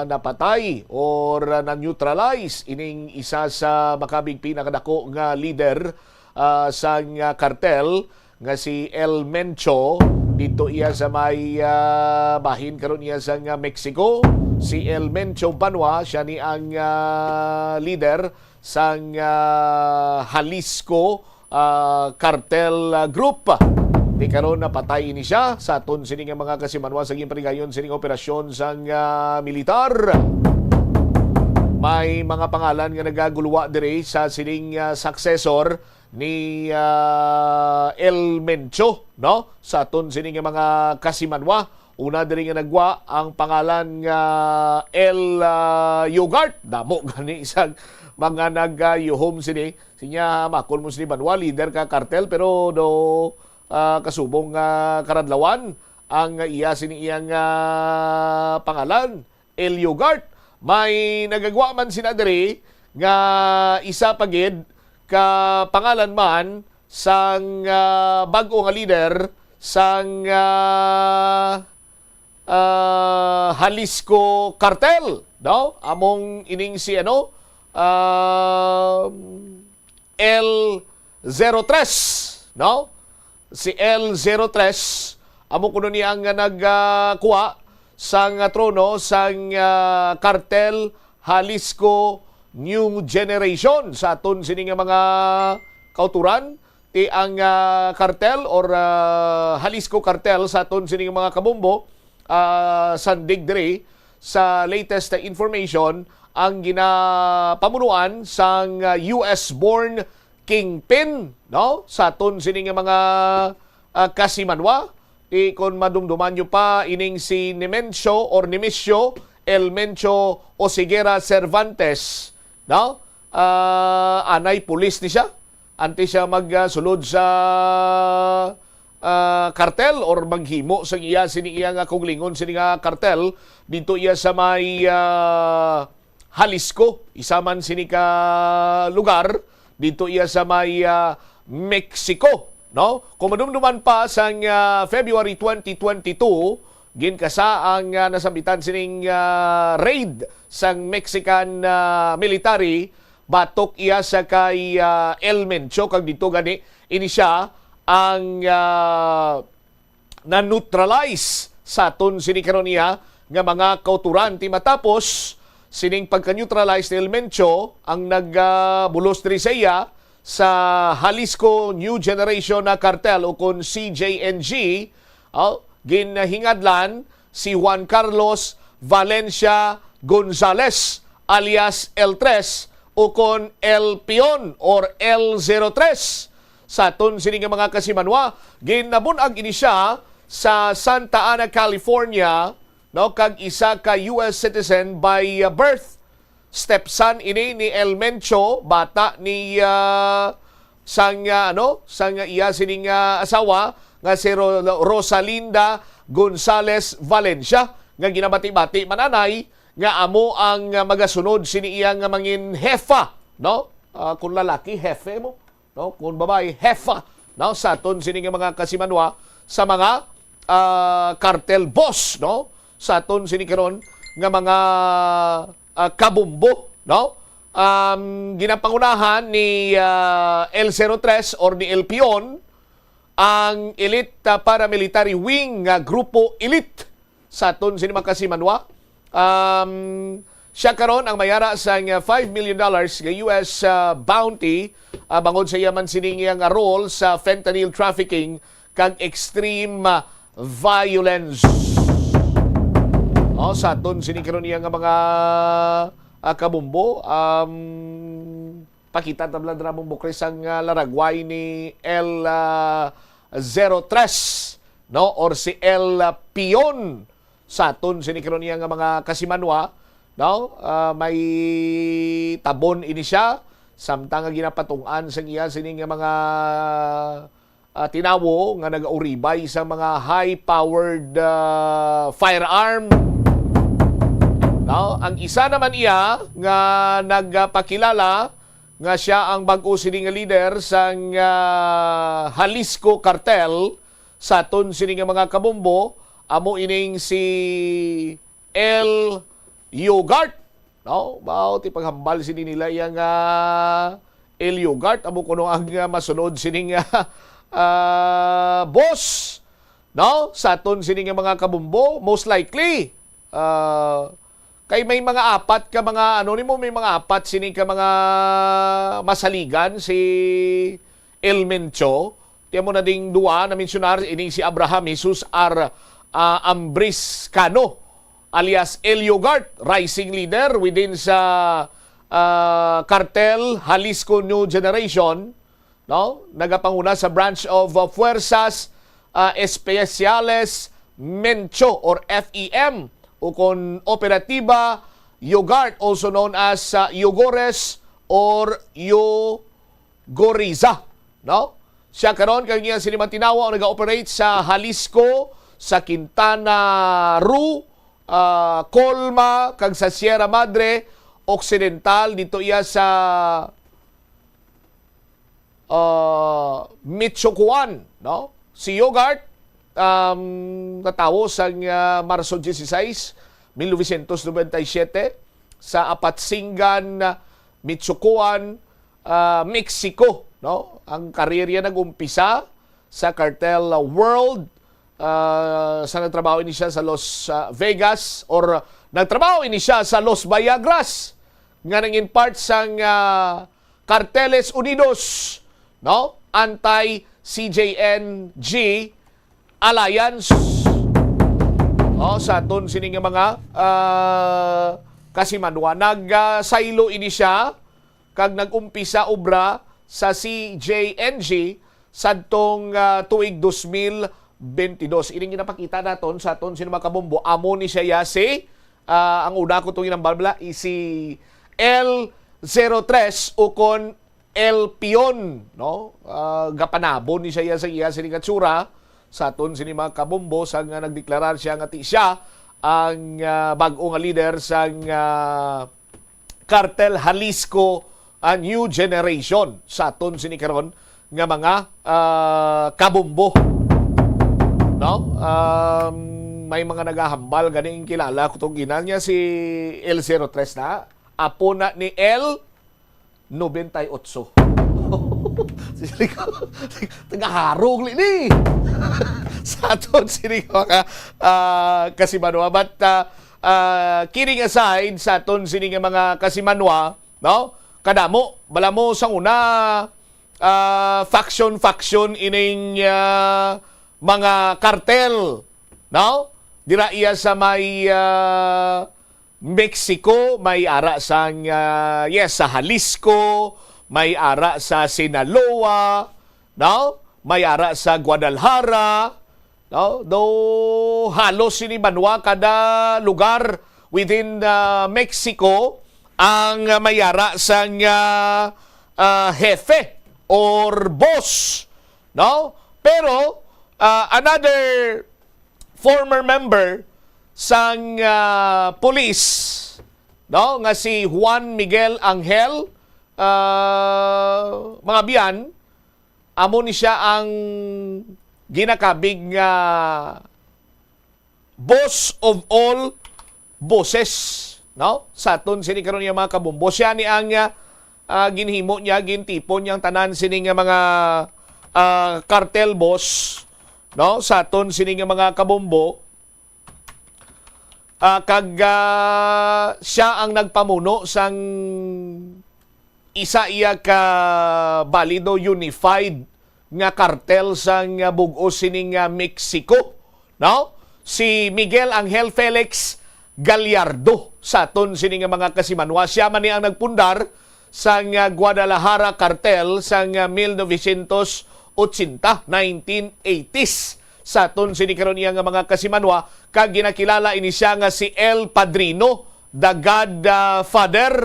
napatay or na-neutralize ining isa sa makabig pinakadako nga leader, ah, sang, ah, kartel nga si El Mencho didto iya sa may, ah, bahin karon iya sang, ah, Mexico. Si El Mencho Banwa, siya ni ang, ah, leader sang, ah, Jalisco, ah, cartel, ah, group. Di karon napatay ini siya sa aton sini nga mga kasimanwa sa ginpanigayon sining operasyon sang, ah, militar. May mga pangalan nga nagaguluwa diri sa sining, ah, successor ni, ah, El Mencho, no? Sa aton sini nga mga kasimanwa, una diri nga nagwa ang pangalan nga El, ah, Yogurt. Damo gani isang mga nagayuhom sini. Sinya, makon mo sini banwa, leader ka kartel, pero do, ah, kasubong nga karadlawan ang iya sini iyang, ah, pangalan. Eliogart. May nagagwa man sina diri nga isa pa gid ka pangalan man sang, ah, bag-o nga leader sang, ah, ah, Jalisco Cartel, no? Among ining si, ano, um, L zero tres, no? Si L zero tres, amo kuno ni ang nagkuha sang trono sang, ah, kartel Jalisco New Generation sa aton sini nga mga kauturan. Ti ang, ah, kartel or, ah, Jalisco Cartel sa aton sini nga mga kabombo, ah, sandig diri sa latest information ang ginapamunuan sang, ah, U S born kingpin, no? Sa aton sini nga mga, ah, kasimanwa, ti kon madumduman nyo pa ining si Nemencio or Nemesio El Mencio Oseguera Cervantes, no? Ah, anay pulis ni siya. Antes siya magsulod sa, ah, kartel or maghimo sa iya sini iya nga kaugalingon sini nga kartel, dito iya sa may, ah, Jalisco, isa man sini ka lugar, dito iya sa may, ah, Mexico, no? Kung madumduman pa sang, ah, February twenty twenty-two, ginkasa ang, ah, nasambitan sining, ah, raid sang Mexican, ah, military batok iya sa kay, ah, El Mencho, kag dito gani ini siya ang, ah, na-neutralize sa aton sini karon iya nga mga kauturan. Ti matapos sining pagka-neutralize ni El Mencho, ang nagbulos diri sa iya sa Jalisco New Generation na Cartel, o kon C J N G, oh, ginhingadlan si Juan Carlos Valencia Gonzalez alias El Tres, o kon El Pion or El zero tres sa aton sini nga mga kasimanwa. Ginabun-ag ini siya sa Santa Ana, California, no, kag isa ka U S citizen by, uh, birth. Stepson ini ni El Mencho, bata ni, ah, sang, ah, ano, sang iya sining, ah, asawa nga si Ro-, Rosalinda Gonzalez Valencia, nga ginabati-bati man anay nga amo ang, ah, magasunod sini iya nga mangin hefa, no? Ah, kung lalaki, hefe mo, no? Kung babayi, hefa, no? Sa aton sini nga mga kasimanwa, sa mga, ah, cartel boss, no? Sa aton sini karon nga mga, ah, kabumbo, no? Um, ginapangunahan ni, ah, El zero tres or ni El Pion ang elite, ah, paramilitary wing nga grupo elite sa aton sini mga kasimanwa. Um, siya karon ang mayara sang five million dollars nga U S, ah, bounty, ah, bangod sa iya man sining iya nga role sa fentanyl trafficking kag extreme, ah, violence. Oh, sa aton sini karon iya nga mga, ah, kabumbo, um, pakita tabla dira mong bukris ang, ah, laragway ni El, ah, zero tres, no, or si El, ah, Pion. Sa aton sini karon iya nga mga kasimanwa, no? Ah, may tabon ini siya, samtang nga ginapatung-an sang iya sini nga mga, ah, tinawo nga nagauribay sa mga high-powered, ah, firearm. No? Ang isa naman iya nga nagpakilala nga siya ang bag-o sini nga leader sang, ah, Jalisco Cartel, sa aton sini nga mga kabombo, amo ining si El Yogurt, no? Mao ti paghambal sini nila iya nga El Yogurt, amo kuno ang, ah, masunod sini nga, ah, boss, no? Sa aton sini nga mga kabombo, most likely, ah, kay may mga apat ka mga, ano nimo, may mga apat sini ka mga masaligan si El Mencho. Ti amo na ding duwa na mensionar, ining si Abraham Jesus R, ah, Ambriscano, alias El Yogurt, rising leader within sa, ah, cartel Jalisco New Generation, no? Nagapanguna sa Branch of, uh, Fuerzas, uh, Especiales Mencho or F E M, o kon Operatiba Yogurt, also known as, uh, Yogores or Yogoriza, no? Siya karon kag niya sini mga tinawo ang nag-ooperate sa Jalisco, sa Quintana Roo, ah, Colma, kag sa Sierra Madre Occidental, dito iya sa, ah, Michoacan, no? Si Yogurt, um, natawo sang, ah, Marso dieciséis, mil novecientos noventa y siete, sa Apatsingan, Michoacan, ah, Mexico, no? Ang karerya nag-umpisa sa Cartel World, ah, sa nagtrabaho ini siya sa Los, ah, Vegas, or nagtrabaho ini siya sa Los Viagras, nga nangin part sang, ah, Carteles Unidos, no? Anti-C J N G Alliance. Oh, sa aton sini nga mga, ah, kasimanwa. Nag, ah, saylo ini siya kag nag-umpisa obra sa C J N G sadtong, ah, tuig dos mil bentidós. Ining ginapakita naton sa aton sini mga kabombo. Amo ni siya ya si, ah, ang una ko tong ginambal bala, si L zero tres ukon El Pion, no? Ah, gapanabon ni siya sa iya sini nga tsura sa aton sini mga kabombo, sa nga nagdeklarar siya nga ti siya ang, ah, bag-o nga leader sang, ah, Cartel Jalisco, a new generation sa aton sini karon nga mga, ah, kabombo, no? Um, may mga nagahambal ganing kilala ko tong ginan niya si El zero tres na, apo na ni El nobenta y ocho. Sige ko, taga-Jaro ni. Sa aton sini nga mga, ah, kasimanwa. But, ah, ah, kidding aside, sa aton sini nga mga kasimanwa, no? Kadamo, bala mo sa una, ah, faction-faction ining, ah, mga kartel, no? Dira iya sa may, ah, Mexico, may ara sang, ah, yes, sa Jalisco, may ara sa Sinaloa, no? May ara sa Guadalajara, no? Do halos sini banwa kada lugar within, ah, Mexico ang may ara sang, ah, ah, hefe or boss, no? Pero, ah, another former member sang, ah, police, no, nga si Juan Miguel Angel, ah, mga biyan, amo ni siya ang ginakabig nga boss of all bosses, no? Sa aton sini karon nga mga kabombo. Siya ni ang, ah, ah, ginhimo niya, gintipon niya ang tanan sini nga mga, ah, cartel boss, no? Sa aton sini nga mga kabombo. Ah, kag, ah, siya ang nagpamuno sang isa iya ka balido, unified nga kartel sang, ah, bug-os sining, ah, Mexico, no? Si Miguel Angel Felix Gallardo, sa aton sini nga mga kasimanwa. Siya man ni ang nagpundar sang, ah, Guadalajara Cartel sang, ah, mil novecientos ochenta, nineteen eighties. Sa aton sini karon iya nga mga kasimanwa, kag ginakilala ini siya nga si El Padrino, the God, ah, Father.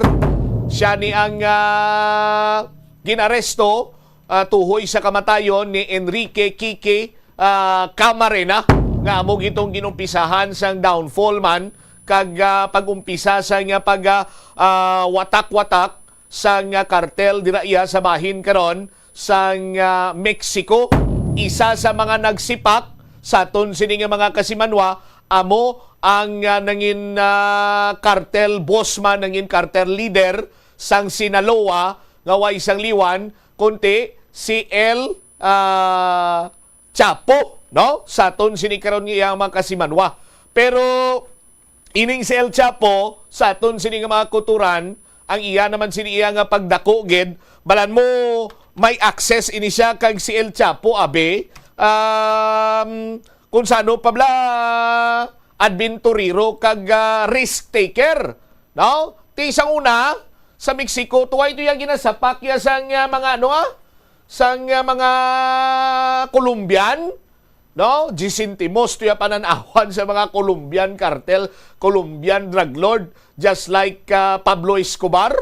Siya ni ang, ah, ginaresto, ah, tuhoy sa kamatayon ni Enrique Kiki, ah, Camarena, nga amo gitong ginumpisahan sang downfall man kag, ah, pag-umpisa sa nga pag, ah, ah, watak-watak sang, ah, kartel dira iya sa bahin karon sang, ah, Mexico. Isa sa mga nagsipak sa aton sini nga mga kasimanwa amo ang, ah, nangin, ah, kartel boss man, nangin kartel leader sang Sinaloa nga way sang liwan, kundi si El, ah, Chapo, no? Sa aton sini karon nga iyang mga kasimanwa. Pero ining si El Chapo, sa aton sini nga mga kuturan, ang iya naman sini iya nga pagdako gid, balan mo may access ini siya kag si El Chapo, abi, um, kung sano pa bala, adventurero kag, ah, risk taker, no? Ti sang una, sa Mexico, tuway to iya ginasapak iya sang, ah, mga ano, ah? Sang, ah, mga Colombian, no? Gisentimos to iya panan-awan sa mga Colombian cartel, Colombian drug lord, just like, ah, Pablo Escobar,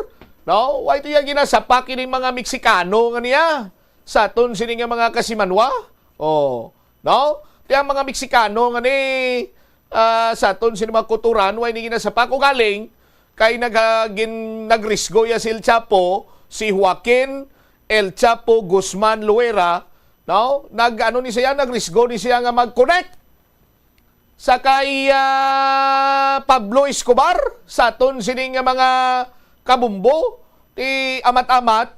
no? Way to iya ginasapak ining mga Meksikano nga niya sa aton sini nga mga kasimanwa? Oh, no? Ti ang mga Meksikano nga ni, ah, sa aton sini mga kuturan, way ni ginasapak. Ugaling, kay nag-, ah, gin-, nagrisgo ya si El Chapo, si Joaquin El Chapo Guzman Loera, no? Nag-, ano ni siya, nagrisgo ni siya nga mag-connect sa kay, ah, Pablo Escobar, sa aton sini nga mga kabumbo, Ti amat-amat,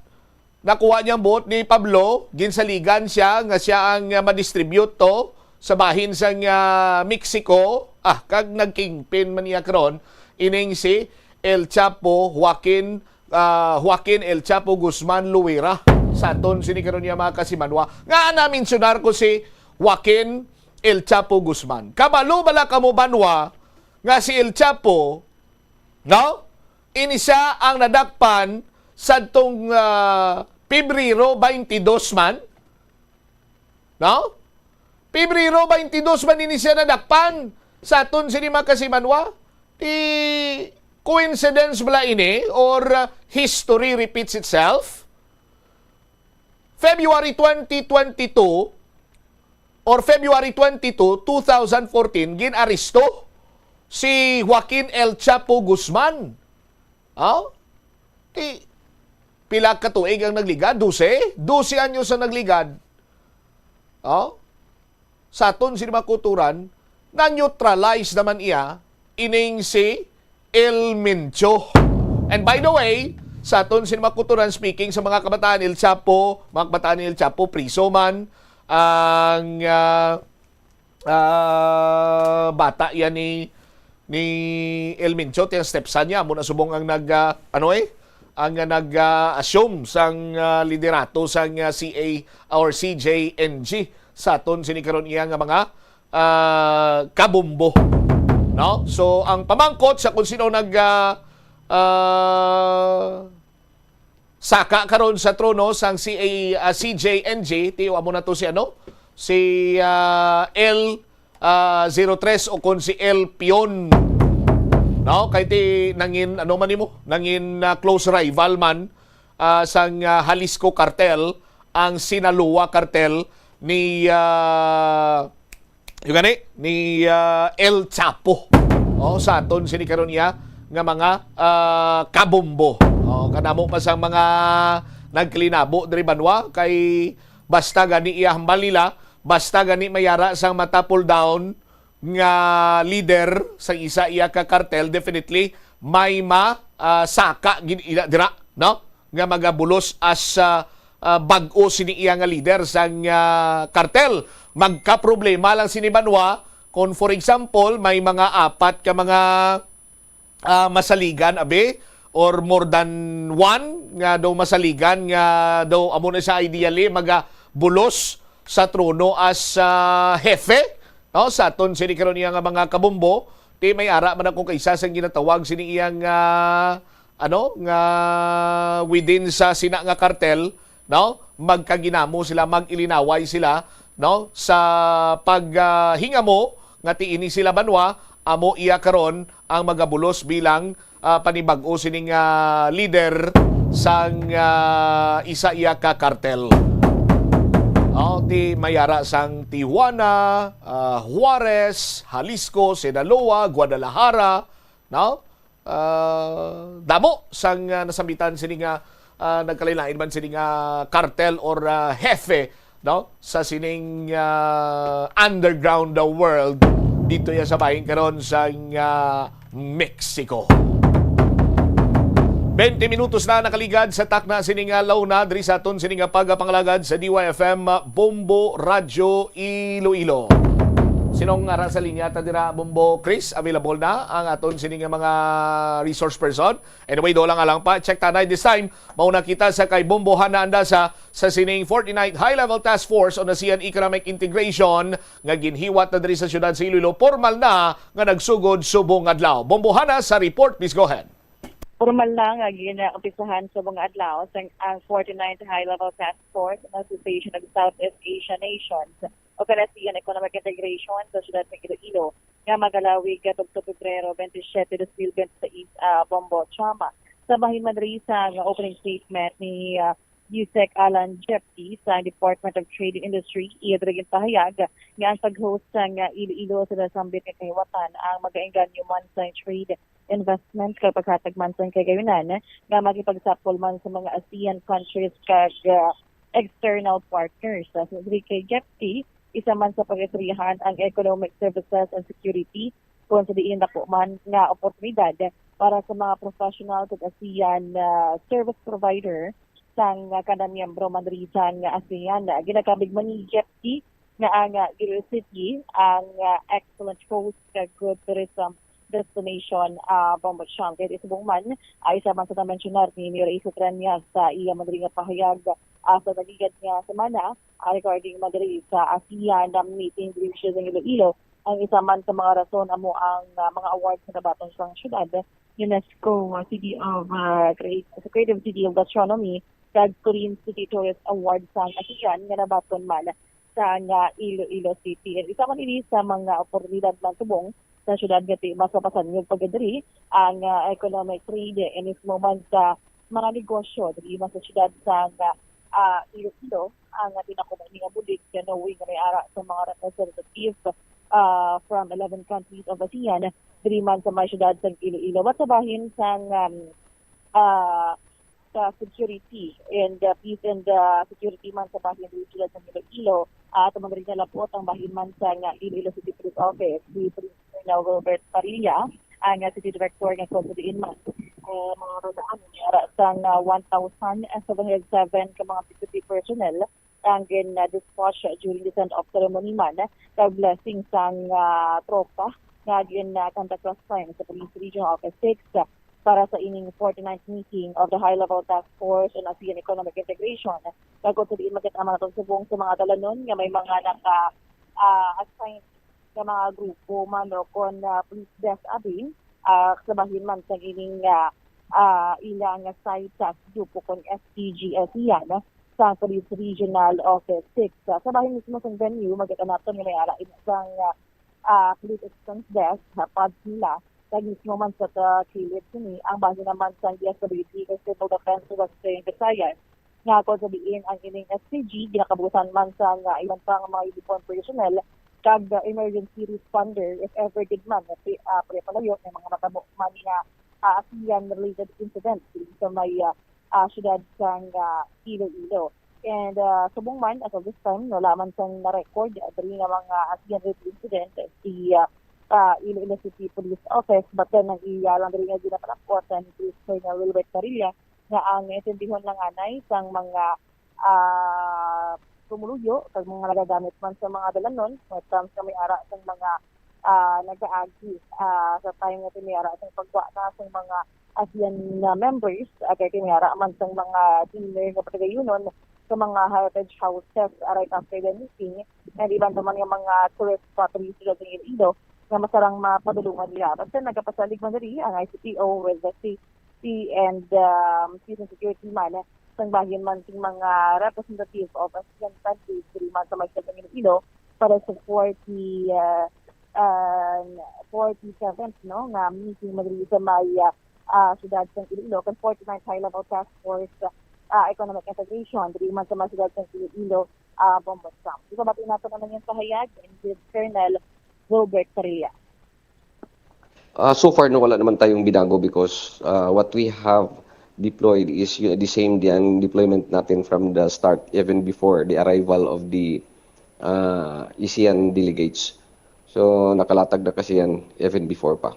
nakuha niya ang buot ni Pablo, ginsaligan siya nga siya ang, ah, ma-distribute to sa bahin sang, ah, Mexico. Ah, kag nag-kingpin man niya karon, ining si El Chapo Joaquin, ah, Joaquin El Chapo Guzman Luera. Sa aton sini karon niya, mga kasimanwa. Nga ana, mensionar ko si Joaquin El Chapo Guzman. Kabalo bala kamo, banwa, nga si El Chapo, no? Ini siya ang nadakpan sadtong, ah, Pebrero twenty-two man, no? Pebrero twenty-two man ini siya nadakpan. Sa aton sini, mga kasimanwa, ti coincidence bala ini or, ah, history repeats itself? February twenty twenty-two or February twenty-two, two thousand fourteen, gin-aresto si Joaquin El Chapo Guzman. Oh? Ti, pila ka tuig ang nagligad? Dose? Dose anyos ang nagligad. Oh? Sa aton sini mga kulturan, na-neutralize naman iya ining si El Mencho. And by the way, sa aton sini mga kulturan, speaking sa mga kabataan, El Chapo, mga kabataan ni El Chapo, priso man ang, ah, ah, bata yan ni, ni El Mencho, ti ang stepson niya, amo na subong ang nag, ah, ano eh, ang, ah, nag, ah, assume sang, ah, liderato sang, ah, C A or C J N G sa aton sini karon iya nga mga, ah, kabombo. No? So, ang pamangkot sa kung sino nag, ah, ah, saka karon sa trono sang C A, ah, C J N G, ti amo na to si ano? Si, ah, El, ah, zero tres o kon si El Pion. No? Kay ti nangin, ano man nimo? Nangin, ah, close rival man, ah, sang, ah, Jalisco cartel, ang Sinaloa cartel ni, ah, yung gani, ni, ah, El Chapo. Oh, sa aton sini karon iya nga mga, ah, kabombo. Oh, kanamo pa sang mga nagkalinabo diri, banwa, kay basta gani iya hambal nila, basta gani may ara sang ma-topple down nga leader sa isa iya ka cartel, definitely may ma, ah, saka gid ila dira, no? Nga magabulos as, ah, ah, bag-o sini iya nga leader sang, ah, cartel. Magkaproblema lang sini, banwa, kung, for example, may mga apat ka mga, ah, masaligan, abi, or more than one nga daw masaligan nga daw amo na siya ideally magabulos sa trono as, ah, hefe, no, sa aton sini karon iya nga mga kabombo. Ti may ara man ako kay isa sang ginatawag sini iyang, ah, ano, nga within sa sina nga cartel, no? Magkaginamo sila, mag-ilinaway sila, no? Sa pag, ah, hingamo nga ti ini sila, banwa, amo iya karon ang magabulos bilang, ah, panibag-o sining, ah, leader sang, ah, isa iya ka cartel. Oh, ti may ara sang Tijuana, ah, Juarez, Jalisco, Sinaloa, Guadalajara, no? Ah, damo sang, ah, nasambitan sini nga, ah, nagkalain-lain man sini nga cartel or, ah, hefe, no, sa sining, ah, underground the world dito ya sa bahin karon sa, ah, Mexico. Twenty minutos na nakaligad sa takna sini nga launa diri sa aton sini nga pagapangalagad sa D Y F M Bombo Radyo Iloilo. Sinong ara sa linya ta dira, Bombo Chris? Available na ang aton sini nga mga resource person? Anyway, do lang, alang pa. Check tanay this time. Mauna kita sa kay Bombo Hana Andasa sa sining forty-ninth High-Level Task Force on ASEAN Economic Integration nga ginhiwat na diri sa siyudad sa Iloilo. Formal na nga nagsugod subong adlaw. Bombo Hana sa report. Please go ahead. Formal na nga ginaumpisahan subong adlaw sang ang forty-ninth High-Level Task Force ng Association of Southeast Asian Nations o kan ASEAN Economic Integration sa siyudad ng Iloilo nga magalawig tubtob Pebrero twenty-seven, dos mil twenty-six, ah, Bombo Chama. Sa bahin man diri sa nga opening statement ni, ah, Yusek Alan Jepti sa Department of Trade and Industry, iya diri ginpahayag nga ang pag-host sang Iloilo sa nasambit nga kahiwatan ang magaengganyo man sa trade, investment kag paghatag man sang kahigayunan nga makipagsapol man sa mga ASEAN countries kag, ah, external partners. Sa diri kay Jepti, isa man sa pag-istoryahan ang economic services and security, kung sa diin dako man nga oportunidad para sa mga professional kag ASEAN, ah, service provider sang, ah, kada miyembro man diri sang, ah, ASEAN. Ah, ginakabig man ni Jeffy nga ang, ah, Iloilo City ang, ah, excellent host kag good tourism destination, ah, Bombo Chang. Kay subong man, ah, isa man sa na-mensionar ni Mayor Ace Treñas sa iya man diri nga pahayag, ah, sa nagligad nga semana, ah, regarding man diri sa ASEAN meeting diri sa Iloilo. Ang isa man sa mga rason amo ang, ah, mga awards nga nabaton sang syudad, UNESCO, ah, City of, ah, Creat-, Creative City of Gastronomy, kag Clean City Tourist Award sang ASEAN nga nabaton man sa nga Iloilo City. And isa man ini sa mga oportunidad man subong sa syudad nga ti-, mas mapasanyog pa gid diri ang, ah, economic trade, eh, mismo man sa mga negosyo diri man sa syudad sa nga, ah, Iloilo, ang, ah, tinakumo ini nga bulig, nga knowing nga may ara sa mga representative, ah, from eleven countries of ASEAN diri man sa may syudad sa Iloilo. At sa bahin sang, um, ah, sa security and, uh, peace and, uh, security man sa bahin diri sa Iloilo. Ah, ato man rin nalapot ang bahin man sa nga Iloilo City Police Office, si Police Colonel Robert Parilla, ang, uh, City Director nga konsuliin man, uh, mga radaan niya ra sang, uh, one thousand seven hundred seven ka mga security personnel ang gin, uh, dispatch during the send-off ceremony man kag blessing sang, uh, tropa nga gin, uh, conduct last time sa Police Regional Office six, uh, para sa ining forty-ninth meeting of the High-Level Task Force on ASEAN Economic Integration. Kag kung sa diin makita man atong subong sa mga dalanon nga may mga naka, ah, assign nga mga grupo man o kon, ah, police desk abi, ah, sa bahin man sa ining, ah, ah, ila nga site sa grupo kon S P G S iyan sa Police Regional Office six. Sa, sa bahin mismo sang venue, makita naton nga may ara ini sang, ah, ah, police assistance desk sa pads nila, kag mismo man sa, sa kilid sini ang bahin naman sang D S W D kag Civil Defense Western Visayas, nga kon sa diin ang ining S P G ginakabutan man sang, ah, iban pang mga uniform personnel kag, ah, emergency responder if ever gid man nga pi-, ah, pre-, palayo may mga matabo man nga, ah, ASEAN related incident diri sa may, ah, ah, siyudad sang, ah, Iloilo. And, ah, subong man, as of this time, wala man sang na-record, ah, diri nga mga ASEAN related incident si, ah, ah, Iloilo City Police Office, but then ang iya lang diri nga ginapanakot ni Police Colonel Wilbert Carilla nga ang intindihon lang anay sang mga, ah, pumuluyo kag mga nagagamit man sa mga dalanon, when it comes nga may ara sang mga, ah, nagaagi, ah, sa time nga may ara sang pagwa na sang mga ASEAN na members, ah, kay may ara man sang mga dinner nga patagayunon sa mga heritage houses, ah, right after the meeting, and iban pa man nga mga tourist properties sa Iloilo nga masarang mapadulungan nila. Basta nagapasalig man diri ang I C P O with the safety and, um, peace and security man sang bahin man sing mga representative of ASEAN countries diri man sa may Iloilo para sa forty, uh, uh, forty-seventh, no, nga meeting man diri sa may, uh, uh, siyudad sang Iloilo, kag forty-ninth High Level Task Force, uh, Economic Integration diri man sa may siyudad sang Iloilo, uh, Bombo Camp. Ipabati nato naman yung pahayag ni Colonel Robert Perea. Ah, so far, no, wala naman tayong binago because, ah, what we have deployed is y-, the same din ang deployment natin from the start, even before the arrival of the, ah, ASEAN delegates. So, nakalatag na kasi yan even before pa.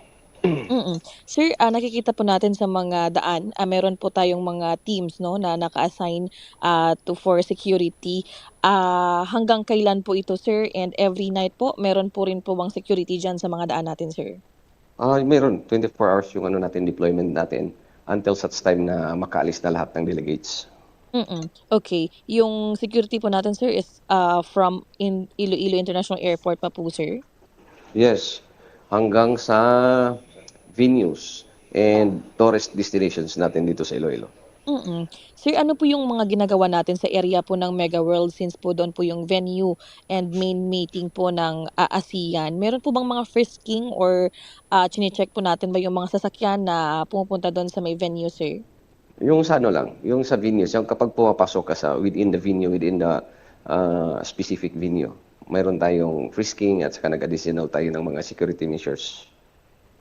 Mm. Sir, ah, nakikita po natin sa mga daan, ah, meron po tayong mga teams, no, na naka-assign, ah, to, for security. Ah, hanggang kailan po ito, sir? And every night po, meron po rin po bang security dyan sa mga daan natin, sir? Ah, meron. Twenty-four hours yung ano natin, deployment natin until such time na makaalis na lahat ng delegates. Mm-mm. Okay. Yung security po natin, sir, is, ah, from in Iloilo International Airport pa po, sir? Yes. Hanggang sa venues and tourist destinations natin dito sa Iloilo. Mm. Sir, ano po yung mga ginagawa natin sa area po ng Mega World since po doon po yung venue and main meeting po ng, ah, ASEAN? Meron po bang mga frisking or, ah, chine-check po natin ba yung mga sasakyan na pumupunta doon sa may venue, sir? Yung sa ano lang, yung sa venues, yung kapag pumapasok ka sa within the venue, within the, ah, specific venue, mayroon tayong frisking at saka nag-additional tayo ng mga security measures.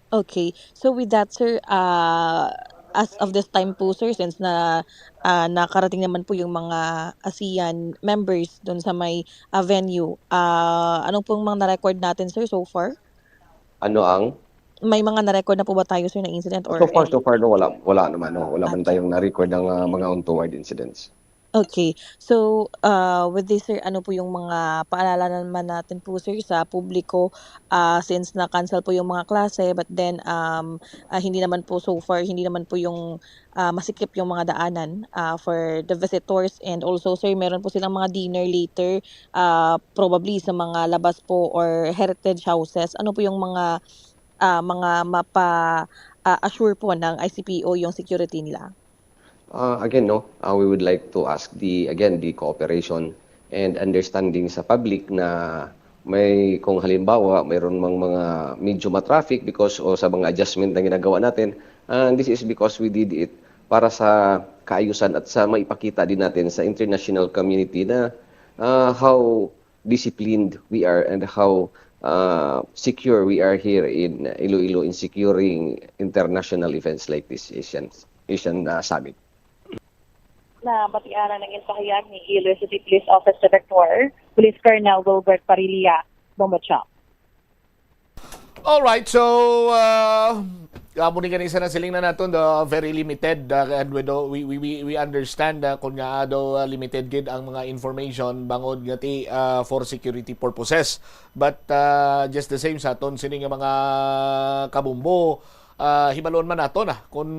Okay. So with that, sir, ah, as of this time po, sir, since na, ah, nakarating naman po yung mga ASEAN members dun sa may, ah, venue, ah, ano pong mga na-record natin, sir, so far? Ano ang? may mga na-record na po ba tayo, sir, na incident or So far, any so far, no, wala, wala naman, no? Wala man Okay. tayong na-record ng, ah, mga untoward incidents. Okay. So, ah, with this, sir, ano po yung mga paalala naman natin po, sir, sa publiko, ah, since na-cancel po yung mga klase, but then, um, ah, hindi naman po so far, hindi naman po yung, ah, masikip yung mga daanan, ah, for the visitors. And also, sir, meron po silang mga dinner later, ah, probably sa mga labas po or heritage houses. Ano po yung mga, ah, mga mapa, ah, assure po ng I C P O yung security nila? Ah, again, no, ah, we would like to ask the, again, the cooperation and understanding sa public na may, kung halimbawa, mayroon mang mga medyo ma-traffic because o sa mga adjustment na ginagawa natin, and this is because we did it para sa kaayusan at sa maipakita din natin sa international community na, ah, how disciplined we are and how, ah, secure we are here in Iloilo in securing international events like this Asian, Asian, ah, Summit. Nabatian ang nangin pahayag ni Iloilo City Police Office Director, Police Colonel Wilbert Parilla Bombocham. Alright, so, uh, amo ni gani sa nasiling na naton, the very limited, uh, and we, do, we, we, we we understand na kung nga daw, uh, limited gid ang mga information bangod nga ti, uh, for security purposes. But, uh, just the same, sa aton sini nga mga kabumbo, uh, hibalon man nato na kung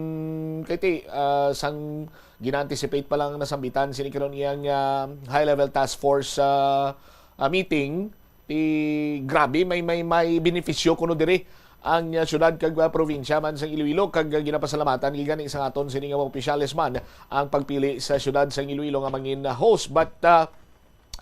kay ti, uh, sang gina-anticipate pa lang nasambitan sini karon iyang, uh, high-level task force, uh, uh, meeting, ti grabe may, may, may benepisyo kuno diri ang, uh, syudad kag, uh, probinsya man sang Iloilo, kag, uh, ginapasalamatan gid gani sa aton sini nga mga opisyales man ang pagpili sa syudad sang Iloilo nga mangin, uh, host. But, uh,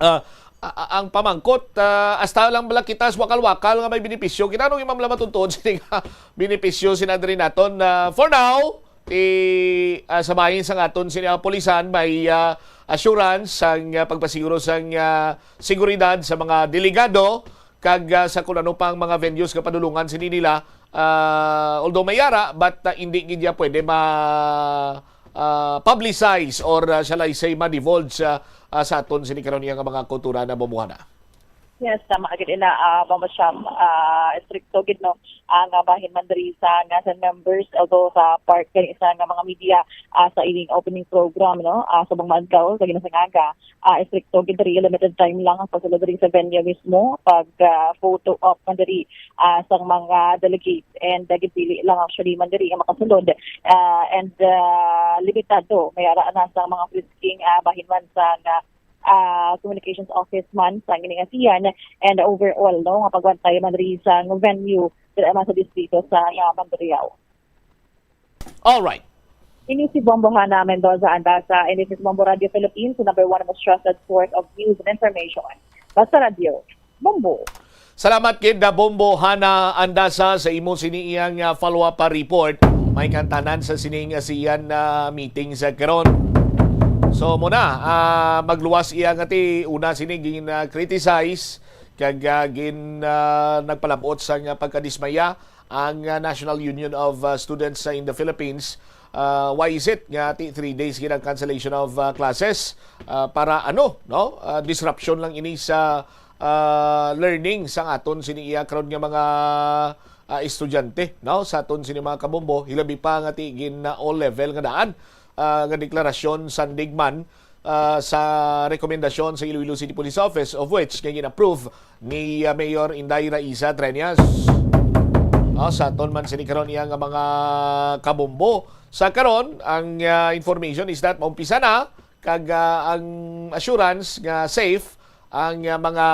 uh, a-, a-, ang pamangkot, uh, hasta lang bala kita sa wakal-wakal nga may benepisyo. Kita anong imam lang matuntun sini nga benepisyo sina diri naton. Uh, for now, ti, ah, sa bahin sang aton sini ang pulisan, may, ah, assurance sang, ah, pagpasiguro sang, ah, seguridad sa mga delegado kag, ah, sa kun ano pang mga venues nga padulungan sini nila. Ah, although may ara, but, ah, hindi gid ya pwede ma, ah, publicize or, ah, shall I say, ma-divulge, ah, ah, sa aton sini karon iya nga mga kultura na bumuhana. Yes, tama gid ina, ah, Mama Sham, ah, estrikto gid, no, ang, ah, bahin man diri sa nga sa members, although sa part gani sa nga mga media, ah, sa ining opening program, no, ah, sa mga adlaw sa ginasangaga, ah, estrikto gid diri, limited time lang ang pagsulod diri sa venue mismo, pag, ah, photo op man diri, ah, sa mga delegate, and, ah, gipili lang actually man diri ang makasulod, ah, and, ah, limitado may ara na sa mga frisking, ah, bahin man sa nga ah, communications office man sa ining ASEAN, and overall, no, nga pagbantay man diri sa venue dira man sa distrito sa, ah, Mandurriao. All right. Ini si Bombo Hana Mendoza Andasa, ini si Bombo Radio Philippines, the number one most trusted source of news and information. Basta Radio, Bombo. Salamat gid na Bombo Hana Andasa sa imo sini iyang, ah, follow-up, ah, report. May kantanan sa sining ASEAN na meeting sa karon. So, muna, ah, magluwas iya nga ti una sini gin, ah, criticize kag, ah, gin, ah, nagpalabot sa nga pagkadismaya ang, ah, National Union of, ah, Students sa in the Philippines. Ah, why is it nga ti three days gid ang cancellation of, ah, classes? Ah, para ano, no? Ah, disruption lang ini sa, ah, learning sang aton sini iya karon nga mga, ah, estudyante, no? Sa aton sini mga kabombo, hilabi pa nga ti gin, ah, all level nga daan, ah, nga deklarasyon sandig man, ah, sa rekomendasyon sa Iloilo City Police Office, of which nga gin-approve ni, ah, Mayor Inday Raisa Treñas. Ah, sa aton man sini karon iya nga mga kabombo. Sa karon, ang, ah, information is that maumpisa na kag, ah, ang assurance nga safe ang, ah, mga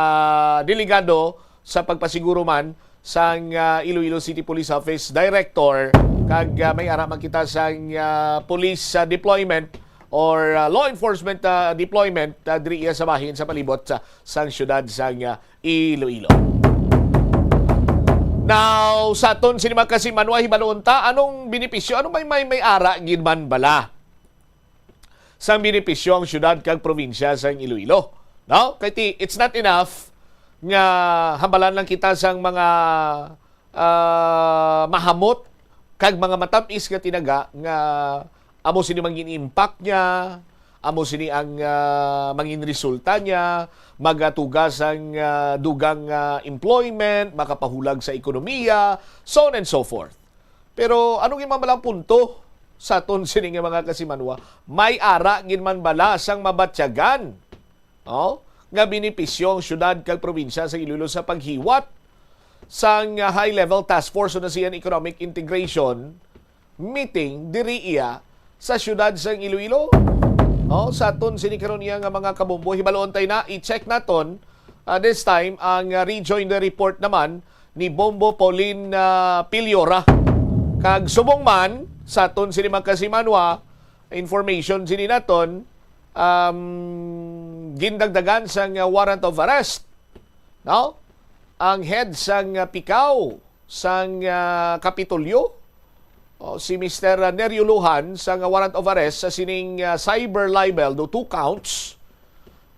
delegado sa pagpasiguro man sang, ah, Iloilo City Police Office Director, kag, ah, may ara man kita sang, ah, police, ah, deployment or, ah, law enforcement, ah, deployment, ah, diri iya sa bahin sa palibot sa, sang siyudad sang, ah, Iloilo. Now, sa aton sini mga kasimanwa, hibaluon ta, anong benepisyo? Ano may, may, may ara gid man bala sang benepisyo ang siyudad kag probinsya sang Iloilo. No? Kay ti, it's not enough nga hambalan lang kita sang mga, ah, mahamot kag mga matam-is nga tinaga nga amo sini man gin-impact niya, Amo sini ang, ah, mangin resulta niya, magatuga sang, ah, dugang, ah, employment, makapahulag sa ekonomiya, so on and so forth. Pero ano nga mabalang punto sa aton sini nga mga kasimanwa? May ara gid man bala sang mabatyagan, oh, nga benepisyo ang syudad kag probinsya sa Iloilo sa paghiwat sang, ah, high-level task force on ASEAN Economic Integration meeting diri iya sa siyudad sang Iloilo. Oh, sa aton sini karon iya nga mga kabombo, hibaluon tay na, i-check naton, ah, this time ang, ah, rejoin the report naman ni Bombo Pauline, ah, Piliora. Kag subong man sa aton sini mga kasimanwa, information sini naton, um, gindagdagan sang, ah, warrant of arrest, no? Ang head sang, ah, pikaw sang, ah, Kapitolyo, oh, si Mister Nerio Lujan, sang warrant of arrest sa sining, ah, cyber libel, do two counts.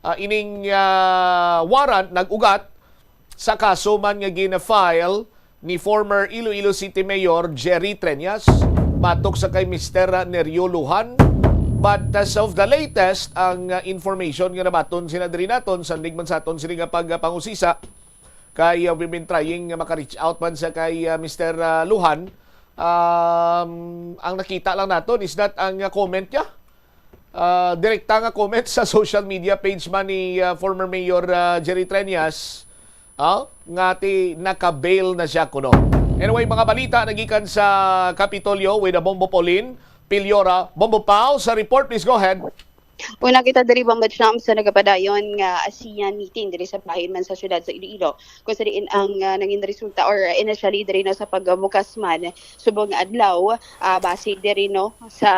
Ah, ining, ah, warrant nag-ugat sa kaso man nga gina-file ni former Iloilo City Mayor Jerry Treñas, batok sa kay Mister Nerio Lujan. But as of the latest, ang, ah, information nga nabaton sina diri naton, sandig man sa aton sini nga pagpangusisa, kay, uh, we've been trying nga maka-reach out man sa kay, uh, Mister, uh, Lujan. Um, ang nakita lang naton is that ang, uh, comment niya, uh, direkta nga comment sa social media page man ni, uh, former Mayor, uh, Jerry Treñas, ah, nga ti naka-bail na siya kuno. Anyway, mga balita nagikan sa Kapitolyo with, uh, Bombo Pauline Piliora. Bombo Pau, sa report, please go ahead. Una kita diri, Bombo Cham, sa nagapadayon nga ASEAN meeting diri sa bahin man sa siyudad sa Iloilo. Kung sa diin ang, ah, nangin resulta or initially diri na sa pagbukas man subong nga adlaw, ah, base diri, no, sa,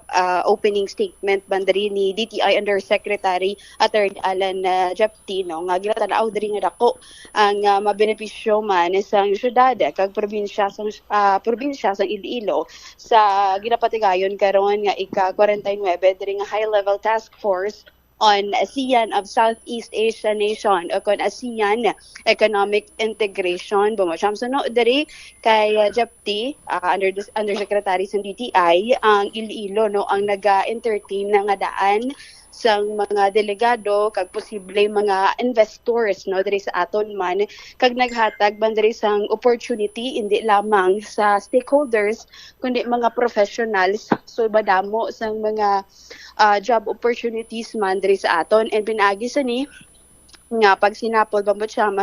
ah, opening statement man diri ni D T I Undersecretary Attorney Alan, ah, Japti, no, nga ginatanaw diri nga dako ang, ah, mabenepisyo man sang siyudad kag probinsya sang, ah, probinsya sang Iloilo sa ginapatigayon karon nga ika-kwarenta y nuebe diri nga high-level task force on ASEAN of Southeast Asian Nation o kon ASEAN Economic Integration. Bumutsyam suno diri kay, uh, Japti, uh, under, Undersecretary sa D T I, ang Iloilo, no, ang naga-entertain na nga daan sang mga delegado kag posible mga investors, no, diri sa aton man, kag naghatag man diri sang opportunity hindi lamang sa stakeholders kundi mga professionals. So, madamo sang mga, ah, job opportunities man diri sa aton. And pinaagi sini nga pagsinapol, Bombo Cham,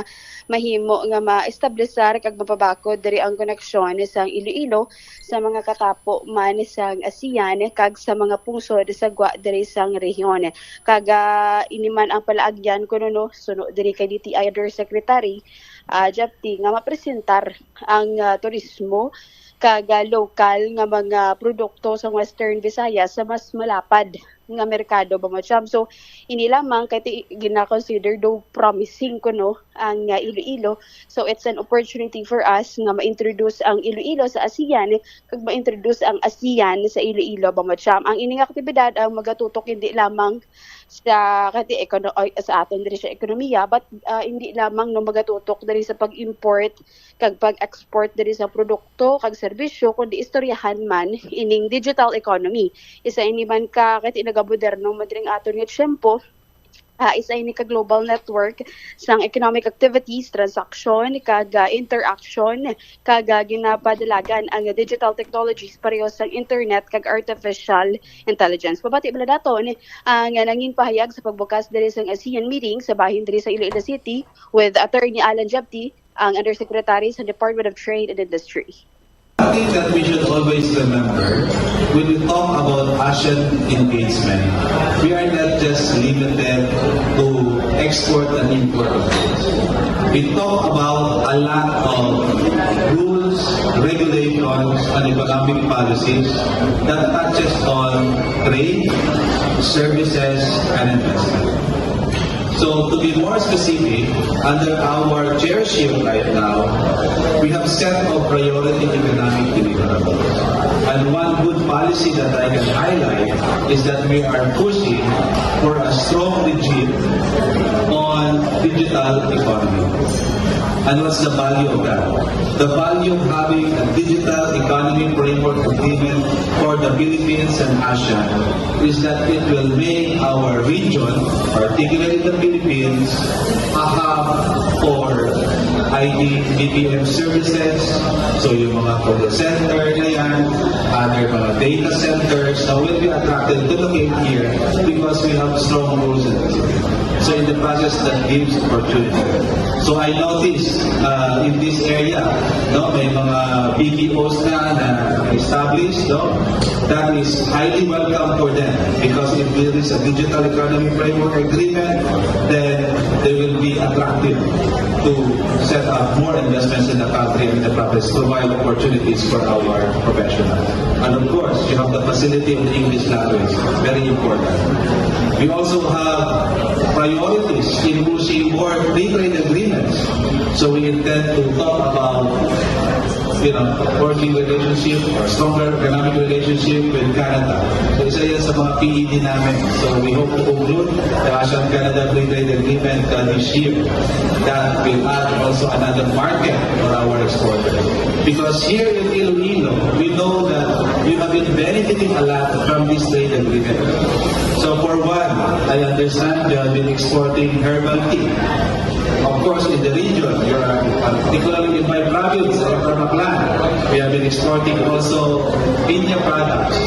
mahimo nga ma-establisar kag mapabakod diri ang koneksyon sang Iloilo sa mga katapo man sang ASEAN kag sa mga pungsod sa gwa diri sang rehiyon. Kag, ah, ini man ang palaagyan kuno, no, suno diri kay D T I Undersecretary, ah, Japti, nga mapresentar ang, ah, turismo kag, ah, lokal nga mga produkto sa Western Visayas sa mas malapad nga merkado, Bombo Cham. So, ini lamang kay ti-, gina-consider do promising kuno ang, ah, Iloilo. So, it's an opportunity for us nga ma-introduce ang Iloilo sa ASEAN kag ma-introduce ang ASEAN sa Iloilo, Bombo Cham. Ang ining aktibidad ang magatutok hindi lamang sa, kati, ekono-, ay, sa aton diri sa ekonomiya, but, ah, hindi lamang, no, magatutok diri sa pag-import kag pag-export diri sa produkto kag serbisyo, kundi istoryahan man ining digital economy. Isa ini man ka, kati, nagamoderno man diri ang aton nga tiyempo, ah, isa ini ka global network sang economic activities, transaction, kag, ah, interaction, kag, ah, ginapadalagan ang digital technologies pareho sang internet kag artificial intelligence. Pabati bala daton ang nangin pahayag sa pagbukas diri sang ASEAN meeting sa bahin diri sa Iloilo City with Attorney Alan Japti, ang Undersecretary sa Department of Trade and Industry. One thing that we should always remember when we talk about ASEAN engagement, we are not just limited to export and import of goods. We talk about a lot of rules, regulations, and economic policies that touches on trade, services, and investment. So, to be more specific, under our chairship right now, we have set of priority economic deliverables. And one good policy that I can highlight is that we are pushing for a strong regime on digital economy. And what's the value of that? The value of having a digital economy framework agreement for the Philippines and ASEAN is that it will make our region, particularly the Philippines, a hub for I T B P M services. So yung mga call center na yan, other mga data centers, na will be attracted to locate here because we have strong rules and regulations. So in the process, that gives opportunity. So I noticed uh, in this area, no, may mga B P Os na na established, no, that is highly welcome for them because if there is a digital economy framework agreement, then they will be attractive to set up more investments in the country and the province, provide opportunities for our professionals. And of course, you have the facility of the English language, very important. We also have priorities in pushing more free trade agreements. So we intend to talk about, you know, working relationship or stronger economic relationship with Canada. So isa yan sa mga P E D namin. So we hope to conclude the ASEAN-Canada Free Trade Agreement uh, this year. That will add also another market for our exporters. Because here in Iloilo, we know that we have been benefiting a lot from this trade agreement. So for one, I understand you have been exporting herbal tea. Of course, in the region, you are particularly in my province, or from Aklan, we have been exporting also piña products,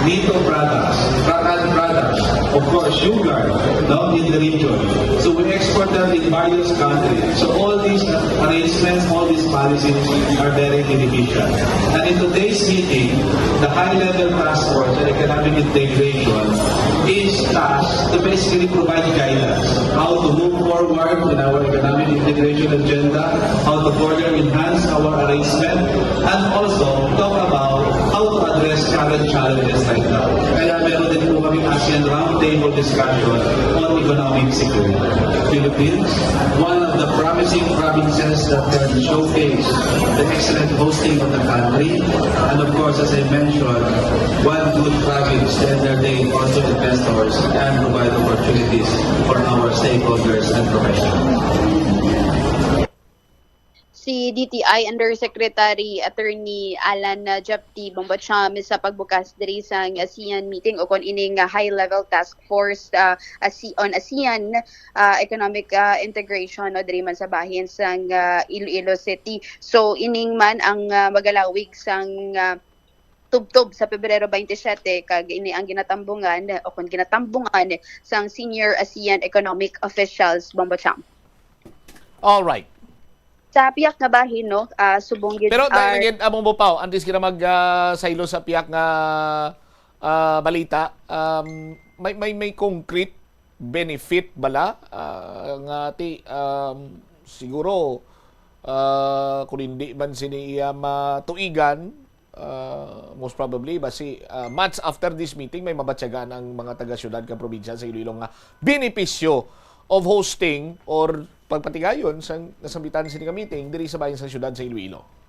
nito products, prakan products, of course, sugar, no, in the region. So we export them in various countries. So all these arrangements, all these policies are very beneficial. And in today's meeting, the high-level task force on economic integration is tasked to basically provide guidance how to move forward in our economic integration agenda, how to further enhance our arrangement, and also talk about how to address current challenges right now. Kaya meron din po kami ASEAN Roundtable discussion on economic security. Philippines, one of the promising provinces that can showcase the excellent hosting of the country, and of course, as I mentioned, one good province to entertain also investors and provide opportunities for our stakeholders and professionals. Si D T I Undersecretary Attorney Alan uh, Japti Bombacham sa pagbukas diri sang ASEAN meeting o kon ining uh, high-level task force uh, ASE- on ASEAN uh, economic uh, integration no diri man sa bahin sang uh, Iloilo City. So ining man ang uh, magalawig sang uh, tubtob sa Pebrero twenty-seven kag ini ang ginatambungan o kon ginatambungan sang senior ASEAN economic officials Bombacham. All right. Sa piyak nga bahin, no, ah, subong gid Pero ah, tayo gid among bupaw antes kita mag ah, saylo sa piyak nga ah, balita, um, may may may concrete benefit bala ah, nga ti um, siguro ah, kung hindi man sini iya matuigan, ah, most probably basi ah, months after this meeting may mabatyagan ang mga taga-syudad kag probinsya sa Iloilo nga benepisyo of hosting or pagpatigayon sa nasambitan sini nga meeting diri sa bahin sa syudad sa Iloilo.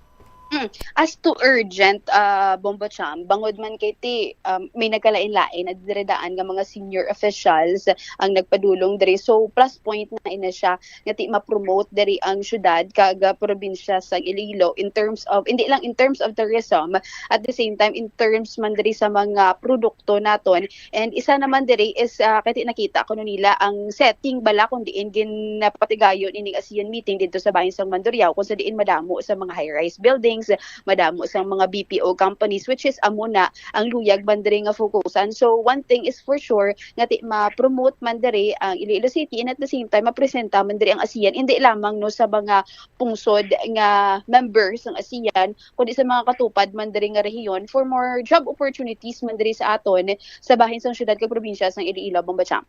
Mm. As to urgent, uh, Bombo Cham, bangod man kay ti um, may nagkalain-lain na diredaan nga mga senior officials ang nagpadulong diri. So plus point na ina siya nga ti ma-promote diri ang syudad kag uh, probinsya sa Iloilo in terms of, hindi lang in terms of tourism, at the same time in terms man diri sa mga produkto naton. And isa naman diri is uh, kay ti nakita kuno nila ang setting bala kung diin ginapatigayon ining ASEAN meeting dito sa bahin sa Mandurriao kung sa diin madamo sa mga high-rise buildings, madamo sang mga B P O companies, which is amo na ang luyag man diri nga fokusan. So one thing is for sure nga ti ma-promote man diri ang Iloilo City and at the same time mapresenta man diri ang ASEAN hindi lamang no sa mga pungsod nga member sang ASEAN kundi sa mga katupad man diri nga rehiyon for more job opportunities man diri sa aton sa bahin sang syudad kag probinsya sang Iloilo, Bombacham.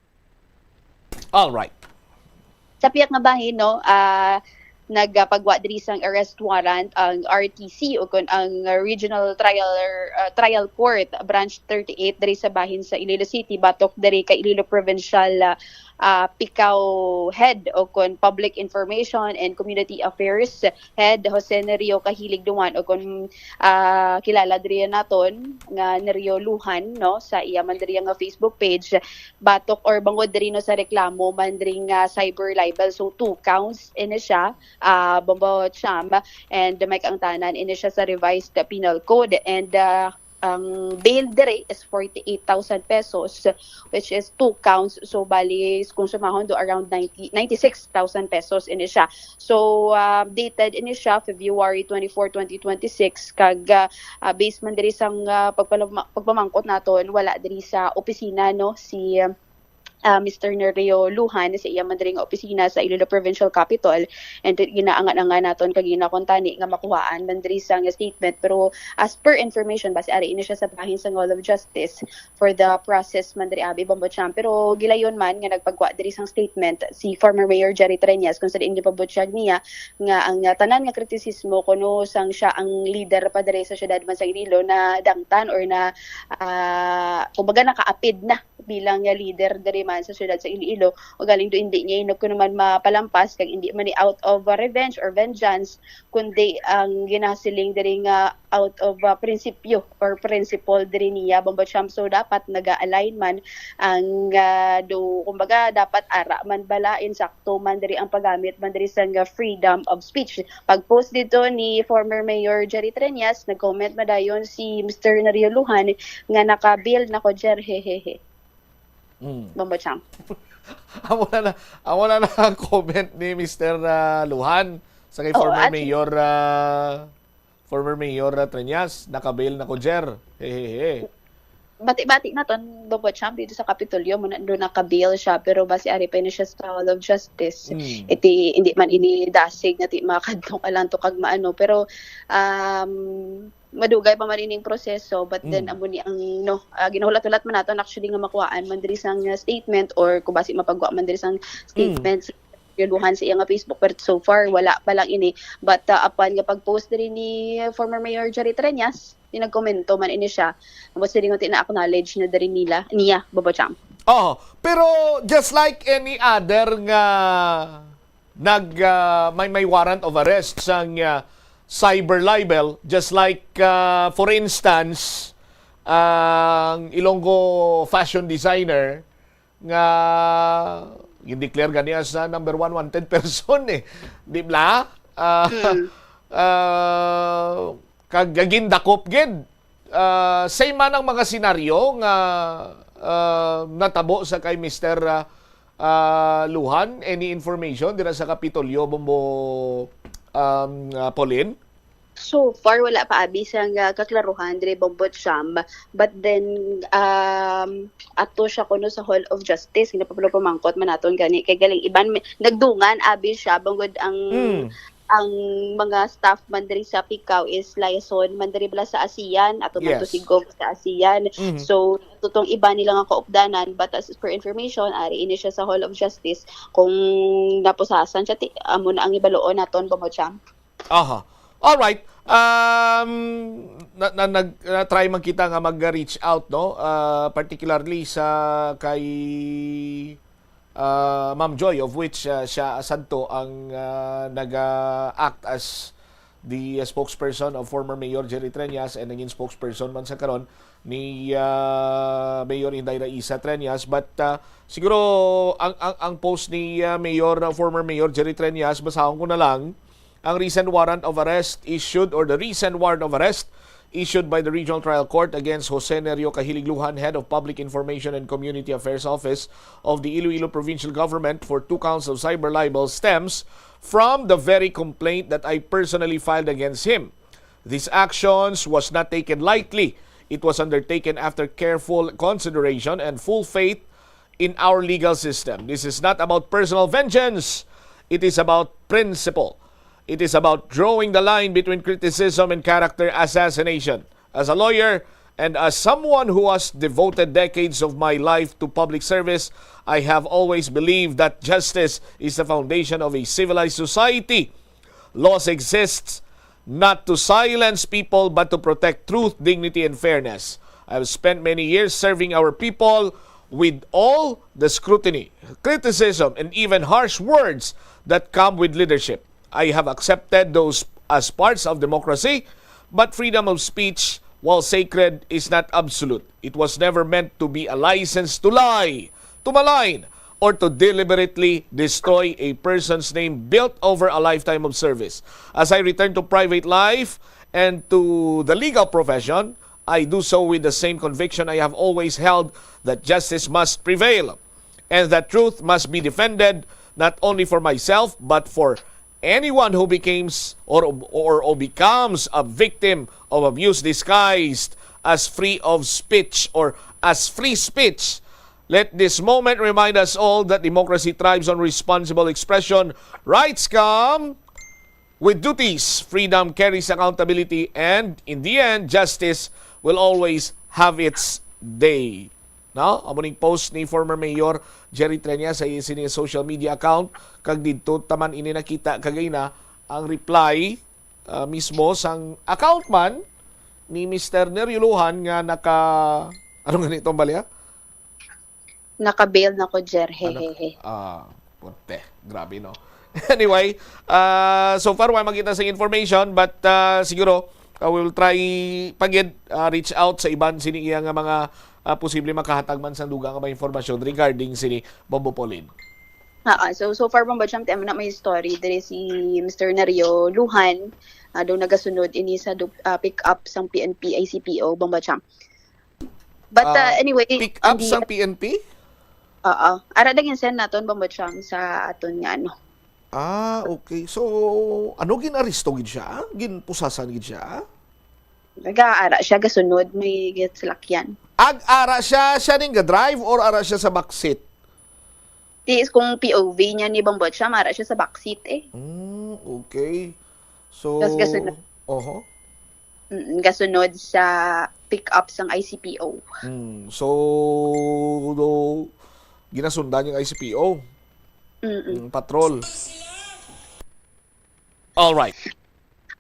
All right. Sa piyak nga bahin, no, ah, nagapagwa diri sang arrest warrant ang R T C o kon ang Regional Trial ah, Trial Court Branch thirty-eight diri sa bahin sa Iloilo City batok diri kay Iloilo Provincial ah, ah, P I C A O head o kon Public Information and Community Affairs head Jose Nerio Kahilig Duan o kon ah, kilala diri naton nga Nerio Lujan no sa iya man diri nga Facebook page batok or bangod diri no sa reklamo man diri nga cyber libel. So two counts ini siya ah, Bombo Cham, and may kaangtanan ini siya sa revised penal code. And, ah, ang bail diri is forty-eight thousand pesos, which is two counts. So, bali, kung sumahon do, around ninety, ninety-six thousand pesos ini siya. So, ah, dated ini siya February twenty-four, twenty twenty-six, kag, ah, ah, based man diri sang, ah, pagpalama-, pagpamangkot naton, wala diri sa opisina, no, si, ah, Mister Nerio Lujan sa iya man diri nga opisina sa Iloilo Provincial Capitol, and ginaangan-angan naton kag ginakuntani nga makuhaan man diri sang statement. Pero as per information, basi ari ini siya sa bahin sang Hall of Justice for the process man diri, abi, Bombo Cham. Pero gilayon man nga nagpagwa diri sang statement si former Mayor Jerry Treñas, kung sa diin gipabutyag niya nga ang, ah, tanan nga kritisismo kuno sang siya ang leader pa diri sa syudad man sa Iloilo na dangtan or na, ah, kumbaga, nakaapid na bilang nga leader diri man sa syudad sa Iloilo, o galing do hindi niya inok kuno man mapalampas, kag hindi man ni out of, uh, revenge or vengeance, kundi ang ginasiling diri nga out of, uh, prinsipyo or principle diri niya, Bombo Cham. So, dapat naga-align man ang, uh, do, kumbaga, dapat ara man bala, insakto man diri ang paggamit man diri sang, uh, freedom of speech. Pag-post dito ni former Mayor Jerry Treñas, nag-comment madayon si Mister Nerio Lujan nga naka-bail na ko, Jer, hehehe. Mm. Bombo Cham. Amo na na, amo na na ang comment ni Mister, ah, Lujan sa kay Oo, former at- Mayor, ah, former Mayor, ah, Treñas, naka-bail na ko, Jer. Hehehe. Bati-bati naton, Bombo Cham, dito sa Kapitolyo, mo na, doon naka-bail siya, pero basi ari pa ini siya sa Hall of Justice. Mm. Iti, hindi man ini dasig nga ti makadto ka lang to kag maano, pero, um, madugay pa man ining proseso, but then Mm. amo ni ang, no, ah, ginahulat-hulat man naton actually nga makuhaan man diri sang, uh, statement, or kung basi mapagwa man diri sang statement sa Lujan sa iya nga Facebook, pero so far wala pa lang ini. But, uh, apan nga pag-post diri ni former Mayor Jerry Treñas, ni nagkomento man ini siya, tapos diri nga tina-acknowledge na diri nila niya, Bombo Cham. Oh, pero just like any other nga nag, ah, may, may warrant of arrest sang, ah, cyber libel, just like, ah, for instance, ang Ilonggo fashion designer nga gin-declare gani as, ah, number one wanted person, eh. Di ba? Ah, Mm. ah, kag gindakop gid. Ah, same man ang mga senaryo nga, ah, natabo sa kay Mister, ah, ah, Lujan. Any information dira sa Kapitolyo, Bombo, um, ah, Pauline? So far, wala pa abi sang, ah, kaklaruhan diri, Bombo Cham. But then, um, ato siya kuno sa Hall of Justice, nga pamangkot man naton gani. Kay galing iban, may- nagdungan abi siya, bangod ang Mm. ang mga staff man diri sa Picao is liaison man diri bala sa ASEAN, ato man to Yes. si Gov sa ASEAN. Mhm. So, tutong iba nila nga kaupdanan, but as per information, ari ini siya sa Hall of Justice. Kung napusasan siya, ti, amo na ang ibaloon naton, Bombo Cham. Aha. All right. Um, na, na, nag, na-try man kita nga mag-reach out, no? Ah, particularly sa kay, ah, Ma'am Joy, of which, ah, siya asanto ang, ah, naga-act as the, ah, spokesperson of former Mayor Jerry Treñas, and naging spokesperson man sa karon ni, ah, Mayor Inday Raisa Treñas. But, ah, siguro ang, ang, ang post ni, ah, Mayor, ah, former Mayor Jerry Treñas, basahon ko na lang. Ang recent warrant of arrest issued, or the recent warrant of arrest issued by the Regional Trial Court against Jose Nerio Cahilig Lujan, Head of Public Information and Community Affairs Office of the Iloilo Provincial Government, for two counts of cyber libel, stems from the very complaint that I personally filed against him. These actions was not taken lightly. It was undertaken after careful consideration and full faith in our legal system. This is not about personal vengeance. It is about principle. It is about drawing the line between criticism and character assassination. As a lawyer and as someone who has devoted decades of my life to public service, I have always believed that justice is the foundation of a civilized society. Laws exists not to silence people but to protect truth, dignity, and fairness. I have spent many years serving our people with all the scrutiny, criticism, and even harsh words that come with leadership. I have accepted those as parts of democracy, but freedom of speech, while sacred, is not absolute. It was never meant to be a license to lie, to malign, or to deliberately destroy a person's name built over a lifetime of service. As I return to private life and to the legal profession, I do so with the same conviction I have always held, that justice must prevail and that truth must be defended, not only for myself but for anyone who becomes or, or, or becomes a victim of abuse disguised as free of speech or as free speech. Let this moment remind us all that democracy thrives on responsible expression. Rights come with duties. Freedom carries accountability, and in the end, justice will always have its day. No? Amo ning post ni former Mayor Jerry Treña sa iya sini social media account, kag didto ta man ini nakita kagina ang reply, ah, mismo sang account man ni Mister Nerio Lujan nga naka, ano nga ni itong balya? Naka-bail na ko, Jer. Hehehe. Ah, puti. Grabe, no? Anyway, ah, so far, wa makita sa information, but, ah, siguro, ah, we will try pagid, ah, reach out sa iban sini iya nga mga, ah, posible makahatag man sang dugang nga mga impormasyon regarding sini, Bombo Pauline. Ah, so, so far, Bombo Champ, ti amo na may story. Diri si Mister Nerio Lujan, ah, daw nagasunod ini sa du- ah, pick up sang P N P I C P O, Bombo Champ. But, uh, Ah, anyway, Pick up hindi, sang P N P? Oo. Ara na gin-send naton, Bombo Cham, sa aton nga ano. Ah, okay. So, ano, gin-aresto gid siya? Ginpusasan gid siya? Nag-aara siya, gasunod, may gisalakyan. Ag-ara siya, siya ning ga-drive or ara siya sa backseat? Ti, kung P O V niya ni Bombo Cham, ara siya sa backseat eh. Hmm, okay. So, Tas gasunod. Oho. Mm, gasunod sa pick-up sang I C P O. Hmm, so, do, ginasundan yung I C P O. Mm-mm. Mm, patrol. All right.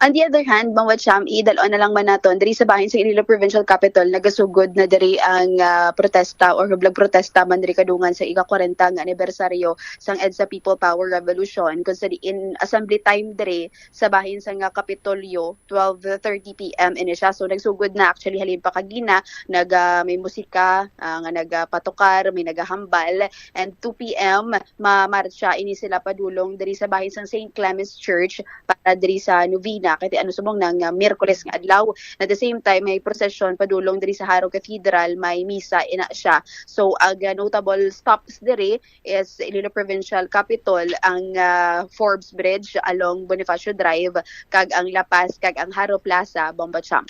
On the other hand, Bombo Cham, idalon na lang man naton, diri sa bahin sa Iloilo Provincial Capitol, nagasugod na diri ang ah, protesta or hublag protesta man diri kadungan sa ika-kwarenta nga anibersaryo sang EDSA People Power Revolution, kung sa diin assembly time diri sa bahin sa nga Kapitolyo, twelve thirty p m ini siya. So nagsugod na actually halin pa kagina, nag ah, may musika ah, nga nagapatukar, may nagahambal, and two p m mamarcha ini sila padulong diri sa bahin sang Saint Clement's Church para diri sa novena, kay ano subong na nga Miyerkules nga adlaw. At the same time, may procession padulong diri sa Jaro Cathedral, may misa ina siya. So ang ah, notable stops diri is Iloilo Provincial Capitol, ang ah, Forbes Bridge along Bonifacio Drive, kag ang La Paz, kag ang Jaro Plaza, Bombo Cham.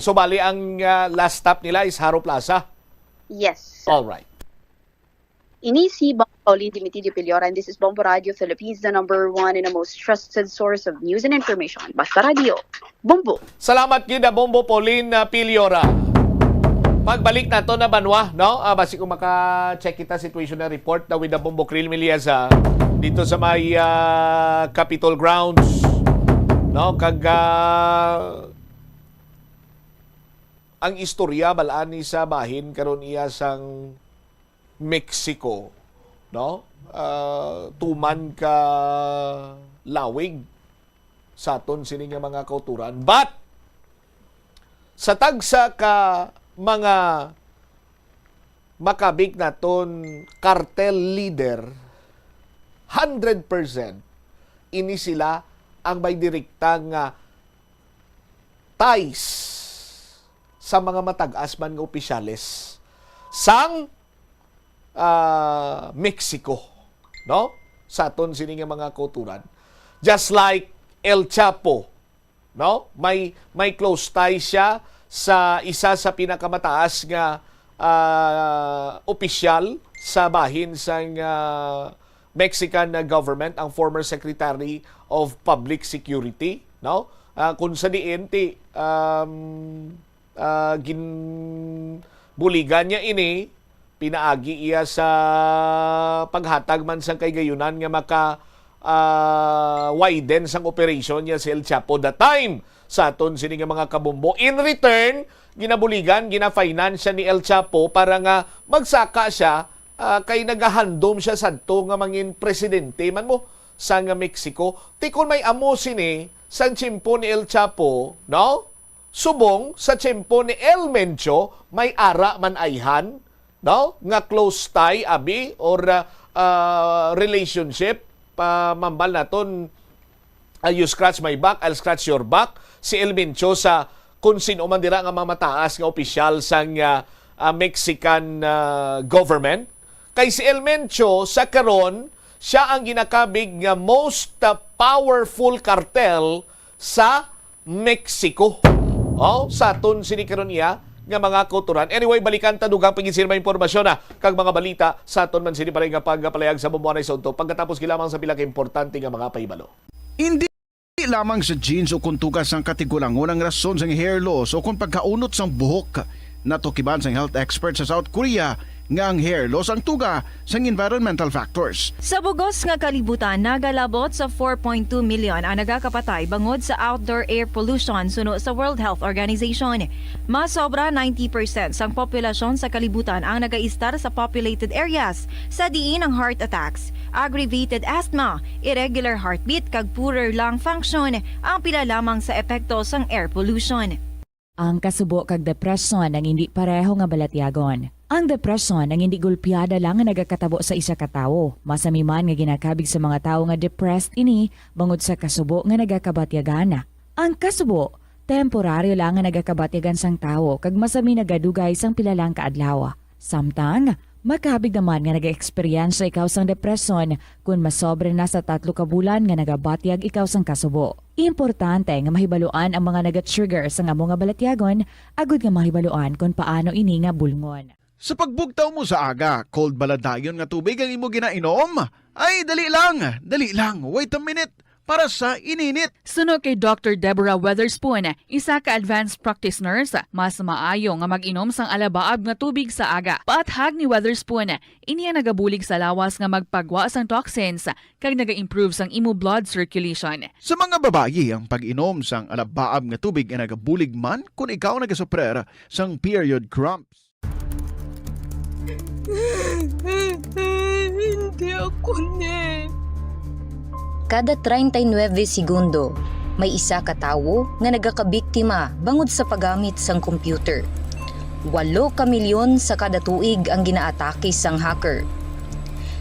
So, bali, ang ah, last stop nila is Jaro Plaza. Yes. All right. Ini si Bombo Pauline Dimitidio Piliora, and this is Bombo Radio Philippines, the number one and the most trusted source of news and information. Basta Radio, Bombo. Salamat gid, ah, Bombo Pauline, ah, Piliora. Pagbalik nato na banwa, no? Ah, basi kung maka-check kita situation na report na with the Bombo Krill Miliasa dito sa may ah, Capitol grounds, no? Kag ah, ang istorya bal-an ni sa bahin karon iya sang Mexico, no? Ah, tuman ka lawig sa aton sini nga mga kauturan. But sa tagsa ka mga makabig naton cartel leader, hundred percent ini sila ang may direkta nga ties sa mga matag-as man nga opisyales sang ah, Mexico, no? Sa aton sini nga mga kauturan. Just like El Chapo, no? May may close tie siya sa isa sa pinakamataas nga ah, opisyal sa bahin sang ah, Mexican government, ang former Secretary of Public Security, no? Ah, kung sa diin ti um, ah, ginbuligan niya ini pinaagi iya sa paghatag man sang kahigayonan nga maka ah, widen sang operasyon niya si El Chapo that time sa aton sini nga mga kabombo. In return, ginabuligan, gina-finance siya ni El Chapo para nga magsaka siya, ah, kay nagahandom siya sadto nga mangin presidente man mo sa nga Mexico. Ti kon may amo sini sang tiyempo ni El Chapo, no? Subong sa tiyempo ni El Mencho, may ara man ayhan, no, nga close tie, abi, or, ah, ah, relationship, pa mambal naton, ah, you scratch my back, I'll scratch your back, si El Mencho sa kung sino man dira nga mga mataas nga opisyal sang, ah, ah, Mexican, ah, government. Kay si El Mencho sa karon, siya ang ginakabig nga most, ah, powerful cartel sa Mexico. Oh, sa aton sini karon iya nga mga kautoran. Anyway, balikan ta dugang pa gid sini mga impormasyon, ah, kag mga balita sa aton man sini pareho nga pagpalayag sa bumwanay sa udto, pagkatapos gid lamang sa pila ka importante nga mga pahibalo. Hindi lamang sa genes o kung tuga sang katigulangon ang rason sang hair loss o kung pagkaunot sang buhok. Natukiban sang health expert sa South Korea nga ang hair loss ang tuga sang environmental factors. Sa bugos nga kalibutan, nagalabot sa four point two million ang nagakapatay bangod sa outdoor air pollution, suno sa World Health Organization. Mas sobra ninety percent sang populasyon sa kalibutan ang nagaistar sa populated areas, sa diin ang heart attacks, aggravated asthma, irregular heartbeat, kag poorer lung function ang pila lamang sa epekto sang air pollution. Ang kasubo kag depresyon ang indi pareho nga balatyagon. Ang depresyon ang indi gulpiada lang nga nagakatabo sa isa ka tawo. Masami man nga ginakabig sa mga tawo nga depressed ini bangod sa kasubo nga nagakabatyagan. Ang kasubo, temporaryo lang nga nagakabatyagan sang tawo kag masami nagadugay sang pila lang ka adlaw. Samtang, makabig naman nga nag-eksperyensya ikaw sang depresyon kon masobra na sa tatlo ka bulan nga nagabatyag ikaw sang kasubo. Importante nga mahibaluan ang mga naga-trigger sang amo nga balatyagon agud nga mahibaluan kon paano ini nga bulngon. Sa pagbugtaw mo sa aga, cold bala dayon nga tubig ang imo ginainom? Ay, dali lang, dali lang, wait a minute. Para sa ininit. Suno kay Doctor Deborah Weatherspoon, isa ka advanced practice nurse, mas maayo nga mag-inom sang alabaab nga tubig sa aga. Paathag ni Weatherspoon, ini ang nagabulig sa lawas nga magpagwa sang toxins kag naga-improve sang imo blood circulation. Sa mga babayi, ang pag-inom sang alabaab nga tubig ay nagabulig man kon ikaw nagasuprer sang period cramps. Hindi ako ni. Kada treinta y nueve segundo, may isa ka tawo nga nagakabiktima bangod sa paggamit sang computer. Walo ka milyon sa kada tuig ang ginaatake sang hacker.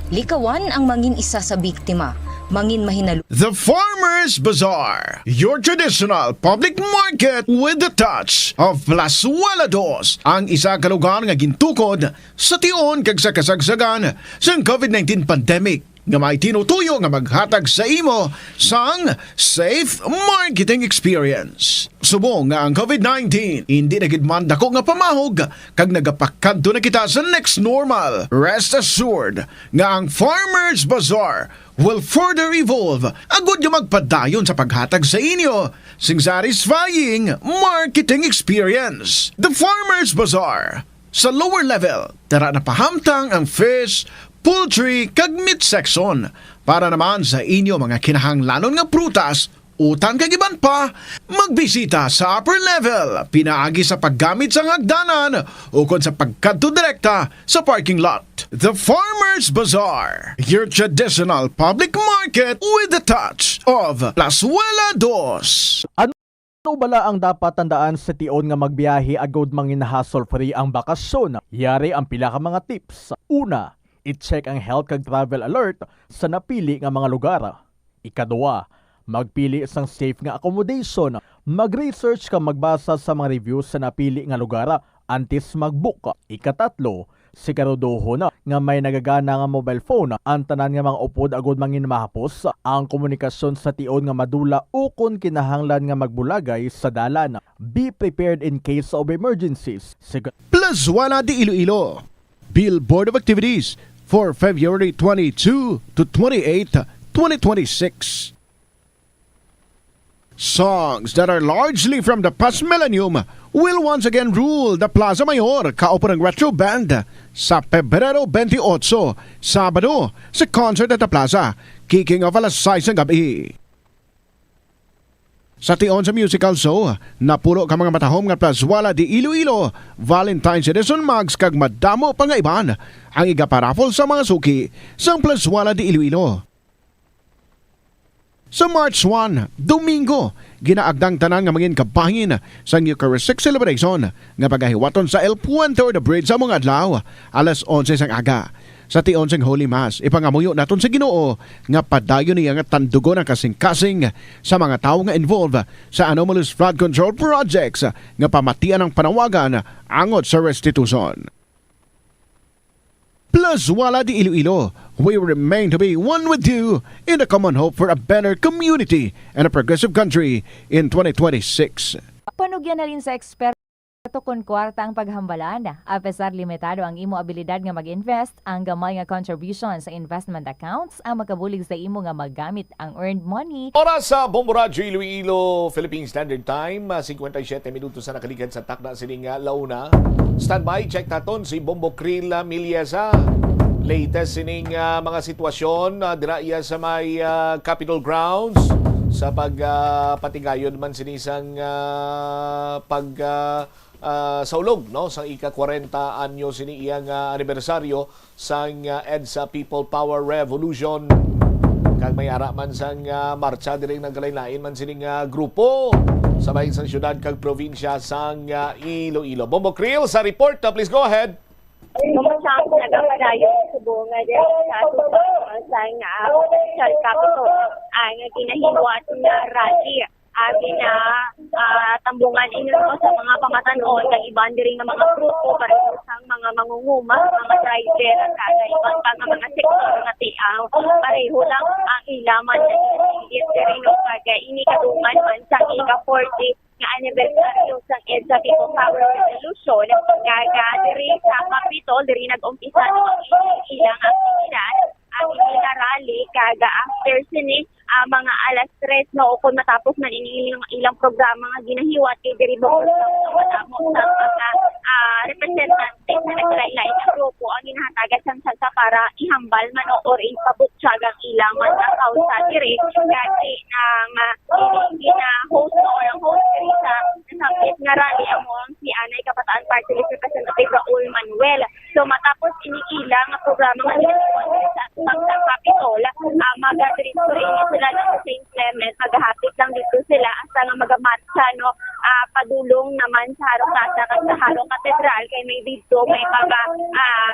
Likawan ang mangin isa sa biktima, mangin mahinalo. The Farmers Bazaar, your traditional public market with the touch of Plazuela Dos, ang isa ka lugar nga gintukod sa tion kag sa kasagsagan sang covid nineteen pandemic nga may tinutuyo nga maghatag sa imo sang safe marketing experience. Subong nga ang covid nineteen indi na gid man dako nga pamahog kag nagapakadto na kita sa next normal, rest assured nga ang Farmers Bazaar will further evolve agud nga magpadayon sa paghatag sa inyo sing satisfying marketing experience. The Farmers Bazaar, sa lower level, dara na pahamtang ang fish, poultry, kag meat section. Para naman sa inyo mga kinahanglanon nga prutas, utan kag iban pa, magbisita sa upper level pinaagi sa paggamit sang hagdanan ukon sa pagkadto direkta sa parking lot. The Farmers Bazaar, your traditional public market with the touch of Plazuela Dos. Ano bala ang dapat tandaan sa tion nga magbiyahe agud mangin hassle-free ang bakasyon? Yari ang pila ka mga tips. Una, i-check ang health kag travel alert sa napili nga mga lugar. Ikadua, magpili sang safe nga accommodation. Mag-research kag magbasa sa mga reviews sa napili nga lugar antes mag-book. Ikatatlo, siguraduhon nga may nagagana nga mobile phone ang tanan nga mga upod agud mangin mahapos ang komunikasyon sa tion nga madula ukon kinahanglan nga magbulagay sa dalan. Be prepared in case of emergencies. Sig- Plazuela de Iloilo. Bill Board of Activities for February twenty-two to twenty-eight, twenty twenty-six. Songs that are largely from the past millennium will once again rule the Plaza Mayor kaupo ng Retro Band sa Pebrero twenty-eight, Sabado, sa concert at the Plaza, kicking off alas sais ng gabi. Sa tion sa musical show, napulo ka mga matahom nga Plazuela de Iloilo Valentine's Edition mugs kag madamo pa nga iban ang igaparaffle sa mga suki sang Plazuela de Iloilo. Sa March one, Domingo, ginaagdang tanan nga mangin kabahin sang Eucharistic Celebration nga pagahiwaton sa El Puente or the Bridge sa mga adlaw, alas onse sang aga. Sa tion sang Holy Mass, ipangamuyo naton sa Ginoo nga padayon niya nga tandugon ang kasing-kasing sa mga tawo nga involved sa anomalous flood control projects nga pamatian ang panawagan angot sa restitution. Plus, Wala di Iloilo, we remain to be one with you in the common hope for a better community and a progressive country in twenty twenty-six. Panugyan halin sa eksperto kon kwarta ang paghambalan. Apesar limitado ang imo abilidad nga mag-invest, ang gamay nga contribution sa investment accounts ang makabulig sa imo nga magamit ang earned money. Oras sa Bombo Radyo Iloilo, Philippine Standard Time, ah, singkwenta y siyete minutos na nakaligad sa takna sining, ah, launa. Standby, check taton si Bombo Kril, ah, Milyesa. Latest sining, ah, mga sitwasyon, ah, dira iya sa may, ah, Capitol grounds sa pag, ah, patigayon man sini sang, ah, pag, ah, ah, saulog, no, sang ika kwarenta anyo sini iyang, ah, anibersaryo sang, ah, EDSA People Power Revolution. Kag may ara man sang, ah, marcha diri nagkalain-lain man sining, ah, grupo sa bahin sang syudad kag probinsya sang, ah, Iloilo. Bombo Creel sa report, ah, please go ahead. Kumusta ang nagapadayon sa subong nga sa subong sang, ah, provincial capital ang ginahiwat nga rally? Abi na, ah, tambungan inyo, no, sa mga pamatan-on kag iban diri nga mga grupo, pareho sang mga mangunguma, mga driver, kag iban pa nga mga sektor nga tiang pareho lang ang ila man nga ginahigit diri, no, kag ini kadungan man sang ika forty nga anibersaryo sang EDSA People Power Revolution, kag, ah, diri sa Capitol, diri nag-umpisa, no, ang ilang aktibidad, ang ila rally, kag, ah, after sini, ah, mga alas tres, no, o kon matapos man ini ilang, ilang programa nga ginahiwat kay diri ba sa madamo sa mga, ah, representante sa nagkalain-lain nga grupo ang ginahatagan sang tsansa para ihambal man o or ipabutyag ang ilang mga kausa diri, kasi ang, ah, ini gina-host o ang host diri sa nasambit nga rally amo ang si Anay Kabataan Party List Representative Raul Manuel. So, matapos ini ila nga programa nga ginagawa sa atubang sa Capitol, ah, magadiretso ini sila sa Saint Clement, magahapit lang dito sila hasta nga magamarcha, no, ah, padulong naman sa Harong Plaza kag sa Harong Katedral, kay may dito may pag, ah,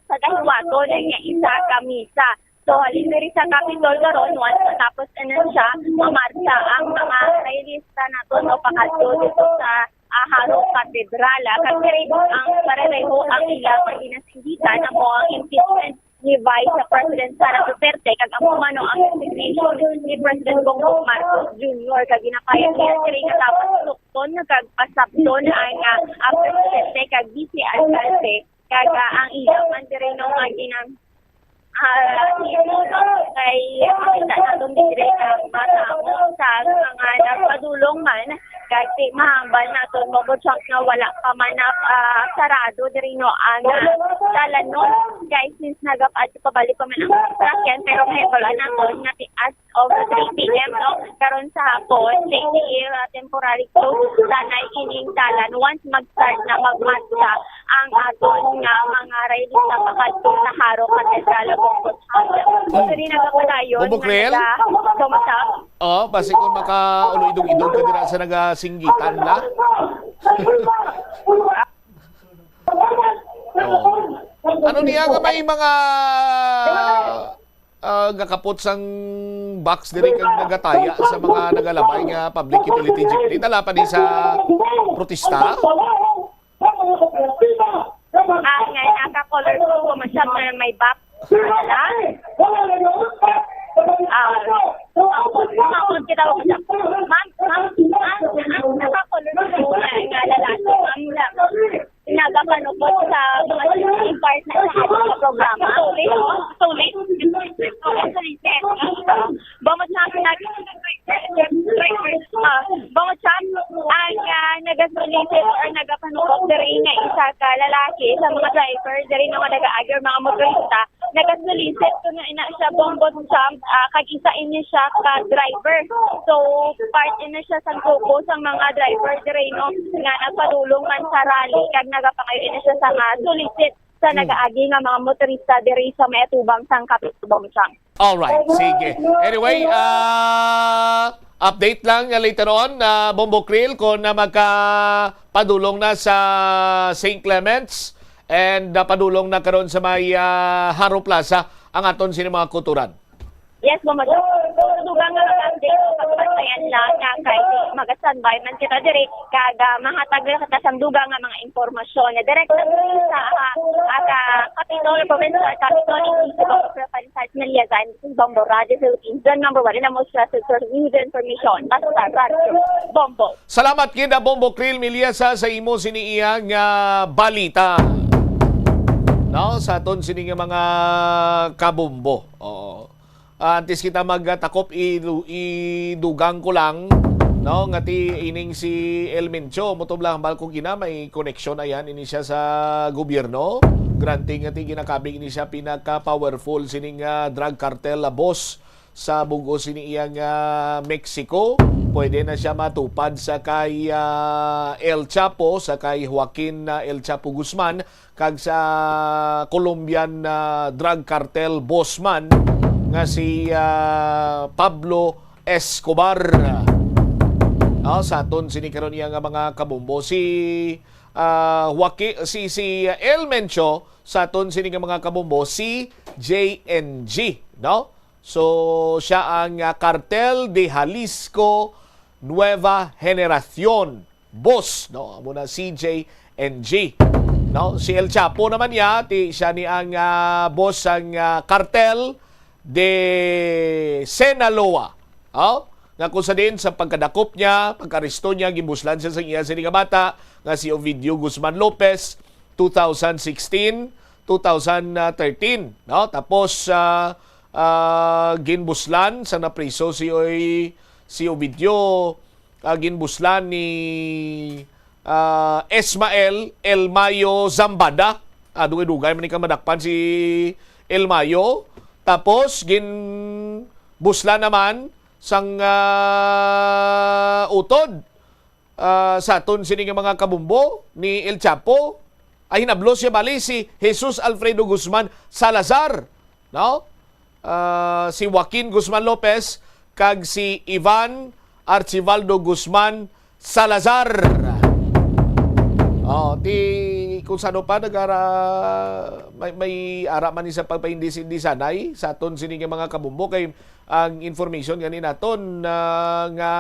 pagahiwaton nga isa ka misa. So, halin diri sa Capitol karon, once matapos na siya, mamarcha ang mga rallyista naton o pakadto dito sa, ah, Harong Katedral. Ah, kag diri ang pareho ang ilang ginasinggitan amo ang impeachment ni Vice President Sara Duterte kag amo man ang resignation ni President Bongbong Marcos Junior kag ginapayag niya diri nga dapat tukton kag pasabton ang, ah, ah, presidente kag vice alkalde kag, ah, ang ila man diri, no, nga ginang ah, mismo, no? Kay makita naton diri ang madamo sa mga nagpadulong man, kag di mahambal naton, Bombo Cham, nga wala pa man na, ah, sarado diri, no, ang, ah, dalanon. Kay since nagapaadto pabalik pa man ang sasakyan, pero mahibal-an naton nga tias of three P M, no? Karon sa hapon, diri, ah, temporary close sanay ining dalan once mag-start na magmarcha ang aton nga mga rallyista pakadto sa Harong Katedral, Bombo Cham. So, diri nagapadayon Bombo Creel? Kumusta? Oh, basi kung makaulo idog-idog ka dira sa nagasinggitan la. Oh. Ano niya nga may mga ah, gakapot sang box diri kag nagataya sa mga nagalabay nga public utility jeepney? Dala pa ni sa protesta? Ah, nga naka-color ko, masyad na may back. Wala. Ah, umabot kita, wala. Ma'am, ma'am, ang, ang naka-color ko nga, nga lalaki, ma'am, na nagapanukot sa mga safety part na sa ating programa. Sulit, sulit. Sulit, sulit. Bangod sa akin, ah, bangod sa ang, ah, nagasulisit or nagapanukot diri nga isa ka lalaki sa mga driver diri nga nag-aagi or mga motorista, nagasulisit ko na ina siya, Bombo Cham, ah, kag isa ini siya ka driver. So, part ini siya sa grupo sang mga driver diri, no, nga nagpadulong man sa rally kag nagapangayo ini siya sa nga sulisit sa Hmm. nagaagi nga mga motorista diri sa may atubang sang Capitol Bongchang. Alright, sige. Anyway, ah, update lang nga later on, ah, Bombo Krill, kung na magkapadulong na sa Saint Clements and, ah, padulong na karon sa may, ah, Haro Plaza ang aton sini mga kutoran. Yes, Bombo Joe. So, dugang nga mga update, pagbantayan lang nga kay mag-standby man kita diri, kag, ah, mahatag na kita sang dugang nga mga impormasyon na direkta sa, ah, ah, Capitol, Provincial Capitol, in Cebu, Provincial Miliazan, Bombo Radio Philippines, the number one and the most trusted source of news and information. Basta Radio Bombo. Salamat gid, ah, Bombo Krill Miliasa, sa imo sini iya nga balita. No, sa aton sini nga mga kabombo. Oo. Ah, antes kita magtakop, idu-, idugang ko lang, no, nga ti ining si El Mencho, mo to lang, hambal ko gina, may koneksyon ayan ini siya sa gobyerno. Granting nga ti ginakabig ini siya pinaka-powerful sining, ah, drug cartel, ah, boss sa bug-os sini iya nga Mexico. Pwede na siya matupad sa kay, ah, El Chapo, sa kay Joaquin, ah, El Chapo Guzman, kag sa Colombian, ah, drug cartel boss man nga si, ah, Pablo Escobar. Ah, sa aton sini karon iya nga mga kabombo, si, ah, Joaqui-, si, si El Mencho, sa aton sini nga mga kabombo, si J N G, no? So, siya ang, ah, Cartel de Jalisco Nueva Generacion boss, no? Amo na C J N G, no? Si El Chapo naman niya, ti siya ni ang, ah, boss sang, ah, Cartel de Sinaloa. Oh? Nga kung sa din, sa pagkadakop niya, pagkaresto niya, gibuslan siya sa iya sini nga bata, nga si Ovidio Guzman Lopez, two thousand sixteen, two thousand thirteen, no? Tapos, ah, ah, ginbuslan sa napriso si Oy-, si Ovidio, ah, ginbuslan ni, ah, Ismael El Mayo Zambada. Ah, dugay-dugay man ni ka madakpan si El Mayo. Tapos, ginbuslan naman sang, ah, utod, ah, sa aton sini nga mga kabumbo ni El Chapo. Ay, hinablos siya bali si Jesus Alfredo Guzman Salazar, no? Ah, si Joaquin Guzman Lopez kag si Ivan Archivaldo Guzman Salazar. Oh, ti kung sano pa nagara may, may ara man ni sa pagpaindis-indisanay sa aton sini nga mga kabumbo kay ang information gani naton, ah, nga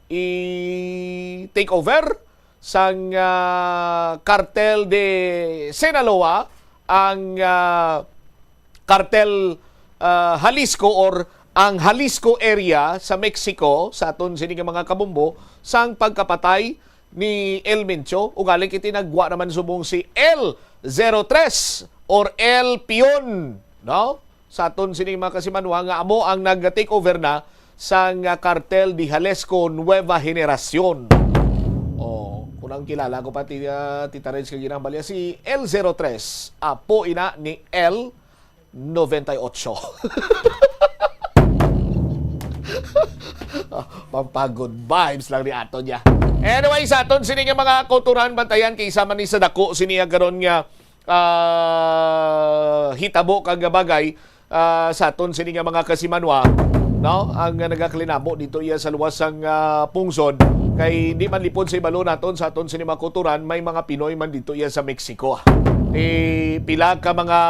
i-take over sang, ah, Cartel de Sinaloa ang, ah, Cartel, ah, Jalisco or ang Jalisco area sa Mexico sa aton sini nga mga kabumbo sang pagkapatay ni El Mencho, ugali kiti nagwa naman subong si El zero tres or El Pion, no? Sa aton sining mga kasimanwa nga amo ang nag-take over na sang, ah, Cartel de Jalisco Nueva Generacion. Oh, kung ang kilala ko pa ti, ah, Tita Reds kay ginang balya si El zero tres, apo ina ni El noventa y ocho. Ah, pampagod vibes lang ni ato niya. Anyway, sa aton sini nga mga kauturan, bantayan kay isa man ni sa dako sini nga karon nga, ah, hitabo kag bagay, ah, sa aton sini nga mga kasimanwa, no? Ang, ah, nagakalinabo dito iya sa luwas sang, ah, pungsod kay hindi man lipod sa ibalo naton sa aton sini mga kauturan, may mga Pinoy man dito iya sa Mexico. Eh, pila ka mga,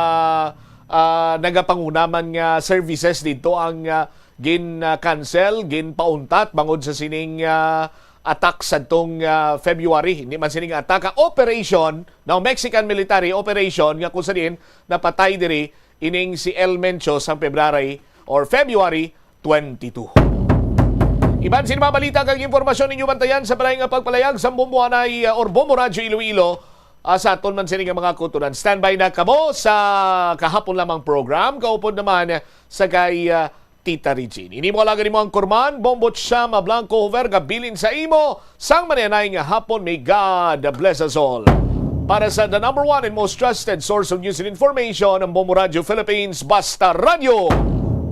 ah, nagapanguna man nga services dito ang, ah, gin, ah, cancel, ginpauntat bangod sa sining, ah, attack sadtong, ah, February. Hindi man sining attack, ah, operation, no, Mexican military operation nga kung sa diin napatay diri ining si El Mencho sang February or February twenty-two. Iban sini mga balita kag impormasyon ninyo bantayan sa balay nga pagpalayag sa Bombo Anay, ah, or Bombo Radyo Iloilo, ah, sa aton man sini nga mga kutunan. Standby na kamo sa kahapon lamang program. Kaupod naman sa kay, ah, Tita Regine. Ini mo lang mo ang kurman, Bombo Chama Blanco Hover, nga bilin sa imo sang mayanay nga hapon. May God bless us all. Para sa the number one and most trusted source of news and information, ang Bombo Radio Philippines, Basta Radio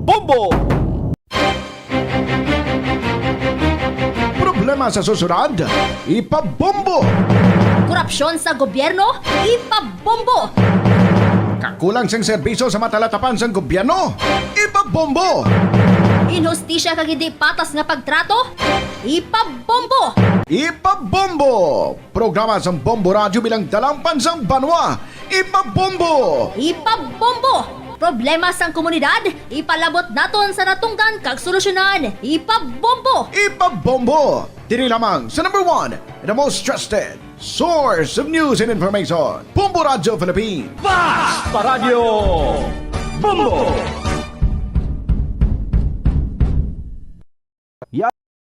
Bombo! Problema sa susunod, ipabombo! Korupsyon sa gobyerno, ipabombo! Kulang sing serbisyo sa matalatapan sang gobyerno? Ipabombo! Inhustisya kag hindi patas nga pagtrato? Ipabombo! Ipabombo! Programa sang Bombo Radyo bilang dalampan sang banwa. Ipabombo! Ipabombo! Problema sang komunidad, ipalabot naton sa natungdan kag solusyonan. Ipabombo! Ipabombo! Diri lamang sa number one, the most trusted source of news and information, Bombo Radyo Philippines. Basta Radyo Bombo!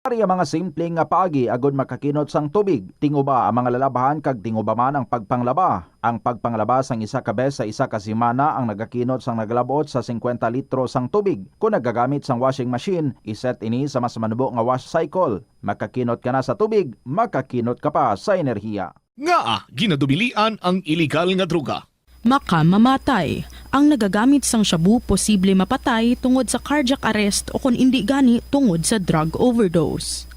Yari ang mga simple nga paagi agud makakinot sang tubig. Tinguba ang mga lalabahan kag tinguba man ang pagpanglaba. Ang pagpanglaba sang isa ka bes sa isa ka semana ang nagakinot sang nagalab-ot sa singkwenta litro sang tubig. Kon nagagamit sang washing machine, iset ini sa mas manubo nga wash cycle. Makakinot ka na sa tubig, makakinot ka pa sa enerhiya. Ngaa ginadubilian ang iligal nga droga? Makamamatay. Ang nagagamit sang shabu posible mapatay tungod sa cardiac arrest o kon indi gani tungod sa drug overdose.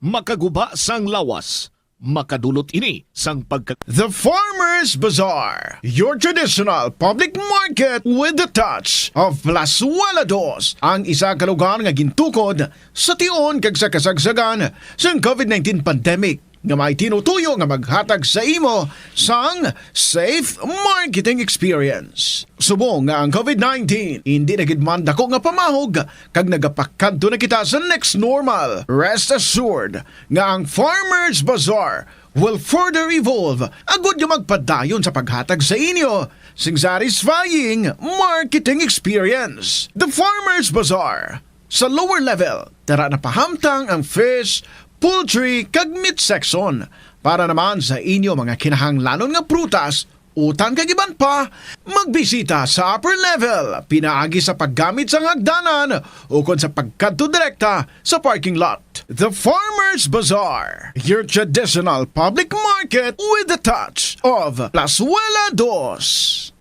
Makaguba sang lawas, makadulot ini sang pagka- The Farmers Bazaar, your traditional public market with the touch of Plazuela Dos, ang isa ka lugar nga gintukod sa tion kag sa kasagsagan sang covid nineteen pandemic, nga may tinutuyo nga maghatag sa imo sang safe marketing experience. Subong nga ang covid nineteen indi na gid man dako nga pamahog kag nagapakadto na kita sa next normal, rest assured nga ang Farmers Bazaar will further evolve agud nga magpadayon sa paghatag sa inyo sing satisfying marketing experience. The Farmers Bazaar, sa lower level, dara na pahamtang ang fish, poultry, kag meat section. Para naman sa inyo mga kinahanglanon nga prutas, utan kag iban pa, magbisita sa upper level pinaagi sa paggamit sang hagdanan ukon sa pagkadto direkta sa parking lot. The Farmers Bazaar, your traditional public market with the touch of Plazuela Dos.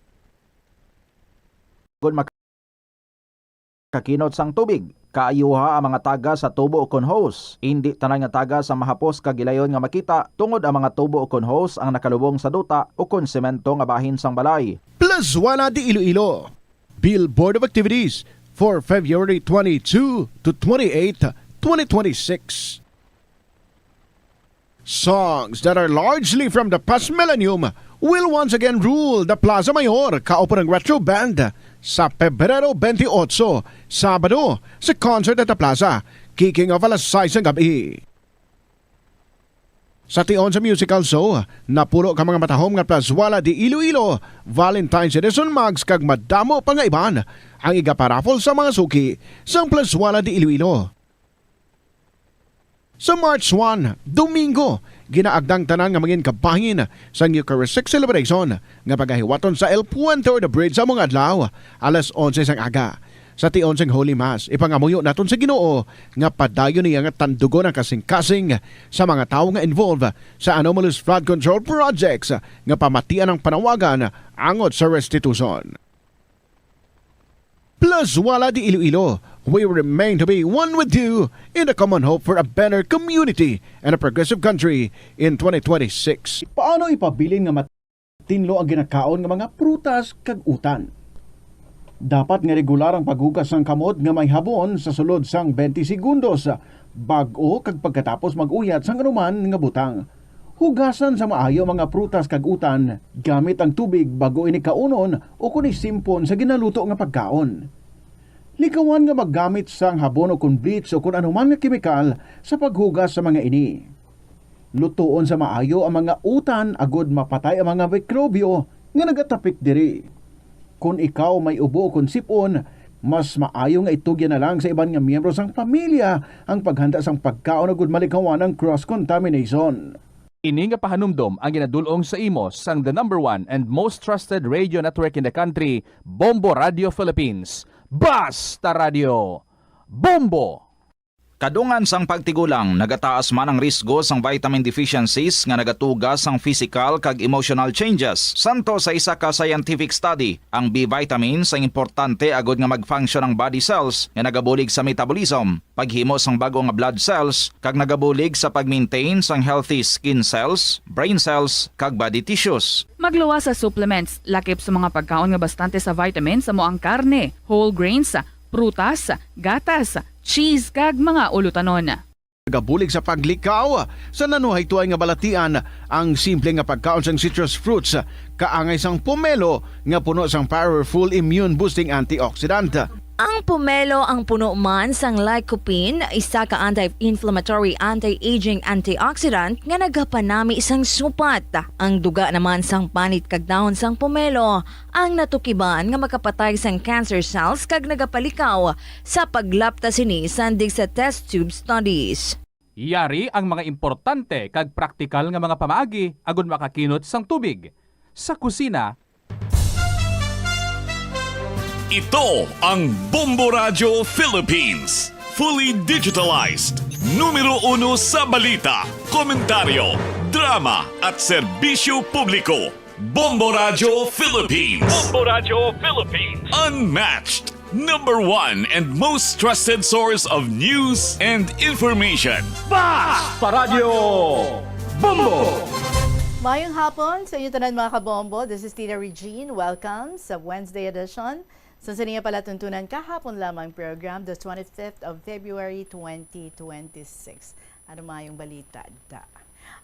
Kon makakinot sang tubig, kaayuha ang mga tagas sa tubo ukon hose. Indi tanan nga tagas ang mahapos kag gilayon nga makita, tungod ang mga tubo ukon hose ang nakalubong sa duta ukon semento nga bahin sang balay. Plazuela de Iloilo. Billboard of activities for February twenty-two to twenty-eight, twenty twenty-six. Songs that are largely from the past millennium will once again rule the Plaza Mayor kaupo ng Retro Band sa Pebrero twenty-eight, Sabado, sa concert at the Plaza, kicking off alas sais ng gabi. Sa tion sa musical show, napulo ka mga matahom nga Plazuela de Iloilo Valentine's Edition mugs kag madamo pa nga iban ang igaparaffle sa mga suki sang Plazuela de Iloilo. Sa March one, Domingo, ginaagda ang tanan nga mangin kabahin sang Eucharistic celebration nga pagahiwaton sa El Puente or the Bridge sa mga adlaw, alas onse sang aga. Sa tion sang Holy Mass, ipangamuyo naton sa Ginoo nga padayon niya nga tandugon ang kasing-kasing sa mga tawo nga involved sa anomalous flood control projects nga pamatian ang panawagan angot sa restitution. Plazuela de Iloilo, we remain to be one with you in the common hope for a better community and a progressive country in twenty twenty-six. Paano ipabilin nga matinlo ang ginakaon nga mga prutas kag utan? Dapat nga regular ang paghugas sang kamot nga may habon sa sulod sang twenty segundos bag-o kag pagkatapos mag-uyat sang anuman nga butang. Hugasan sa maayo ang mga prutas kag utan gamit ang tubig bag-o ini kaunon ukon isimpon sa ginaluto nga pagkaon. Likawan nga maggamit sang habon ukon bleach ukon anuman nga kemikal sa paghugas sa mga ini. Lutoon sa maayo ang mga utan agod mapatay ang mga mikrobyo nga nagatapik diri. Kon ikaw may ubo ukon sip-on, mas maayo nga itugyan na lang sa iban nga miyembro sang pamilya ang paghanda sang pagkaon agud malikawan ang cross contamination. Ini nga pahanumdom ang ginadul-ong sa imo sang the number one and most trusted radio network in the country, Bombo Radio Philippines. Basta Radio Bombo! Kadungan sang pagtigulang, nagataas man ang risgo sang vitamin deficiencies nga nagatuga sang physical kag emotional changes. Santo sa isa ka scientific study, ang B vitamins ang importante agud nga mag-function ang body cells nga nagabulig sa metabolism, paghimo sang bag-o nga blood cells, kag nagabulig sa pag-maintain sang healthy skin cells, brain cells, kag body tissues. Magluwas sa supplements, lakip sa mga pagkaon nga bastante sa vitamins amo ang karne, whole grains, prutas, gatas, cheese, kag mga ulutanon. Nagabulig sa paglikaw sa nanuhaytoy nga balatian ang simple nga pagkaon sang citrus fruits, kaangay sang pomelo nga puno sang powerful immune-boosting antioxidant. Ang pomelo ang puno man sang lycopene, isa ka anti-inflammatory, anti-aging antioxidant nga nagapanami sang supat. Ang duga naman sang panit kag dahon sang pomelo ang natukiban nga makapatay sang cancer cells kag nagapalikaw sa paglapta sini sandig sa test tube studies. Yari ang mga importante kag praktikal nga mga pamaagi agud makakinot sang tubig sa kusina. Ito ang Bombo Radyo Philippines, fully digitalized, numero uno sa balita, komentaryo, drama, at serbisyo publiko. Bombo Radyo Philippines. Bombo Radyo Philippines. Unmatched, number one and most trusted source of news and information. Basta Radyo Bombo! Mayong hapon sa inyo tanan, mga kabombo. This is Tita Regine. Welcome sa Wednesday edition sa siniya palatuntunan kahapon lamang program, the twenty-fifth of February, twenty twenty-six. Ano mayong balita, da?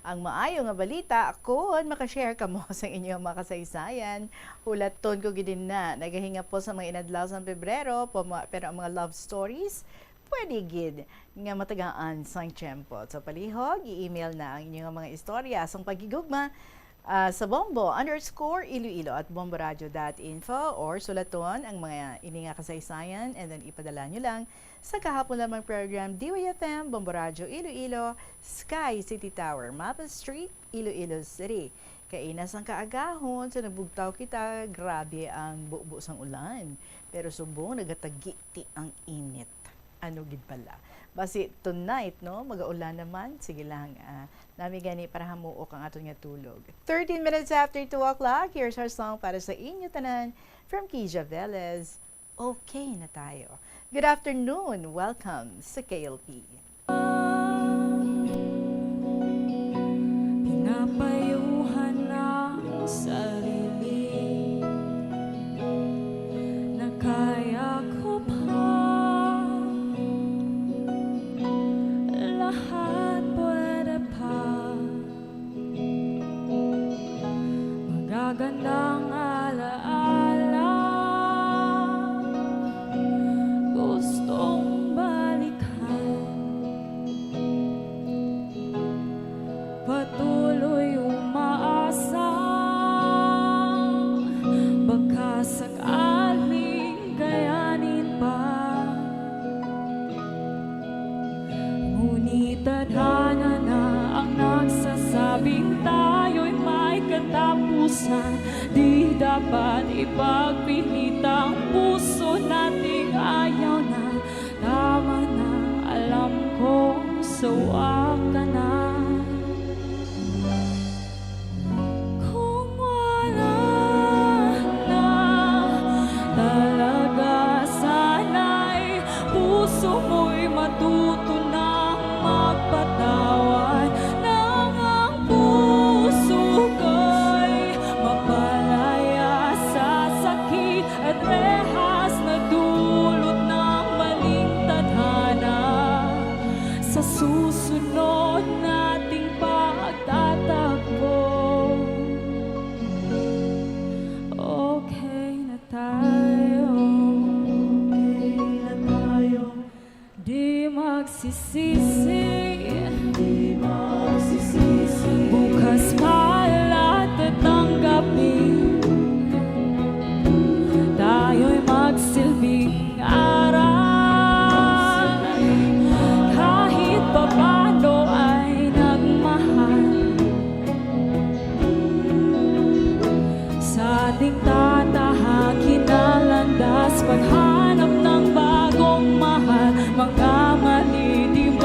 Ang maayo nga balita, kon makashare kamo sa inyong mga kasaysayan, hulaton ko gid na nagahinga po sa mga inadlaw sa Pebrero, po ma-, pero ang mga love stories, pwede gid nga matagaan sang tiyempo. So, palihog, i-email na ang inyong mga istorya sang paghigugma, ah, sa bombo underscore iloilo at bomboradio dot info, or sulaton ang mga ini nga kasaysayan and then ipadala nyo lang sa kahapon lamang program, D Y F M, Bombo Radyo Iloilo, Sky City Tower, Mapa Street, Iloilo City. Kaina sang kaagahon, sa nabugtaw kita, grabe ang bubo sang ulan. Pero subong nagatagiti ang init. Ano gid bala? Basi tonight, no? Magaulan naman. Sige lang, ah, nami gani para hamuok ang aton nga tulog. Thirteen minutes after two o'clock, here's our song para sa inyo tanan from Kija Velez. Okay na tayo. Good afternoon. Welcome sa K L P. Pinapayuhan ang sarili. Na kaya ko pa. Lahat pwede pa. Magagandang alaala, gustong balikan. Patuloy umaasa, baka sakaling kayanin pa. Ngunit tadhana na ang nagsasabing tayo'y may katapusan. Di dapat ipagpilit ang puso nating ayaw na. Tama na, alam kong sawa ka na. Kung wala na talaga, sana'y puso mo'y matuto nang magpatawad. Nang ang puso ko'y mapalaya sa sakit at rehas na dulot ng maling tadhana. Sa susunod nating pagtatagpo, okay na tayo. Okay na tayo. Di magsisisi. Di magsisisi. Bukas pa lahat tatanggapin. Tayo'y magsilbing aral. Kahit papano ay nagmahal. Sa ating tatahakin na landas, paghanap ng bagong mahal. Mga mali, di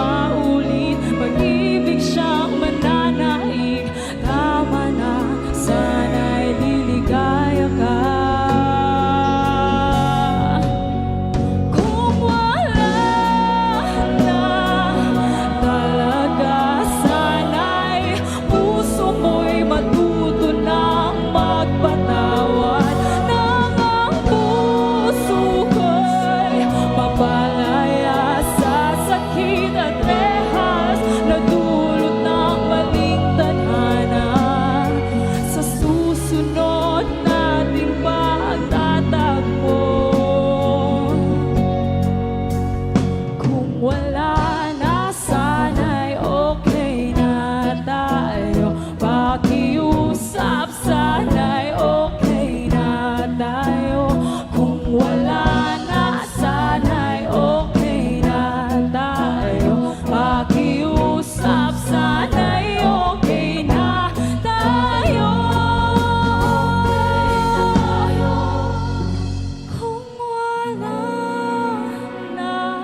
Tayo, kung wala na, sana'y okay na tayo. Pakiusap, sana'y okay na tayo. Kung wala na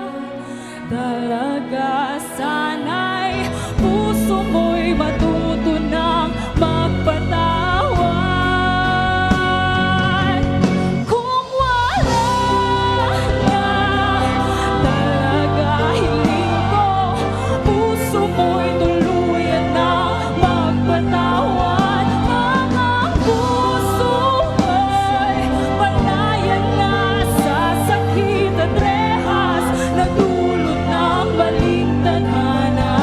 talaga, sana'y puso mo'y matuto nang magpatawad. Kung wala na talaga, hiling ko, puso mo'y tuluyan na magpatawad. Ang puso ay malaya na sa sakit at rehas, nadulot ng maling tadhana.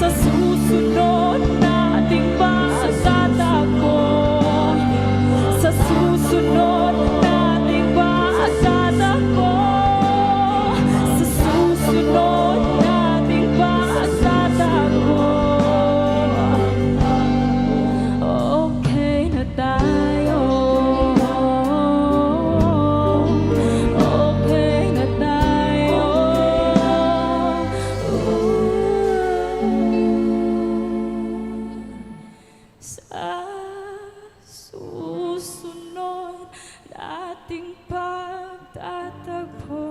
Sa susunod nating pagtatagpo, sa susunod nating pagtatagpo, sa susunod nating pagtatagpo, okay na tayo. Okay na tayo. Sa susunod nating pagtatagpo,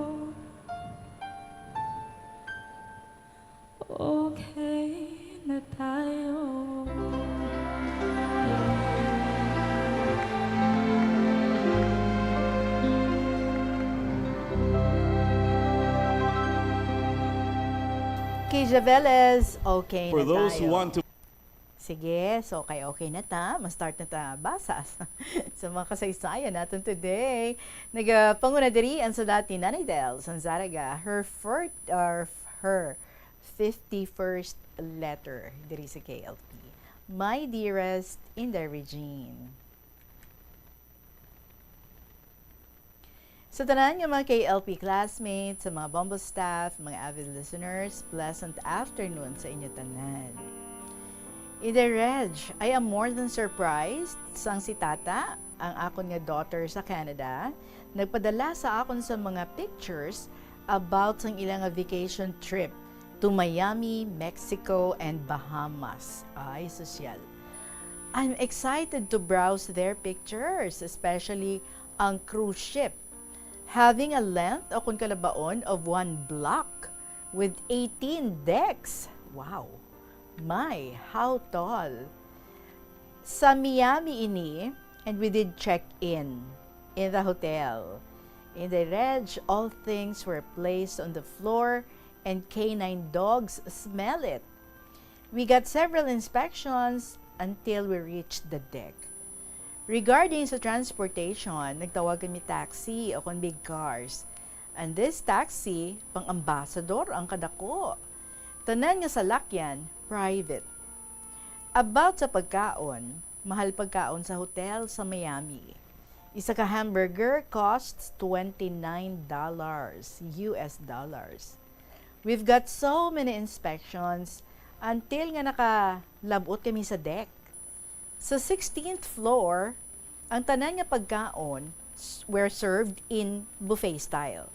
okay na tayo. Kay Javeles, okay For na those who tayo. Want to Sige, so kay okay na ta, ma-start na ta basa sa, sa mga kasaysayan natin today. Nagapanguna diri ang sulat ni Nanay Del Sanzaraga, her fir-, or her fifty-first letter diri sa K L P. My dearest Inday Regine. Sa tanan nga mga K L P classmates, sa mga Bombo staff, mga avid listeners, pleasant afternoon sa inyo tanan. Inday Reg, I am more than surprised sang si Tata, ang akon nga daughter sa Canada, nagpadala sa akon sa mga pictures about sang ila nga vacation trip to Miami, Mexico, and Bahamas. Ay, sosyal. I'm excited to browse their pictures, especially ang cruise ship, having a length o kon kalabaon of one block with eighteen decks. Wow! My, how tall! Sa Miami ini, and we did check in in the hotel. Inday Reg, all things were placed on the floor and canine dogs smell it. We got several inspections until we reached the deck. Regarding sa transportation, nagtawag kami taxi o kon big cars. And this taxi, pang-ambassador ang kadako. Tanan nga salakyan, private. About sa pagkaon, mahal pagkaon sa hotel sa Miami. Isa ka hamburger costs twenty-nine dollars, U S dollars. We've got so many inspections until nga nakalabot kami sa deck. Sa sixteenth floor, ang tanan nga pagkaon s-, were served in buffet style.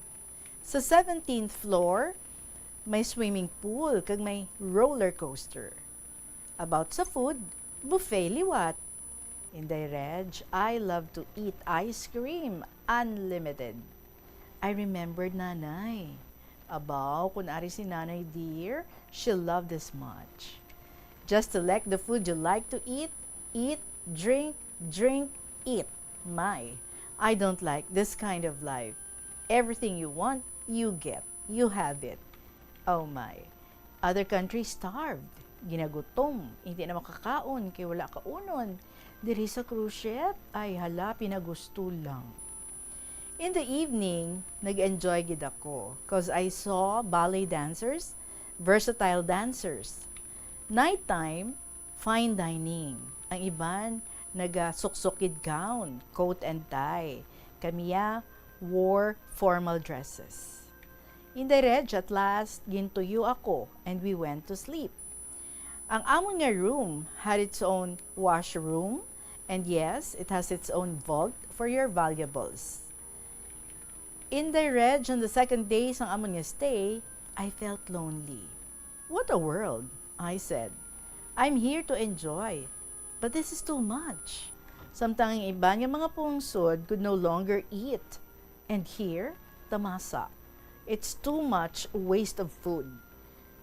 Sa seventeenth floor, may swimming pool kag may roller coaster. About sa food, buffet liwat. Inday Reg, I love to eat ice cream, unlimited. I remembered Nanay. Abaw, kun ari si Nanay, dear, she'll love this much. Just select the food you like to eat, eat, drink, drink, eat. My, I don't like this kind of life. Everything you want, you get. You have it. Oh my. Other countries starved. Ginagutom. Hindi na makakaon kay wala kaunon. Diri sa cruise ship, ay hala, pinagusto lang. In the evening, nag-enjoy gid ako 'cause I saw ballet dancers, versatile dancers. Nighttime, fine dining. Ang iban, nagasuksok gid gown, coat and tie. Kami, ah, wore formal dresses. Inday Reg, at last, gintuyo ako and we went to sleep. Ang amon nga room had its own washroom, and yes, it has its own vault for your valuables. Inday Reg, on the second day sang amon nga stay, I felt lonely. "What a world," I said. "I'm here to enjoy, but this is too much." Samtang ang iban nga mga pungsod could no longer eat. And here, tamasa. It's too much waste of food.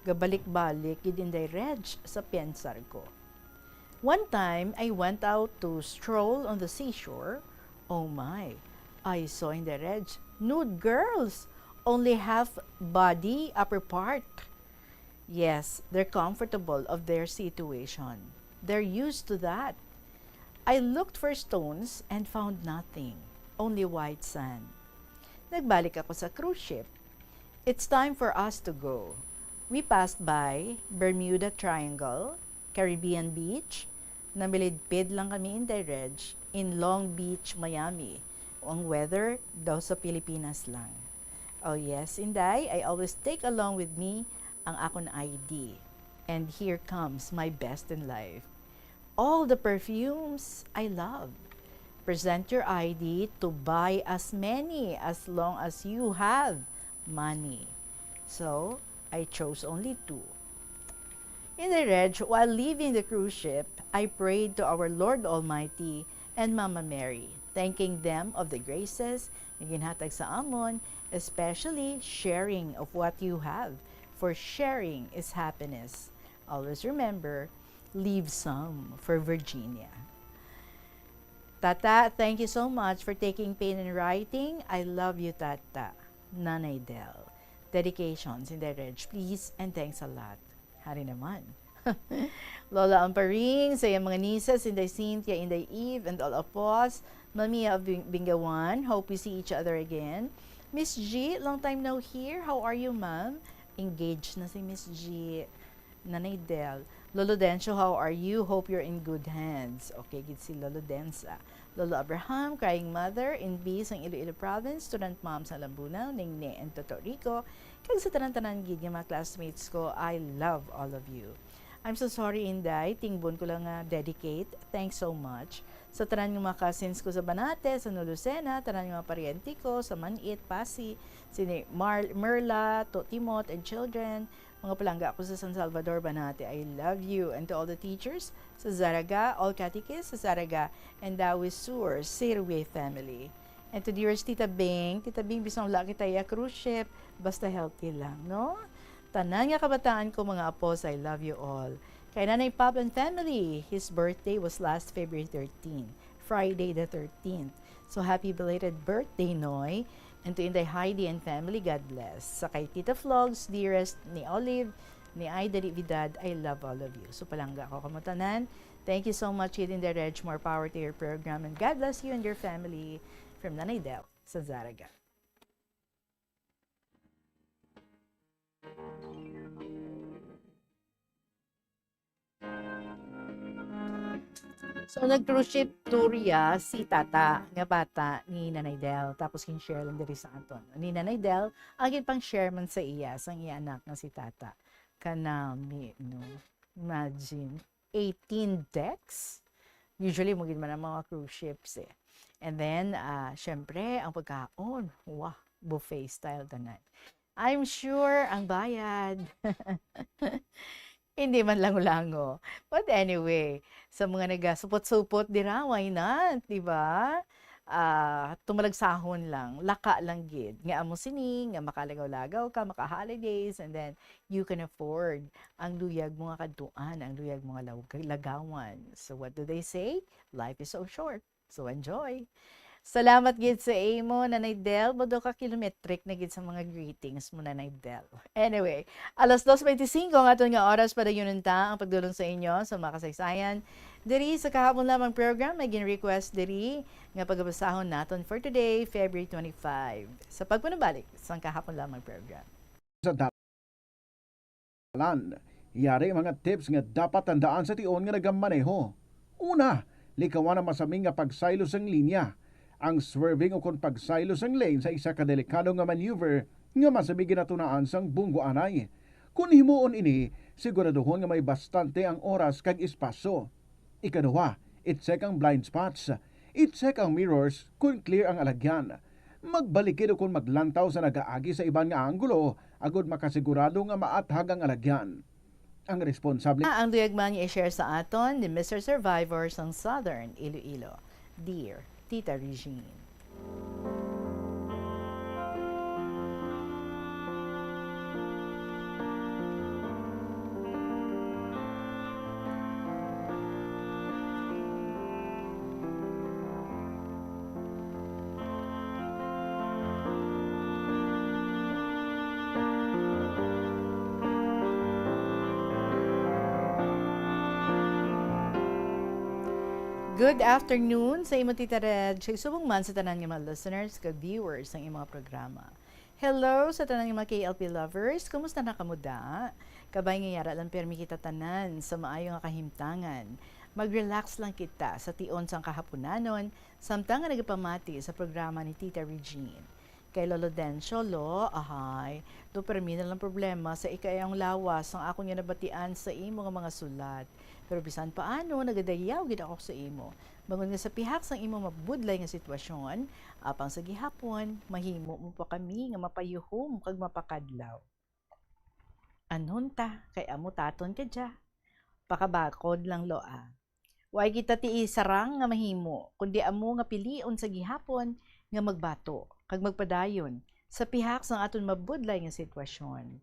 Gabalik-balik gid Inday Reg sa pensar ko. One time, I went out to stroll on the seashore. Oh my, I saw Inday Reg nude girls, only half body, upper part. Yes, they're comfortable of their situation. They're used to that. I looked for stones and found nothing, only white sand. Nagbalik ako sa cruise ship. It's time for us to go. We passed by Bermuda Triangle, Caribbean Beach. Namilidpid lang kami, Inday Reg, in Long Beach, Miami. Ang weather daw sa Pilipinas lang. Oh yes, Inday, I always take along with me ang akon I D. And here comes my best in life. All the perfumes I love. Present your I D to buy as many as long as you have money. So, I chose only two. Inday Reg, while leaving the cruise ship, I prayed to our Lord Almighty and Mama Mary, thanking them of the graces nga ginhatag sa amon, especially sharing of what you have, for sharing is happiness. Always remember, leave some for Virginia. Tata, thank you so much for taking pain in writing. I love you, Tata. Nanay Del. Dedications, Inday Reg, please, and thanks a lot. Hari naman. Lola Amparing, sa iyang mga nieces, Inday Cynthia, Inday Eve, and all apos, Mamia of Bing-, Bingawan, hope we see each other again. Miss G, long time no hear. How are you, ma'am? Engaged na si Miss G. Nanay Del. Lolo Dencio, how are you? Hope you're in good hands. Okay gid si Lolo Densa. Lolo Abraham, crying mother, in B sang Iloilo Province, student mom sa Lambunao, Ningni and Toto Rico, kag sa tanan-tanan gid nga mga classmates ko, I love all of you. I'm so sorry, Inday, tingbon ko lang nga dedicate. Thanks so much. Sa tanan nga mga cousins ko sa Banate, sa Nulusena, tanan nga mga paryente ko sa Manit, Pasi, sini Mar-, Merla, To Timot, and children, mga palangga ko sa San Salvador, Banate, I love you. And to all the teachers sa Zarraga, all catechists sa Zarraga, and Dawi Sur, Sirwe family. And to dearest Tita Bing, Tita Bing, bisan wala kita iya cruise ship, basta healthy lang, no? Tanan nga kabataan ko, mga apos, I love you all. Kay Nanay Pop and family, his birthday was last February thirteen, Friday the thirteenth. So, happy belated birthday, Noy. And to Inday Heidi and family, God bless. Sa kay Tita Flogs, dearest ni Olive, ni Aida Dividad, I love all of you. So, palangga ko kamo tanan. Thank you so much, Inday Reg. More power to your program. And God bless you and your family. From Nanay Del sa Zarraga. So, nag-cruise ship tour ya si Tata nga bata ni Nanay Del, tapos gin-share lang diri sa aton. Ni Nanay Del, ang ginpang-share man sa iya, sang iya anak nga si Tata. Kanami, no? Imagine, eighteen decks? Usually, mo gid man ang mga cruise ships, eh. And then, ah, syempre, ang pagkaon, wah, buffet style tanan. I'm sure ang bayad, hindi man lango-lango. But anyway, sa mga nagasupot-supot dira, why not, di ba? Ah, tumalagsahon lang, laka lang gid. Nga amo sini, nga makalagaw-lagaw ka, maka-holidays, and then you can afford ang luyag mo nga kadtuan, ang luyag mo nga law-, lagawan. So what do they say? Life is so short. So enjoy. Salamat gid sa imo, Nanay Del. Modo ka kilometric na gid sa mga greetings mo, Nanay Del. Anyway, alas dos beintisinko ang aton nga oras, padayunon ta ang pagdulong sa inyo sa mga kasaysayan. Diri sa Kahapon Lamang program, may gin-request diri nga pagabasahon naton for today, February twenty-five. Sa pagpanabalik sang Kahapon Lamang program. Sa dalan, yari mga tips nga dapat tandaan sa tion nga nagamaneho. Una, likawan ang masami nga pagsaylo sang linya. Ang swerving ukon pagsaylo sang lane sa isa ka delikado nga maneuver nga masami ginatunaan sang bunggoanay. Kon himuon ini, siguraduhon nga may bastante ang oras kag espasyo. Ikaduha, i-check ang blind spots. I-check ang mirrors kon clear ang alagyan. Magbalik gid kon maglantaw sa nagaagi sa iban nga anggulo agod makasigurado nga maathag ang alagyan. Ang responsable Ang duyag man nga i-share sa aton ni Mister Survivor sang Southern Iloilo. Dear Tita Regine. Good afternoon sa imo, Tita Reg, kag subong man sa tanan nga mga listeners kag viewers sang imong programa. Hello sa tanan nga mga K L P lovers. Kumusta na kamo da? Kabay nga yara lang permi kita tanan sa maayo nga kahimtangan. Mag-relax lang kita sa tion sang kahapunanon samtang nga nagapamati sa programa ni Tita Regine. Kay Lolo Dencio, lo, ahay, do permi na lang problema sa ikaayong lawas sang akon nga nabatian sa imo nga mga sulat. Pero bisan paano, nagadayaw gid ako sa imo. Bangod nga sa pihak sang imo mabudlay nga sitwasyon, apang sa gihapon, mahimo mo pa kami nga mapayuhom kag mapakadlaw. Anhon ta, kay amo taton ka dya. Pakabakod lang, lo, ah. Way kita ti sarang nga mahimo, kundi amo nga pilion sa gihapon nga magbato kag magpadayon sa pihak sang aton mabudlay nga sitwasyon.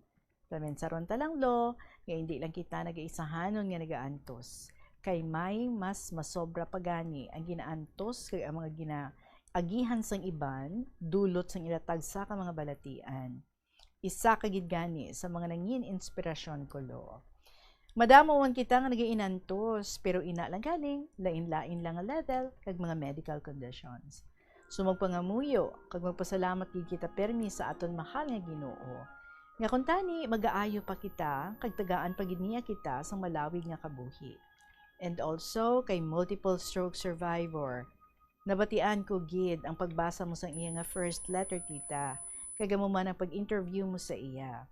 Paminsaron ta lang, lo, nga indi lang kita nagaisahanon nga nagaantos, kay may mas masobra pa gani ang ginaantos kag ang mga ginaagihan sang iban dulot sang ila tagsa ka mga balatian. Isa ka gid gani sa mga nangin inspirasyon ko, lo. Madamo man kita nga nagainantos, pero ina lang galing, lain-lain lang nga level kag mga medical conditions. So magpangamuyo kag magpasalamat gid kita permi sa aton mahal nga Ginoo, nga kuntani magaayo pa kita kag tagaan pa gid niya kita sang malawig nga kabuhi. And also kay multiple stroke survivor, nabatian ko gid ang pagbasa mo sang iya nga first letter, tita, kag amo man ang pag-interview mo sa iya.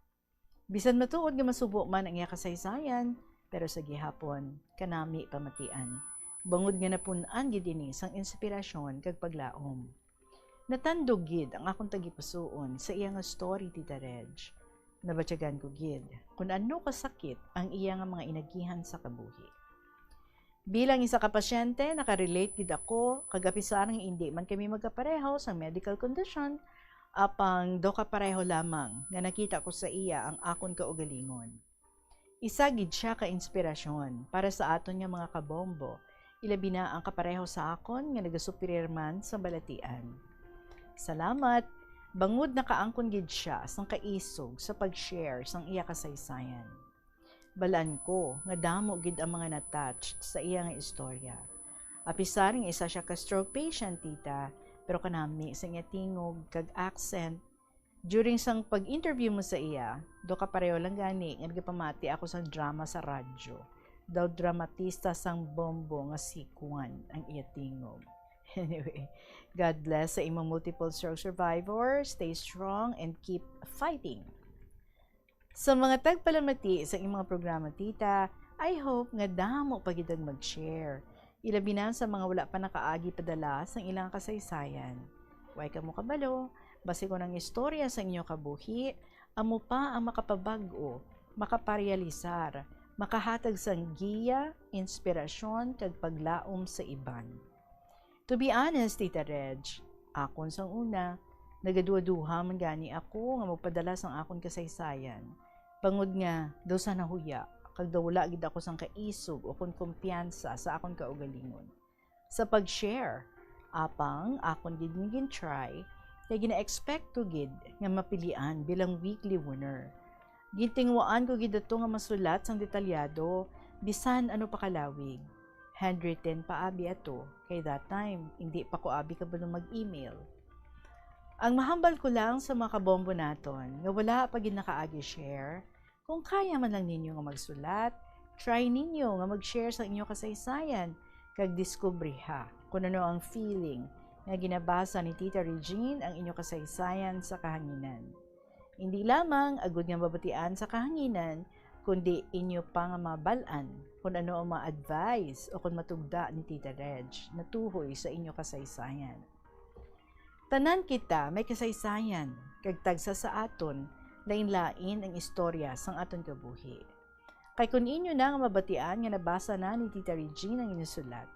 Bisan matuod nga masubo man ang iya kasaysayan, pero sa gihapon, kanami pamatian, bangod nga napun-an gid ini sang inspirasyon kag paglaom. Natandog gid ang akon tagipusoon sa iya nga story, Tita Reg. Nabatyagan ko gid kon ano kasakit ang iya nga mga inagihan sa kabuhi. Bilang isa ka pasyente, nakarelate gid ako, kag apisar nga indi man kami magkapareho sang medical condition, apang daw kapareho lamang nga nakita ko sa iya ang akon kaugalingon. Isa gid sia ka inspirasyon para sa aton nga mga kabombo, ilabi na ang kapareho sa akon nga nagasupirir man sa balatian. Salamat, bangod nakaangkon gid sia sang kaisog sa pag-share sang iya kasaysayan. Balaan ko nga damo gid ang mga na-touched sa iya nga istorya. Apisar nga isa sia ka stroke patient, tita, pero kanami sa iya tingog kag accent, during sang pag-interview mo sa iya, do kapareho lang gani nga nagapamati ako sang drama sa radyo. Daw dramatista sang bombo nga si Kuan ang iya tingog. Anyway, God bless sa imong multiple stroke survivor. Stay strong and keep fighting. Sa mga tagpalamati sa imong programa, tita, I hope nga damo pa gid ang mag-share. Ilabi na sa mga wala pa nakaagi padala sang ilang kasaysayan. Way kamo kabalo, basi kon ang istorya sa inyo kabuhi amo pa ang makapabag-o, makaparealisar, makahatag sang giya, inspirasyon, kag paglaom sa iban. To be honest, Tita Reg, akon sang una, nagaduha-duha man gani ako nga magpadala sang akon kasaysayan. Bangod nga, daw sa nahuya, kag daw wala gid ako sang kaisog o kon kumpiyansa sa akon kaugalingon sa pag-share. Apang akon gid nga gin-try, kay gina-expect ko gid nga mapilian bilang weekly winner. Gintinguhaan ko gid ato nga masulat sang detalyado, bisan ano pa kalawig. Handwritten pa abi ato, kay that time, indi pa ko abi kabalo mag-email. Ang mahambal ko lang sa mga kabombo naton nga wala pa gid nakaagi share, kung kaya man lang ninyo nga magsulat, try ninyo nga mag-share sa inyo kasaysayan kag diskubriha kung ano ang feeling nga ginabasa ni Tita Regine ang inyo kasaysayan sa kahanginan. Indi lamang agud nga mabatian sa kahanginan, kundi inyo pa nga mabal-an kung ano ang mga advice o kung matugda ni Tita Reg natuhoy sa inyo kasaysayan. Tanan kita may kasaysayan, kag tagsa sa aton, lain-lain ang istorya sang aton kabuhi. Kay kun inyo na nga mabatian nga nabasa na ni Tita Regine ang inyong sulat,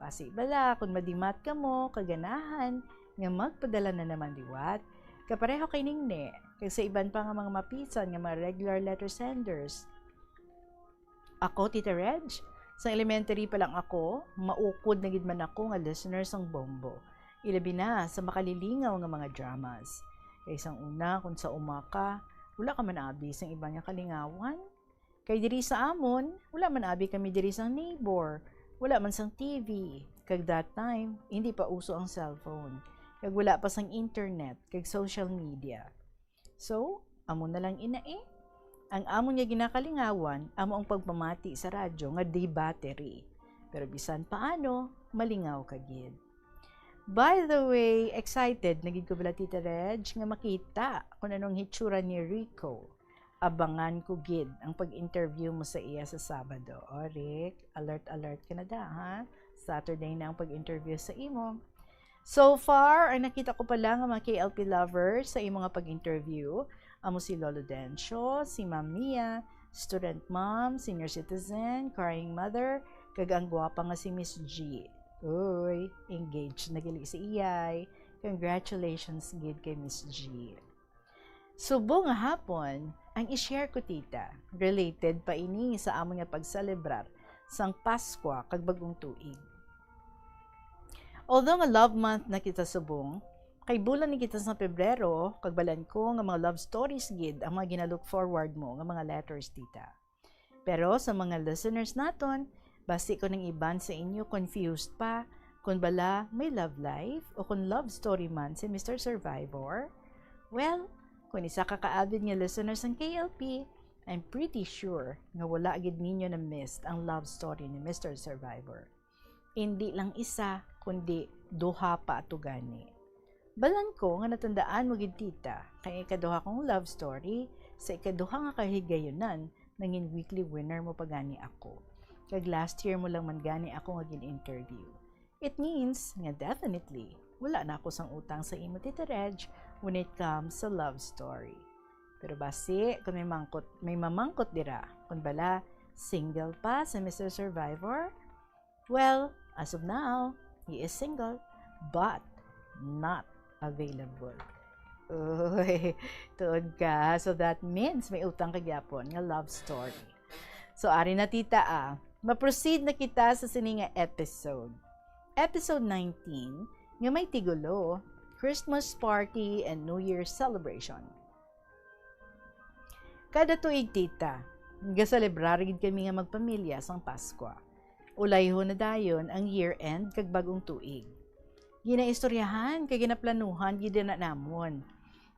basi bala kun madimat kamo kaganahan nga magpadala na naman liwat, kapareho kay Ningni, kag sa iban pa nga mga mapisan nga mga regular letter senders. Ako, Tita Reg, sang elementary pa lang ako, maukod na gid man ako nga listener sang Bombo. Ilabi na sa makalilingaw nga mga dramas. Kay sang una, kun sa uma ka, wala ka man abi sang iban nga kalingawan. Kay diri sa amon, wala man abi kami diri sang neighbor, wala man sang T V. Kag that time, hindi pa uso ang cellphone. Kag wala pa sang internet, kag social media. So, amo na lang ina eh. Ang amon nga ginakalingawan, amo ang pagpamati sa radyo nga di battery. Pero bisan paano, malingaw ka gid. By the way, excited na gid ko bala, Tita Reg, nga makita kung anong hitsura ni Rico. Abangan ko gid ang pag-interview mo sa iya sa Sabado. O, Rick, alert, alert ka na da, ha? Saturday na ang pag-interview sa imo. So far, ang nakita ko pa lang nga mga K L P lovers sa imo nga pag-interview, amo si Lolo Dencio, si Ma'am Mia, student mom, senior citizen, caring mother, kag ang gwapa nga si Miss G. Uy, engaged na gali si iyay. Congratulations gid kay Miss G. Subong nga hapon, ang i-share ko, tita, related pa ini sa amon nga pagselebrar sang Paskwa kag Bagong Tuig. Although nga love month na kita subong, kay bulan ni kita sa Pebrero, kag balan ko nga mga love stories gid ang mga ginalook forward mo nga mga letters, tita. Pero sa mga listeners naton, basi kon ang iban sa inyo confused pa kon bala may love life o kon love story man si Mister Survivor, well, kon isa ka kaavid nga listeners sang K L P, I'm pretty sure nga wala gid ninyo na-miss ang love story ni Mister Survivor. Indi lang isa, kundi duha pa ato gani. Balan ko nga natandaan mo gid, tita, kay ang ikaduha kong love story, sa ikaduha nga kahigayunan, nangin weekly winner mo pa gani ako. Kag last year mo lang man gani ako nga gin-interview. It means nga definitely, wala na ako sang utang sa imo, Tita Reg, when it comes sa love story. Pero basi, kung may mangkot, may mamangkot dira, kung bala, single pa si Mister Survivor? Well, as of now, he is single, but not available. Uy, tuod ka. So that means may utang ka gyapon nga love story. So, ari na, tita, ah. Ma-proceed na kita sa sini nga episode. Episode nineteen, nga may tigulo, Christmas Party and New Year Celebration. Kada tuig, tita, gaselebrar gid kami nga magpamilya sang Paskwa. Ulayhon na dayon ang year-end kag bag-ong tuig. Ginaistoryahan kag ginaplanuhan gid na namon.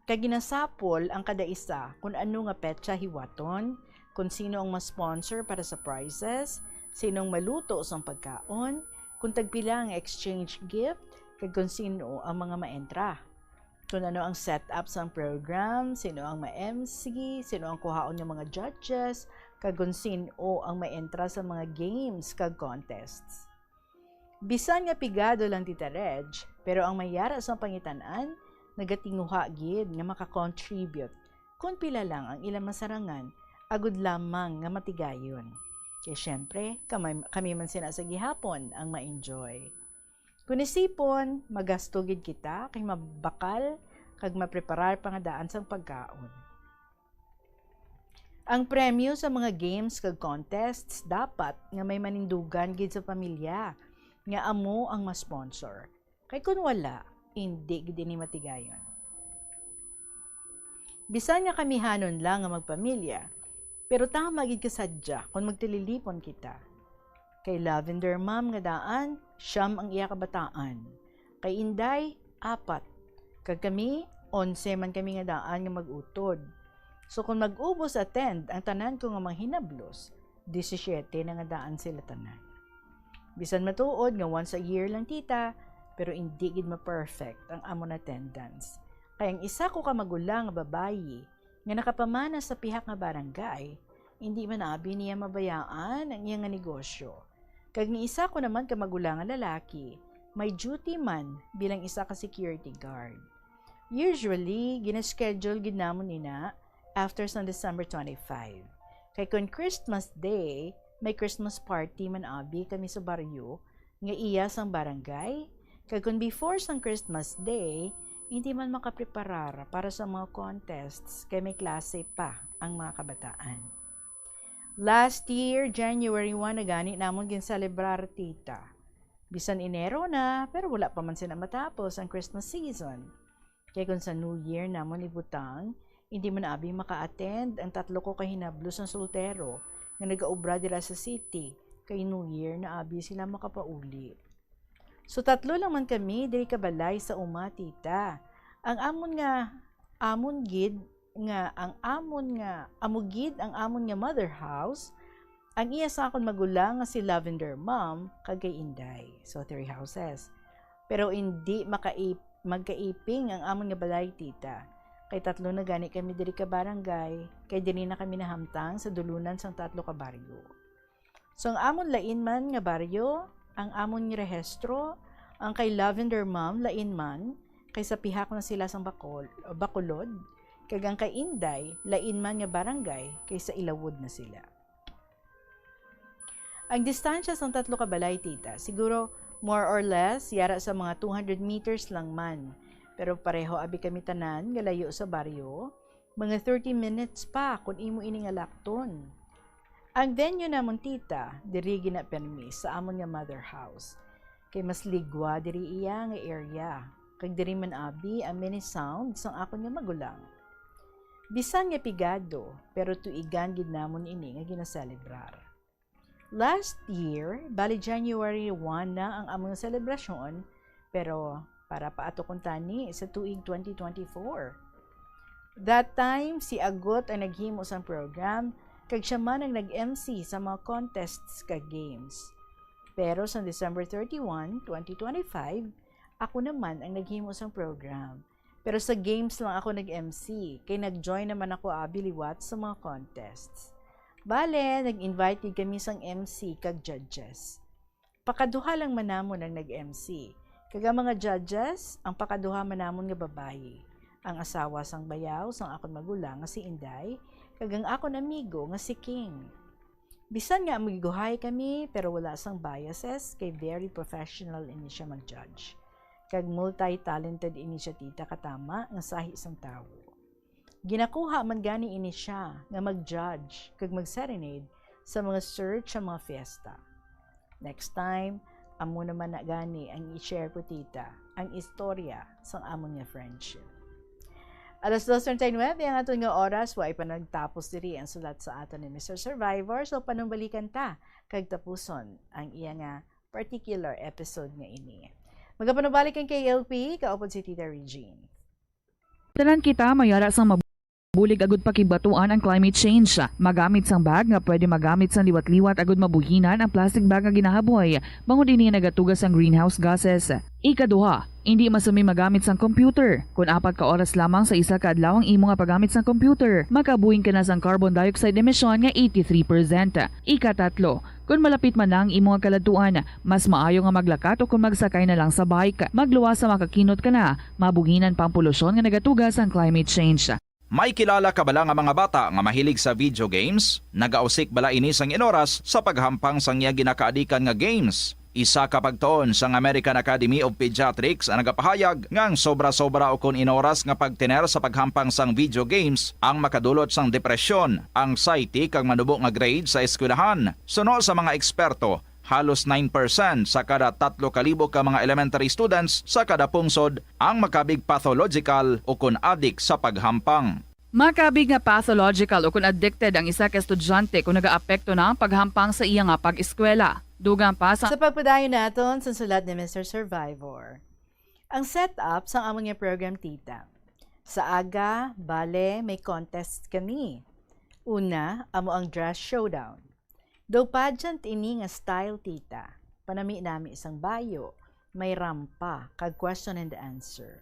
Kag ginasapol ang kada isa kun ano nga petsa hiwaton, kun sino ang ma-sponsor para sa prizes, sino ang maluto sang pagkaon, kun tagpila ang exchange gift, kag kun sino ang mga maentra. Kun ano ang setup sang program, sino ang ma-M C, sino ang kuhaon nga mga judges, kag kun sino ang maentra sa mga games kag contests. Bisan nga pigado lang, Tita Reg, pero ang may yara sang pangitan-an nagatinguha gid nga maka-contribute kun pila lang ang ilang masarangan agud lamang nga matigayon. Kay syempre, kamay, kami man sina sa gihapon ang ma-enjoy. Kun isipon, magasto gid kita kay mabakal kag mapreparar pa nga daan sang pagkaon. Ang premyo sa mga games kag contests dapat nga may manindugan gid sa pamilya nga amo ang ma-sponsor. Kay kun wala, indi gid ini matigayon. Bisan nga kamihanon lang nga magpamilya, pero tama gid kasadya kon magtililipon kita. Kay Lavender, ma'am, nga daan, siyam ang iya kabataan. Kay Inday, apat. Kag kami, onse man kami nga daan nga mag-utod. So, kon mag-ubos attend ang tanan ko nga mga hinablos, disisiete na nga daan sila tanan. Bisan matuod nga once a year lang, tita, pero indi gid ma-perfect ang amon attendance. Kay ang isa ko ka magulang nga babayi nga nakapamana sa pihak nga barangay, Hindi man abi niya mabayaan ang iya nga negosyo. Kag ang isa ko naman ka magulang nga lalaki, may duty man bilang isa ka security guard. Usually, gina-schedule gid namon ina after sang December twenty-five. Kay kon Christmas Day, may Christmas party man abi kami sa baryo nga iya sang barangay. Kag kon before sang Christmas Day, hindi man makapreparar para sa mga contests kay may klase pa ang mga kabataan. Last year, January one na gani namon ginselebrar, tita. Bisan Enero na, pero wala pa man sina matapos ang Christmas season. Kay kung sa New Year namon ibutang, hindi man abi maka-attend ang tatlo ko ka hinablos nga soltero nga nagaobra dira sa city, kay New Year na abi sila makapauli. So, tatlo lang man kami diri ka balay sa uma, tita. Ang amon nga, amon gid nga, ang amon nga, amo gid ang amon nga mother house, ang iya sa akon magulang nga si Lavender Mom kag kay Inday. So, three houses. Pero hindi makaip-, magkaiping ang amon nga balay, tita. Kay tatlo na gani kami diri ka barangay, kay diri na kami nahamtang sa dulunan sang tatlo ka baryo. So, ang amon lain man nga baryo, ang amon rehistro, ang kay Lavender Ma'am lain man, kay sa pihak na sila sang Bacol-, Bacolod, kag ang kay Inday, lain man nga barangay, kay sa Ilawod na sila. Ang distansya sang tatlo ka balay, tita, siguro more or less, yara sa mga two hundred meters lang man. Pero pareho abi kami tanan nga layo sa baryo, mga thirty minutes pa kon imo ini nga lakton. Ang venue namon, tita, diri gina permi sa amon nga mother house. Kay mas ligwa diri iya nga area, kag diri man abi ang mini sound sang akon nga magulang. Bisan nga pigado, pero tuigan gid namon ini nga ginaselebrar. Last year, bali January one na ang among selebrasyon, pero para pa ato kuntani sa tuig twenty twenty-four. That time, si Agot ang naghimo sang program, kag siya man ang nag-M C sa mga contests kag games. Pero sa December thirty-one, twenty twenty-five, ako naman ang naghimo sang program. Pero sa games lang ako nag-M C, kay nag-join naman ako abi liwat sa mga contests. Bale, nag-invite gid kami sang M C kag judges. Pakaduha lang man namon ang nag-M C. Kag ang mga judges, ang pakaduha man namon nga babayi. Ang asawa sang bayaw sang akon magulang nga si Inday, kag ang akon amigo nga si King. Bisan nga amiguhay kami, pero wala sang biases, kay very professional ini siya mag-judge. Kag multi-talented ini siya, tita, katama nga sahi sang tawo. Ginakuha man gani ini siya nga mag-judge kag mag-serenade sa mga search sa mga fiesta. Next time, amo naman na gani ang i-share ko, tita, ang istorya sang amon nga friendship. Alas dos treinta y nueve ang aton nga oras, wa pa nagtapos diri ang sulat sa aton ni Mister Survivor, so panumbalikan ta kag tapuson ang iya nga particular episode nga ini. Magapanubalik ang K L P, kaupod si Tita Regine. Tanan kita mayara sang mabulig agud pakigbatuan ang climate change. Magamit sang bag nga pwede magamit sang liwat-liwat agud mabuhinan ang plastic bag nga ginahaboy, bangod ini nagatuga sang greenhouse gases. Ikaduha, indi masumi magamit sang computer. Kon apat ka oras lamang sa isa ka adlaw ang imo nga paggamit sang computer, makabuhin ka na sang carbon dioxide emission nga eighty-three percent. Ikatatlo, kon malapit man na ang imo nga kaladtuan, mas maayo nga maglakat o kon magsakay na lang sa bike. Magluwas sa makakinot ka na, mabuhinan pa ang polusyon nga nagatuga sang climate change. May kilala ka bala nga mga bata nga mahilig sa video games? Nagausik bala ini sang inoras sa paghampang sang iya ginakaadikan nga games? Isa ka pagtuon sang American Academy of Pediatrics ang nagapahayag nga ang sobra-sobra ukon inoras nga pagtener sa paghampang sang video games ang makadulot sang depresyon, anxiety, kag manubo nga grade sa eskwelahan. Suno sa mga eksperto, halos nine percent sa kada tatlo ka libo ka mga elementary students sa kada pungsod ang makabig pathological ukon adik sa paghampang. Makabig nga pathological ukon addicted ang isa ka estudyante kon nagaapekto na ang paghampang sa iya nga pag-eskwela. Dugang pa sa Sa pagpadayon naton sa sulat ni Mister Survivor. Ang setup sang amon nga program, tita. Sa aga, bale, may contest kami. Una, amo ang dress showdown. Daw pageant ini nga style, tita. Panami-nami sang bayo, may rampa, kag question and answer.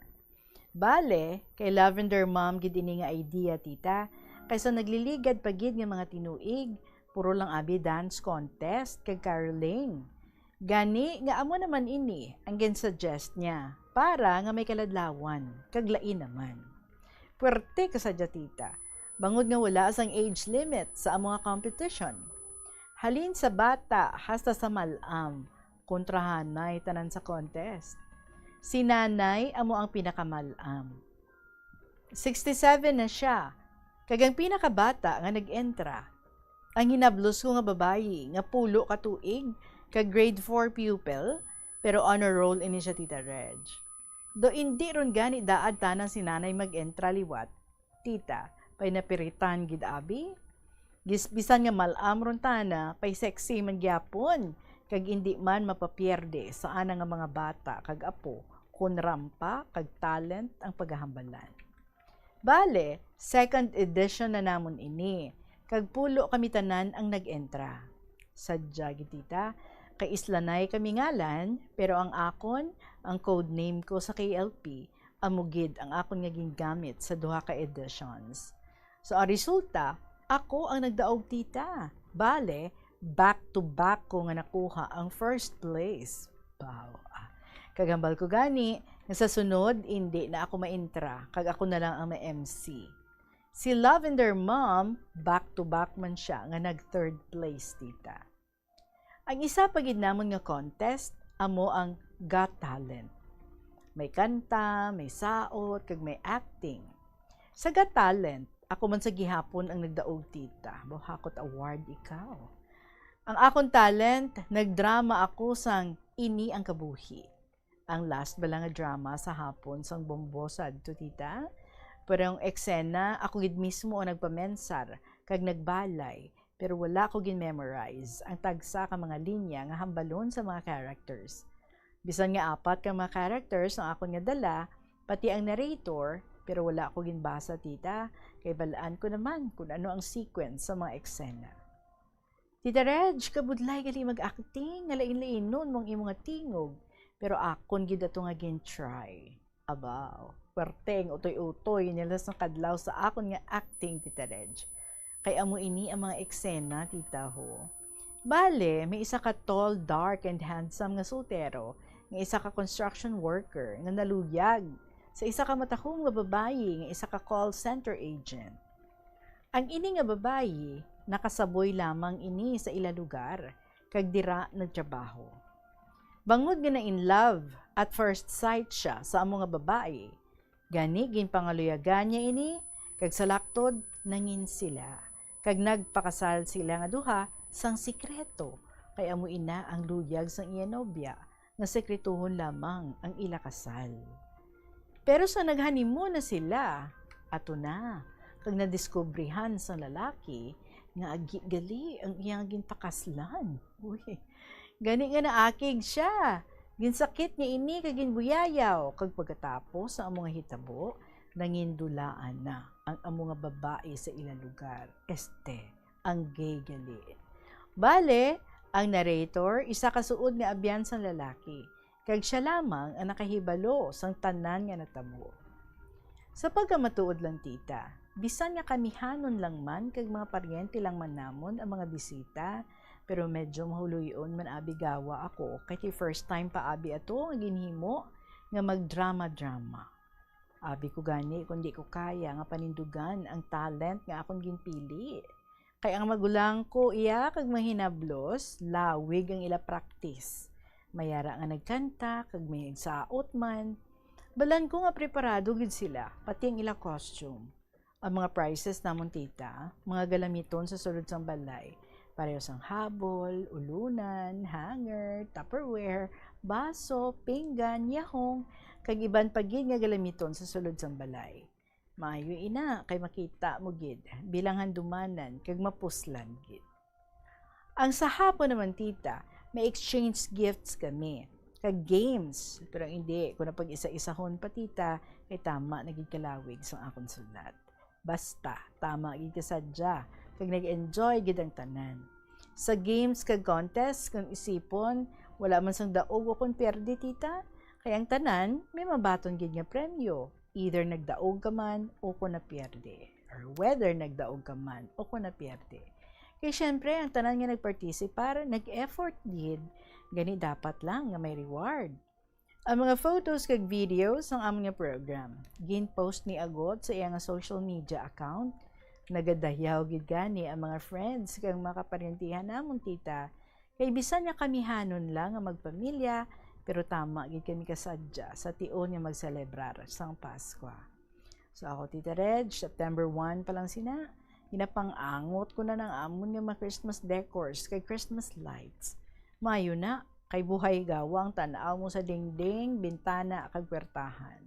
Bale, kay Lavender Mom gid ini nga idea, tita. Kay sa nagliligad pa gid nga mga tinuig, puro lang abi dance contest kag caroling. Gani nga amo naman ini ang ginsuggest niya para nga may kaladlawan kag lain naman. Puwerte ka sadya, tita, bangod nga wala sang age limit sa amo nga competition. Halin sa bata hasta sa mal-am, kontrahanay tanan sa contest. Si nanay amo ang pinakamal-am. Sixty-seven na siya, kag ang pinakabata nga nag-entra. Ang hinablos ko nga babayi nga pulo ka tuig, kag grade four pupil, pero honor roll ini siya, Tita Reg. Do indi ron gani daad tana si nanay mag-entra liwat, tita, pay napiritan gid abi? Gis-, bisan nga mal-am ron tana, pay sexy man gyapon, kag indi man mapapierde sa ana nga mga bata kag apo kon rampa kag talent ang pagahambalan. Bale, second edition na namon ini, kag pulo kami tanan ang nag-entra. Sadya gid, tita, kay Islanay kami ngalan, pero ang akon, ang code name ko sa K L P, amo gid ang akon nga gingamit sa duha ka editions. So, ang resulta, ako ang nagdaog, tita. Bale, back to back ko nga nakuha ang first place. Wow. Ah, kag hambal ko gani nga sa sunod, indi na ako maintra, kag ako na lang ang ma-M C. Si Lavender Mom, back to back man siya nga nag third place, tita. Ang isa pa gid namon nga contest amo ang Got Talent. May kanta, may saot, kag may acting. Sa Got Talent, ako man sa gihapon ang nagdaog, tita. Buhakot award ikaw. Ang akon talent, nagdrama ako sang Ini ang Kabuhi. Ang last bala nga drama sa hapon sang bombo sadto, tita. Pero ang eksena, ako gid mismo ang nagpamensar kag nagbalay, pero wala ko gin-memorize ang tagsa ka mga linya nga hambalon sa mga characters. Bisan nga apat ka mga characters ang akon nga dala, pati ang narrator, pero wala ko ginbasa, tita, kay balaan ko naman kung ano ang sequence sa mga eksena. Tita Reg, kabudlay gali mag-acting, nga lain-lainon mo ang imo nga tingog, pero akon gid ato nga gin-try. Abaw, pwerteng utoy-utoy nila sang kadlaw sa akon nga acting, Tita Reg. Kay amo ini ang mga eksena, tita ho. Bale, may isa ka tall, dark, and handsome nga sutero, nga isa ka construction worker nga naluyag sa isa ka matahom nga babayi nga isa ka call center agent. Ang ini nga babayi, nakasaboy lamang ini sa ila lugar, kag dira nagtrabaho. Bangod nga na-in love at first sight siya sa amo nga babayi, gani ginpangaluyagan niya ini, kag sa laktod, nangin sila. Kag nagpakasal sila nga duha sang sikreto, kay amo ina ang luyag sang iya nobya, nga sekretuhon lamang ang ila kasal. Pero sa naghanimo na sila, ato na, kag nadiskubrihan sang lalaki nga agi gali ang iyang ginpakaslan. Uy, gani nga naakig siya. Ginsakit niya ini kag ginbuyayaw, kag pagkatapos sa amo nga hitabo, nangindulaan na ang amo nga babayi sa ila lugar. Este, ang gay gali. Bale, ang narrator, isa ka suod nga abyan sang lalaki, kag sia lamang ang nakahibalo sang tanan nga natabo. Sa pagkamatuod lang, tita, bisan nga kamihanon lang man kag mga paryente lang man namon ang mga bisita, pero medyo mahuloy-on man abi gawa ako, kay ti first time pa abi ato nga ginhimo nga magdrama-drama. Abi ko gani kon di ko kaya nga panindugan ang talent nga akon ginpili. Kay ang magulang ko iya kag mahinablos, lawig ang ila practice. May ara nga nagkanta kag may nagsaot man. Balan ko nga preparado gid sila, pati ang ila costume. Ang mga prizes namon, tita, mga galamiton sa sulod sang balay, pareho sang habol, ulunan, hanger, Tupperware, baso, pinggan, yahong, kag iban pa gid nga galamiton sa sulod sang balay. Maayo ina, kay makita mo gid bilang handumanan kag mapuslan gid. Ang sa hapon naman, tita, may exchange gifts kami, kag games, pero hindi ko na pag-isa-isahon pa, tita, kay tama na gid kalawig sang akon sulat. Basta, tama gid ka sadya, kag nag-enjoy gid ang tanan. Sa games kag contest, kung isipon, wala man sang daog o kon pierde, tita, kay ang tanan may mabaton gid nga premyo, either nagdaog ka man o kon napierde. whether nagdaog ka man o kung napierde. Kay syempre, ang tanan nga nagpartisipar, nag-effort gid, gani dapat lang nga may reward. Ang mga photos kag videos sang amon nga program, gin-post ni Agot sa iya nga social media account. Nagadayaw gid gani ang mga friends kag mga kaparyentihan namon, tita, kay bisan nga kamihanon lang nga magpamilya, pero tama gid kami kasadya sa tion nga magselebrar sang Paskwa. So ako, Tita Reg, September one pa lang sina, ginapang-angot ko na ang amon nga mga Christmas decors kag Christmas lights. Maayo na, kay buhay gawa ang tan-aw mo sa dingding, bintana, kag puwertahan.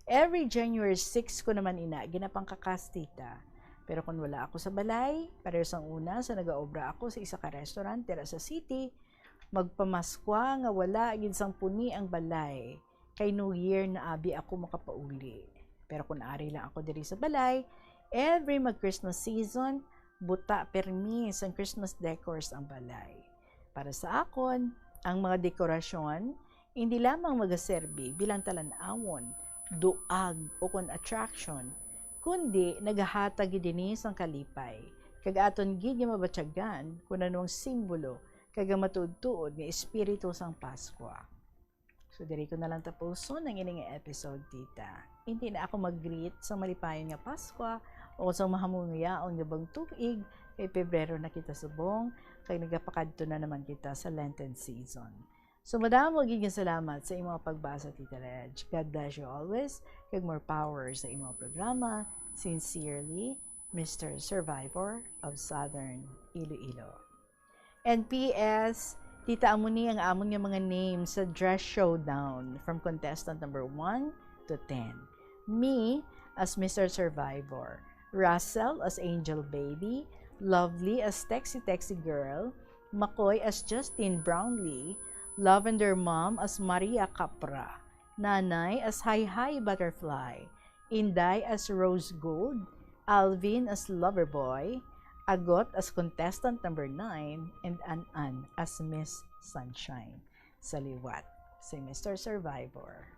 Every January six ko naman ina ginapangkakas, tita. Pero kung wala ako sa balay, pareho sang una sa nagaobra ako sa isa ka restaurant dira sa city, magpamaskwa nga wala gid sang puni ang balay, kay New Year na abi ako makapauli. Pero kung ari lang ako diri sa balay, every mag-Christmas season, buta permi sang Christmas decors ang balay. Para sa akon, ang mga dekorasyon hindi lamang magaserbi bilang talan-awon, duag, o kon attraction, kundi nagahatag gid ini sang kalipay, kag aton gid nga mabatyagan kun ano ang simbolo kag ang matuod-tuod nga espiritu sang Paskwa. So, diri ko na lang tapuson ang ini nga episode, tita. Hindi na ako mag-greet sa malipayon nga Paskwa o sa mahamunguyaon nga bangtug-ig, kay Pebrero na kita subong, kay nagapakadto na naman kita sa Lenten season. So, madamo gid nga salamat sa imong pagbasa, Tita Reg. God bless you always, kag more power sa imong programa. Sincerely, Mister Survivor of Southern Iloilo. And P S, tita, amo ni ang amon nga mga names sa dress showdown from contestant number one to ten. Me as Mister Survivor, Russell as Angel Baby, Lovely as Texy Texy Girl, Makoy as Justine Brownlee, Lavender Mom as Maria Capra, Nanay as Hi Hi Butterfly, Inday as Rose Gold, Alvin as Lover Boy, Agot as contestant number nine, and An-an as Miss Sunshine. Sa liwat, si Mister Survivor.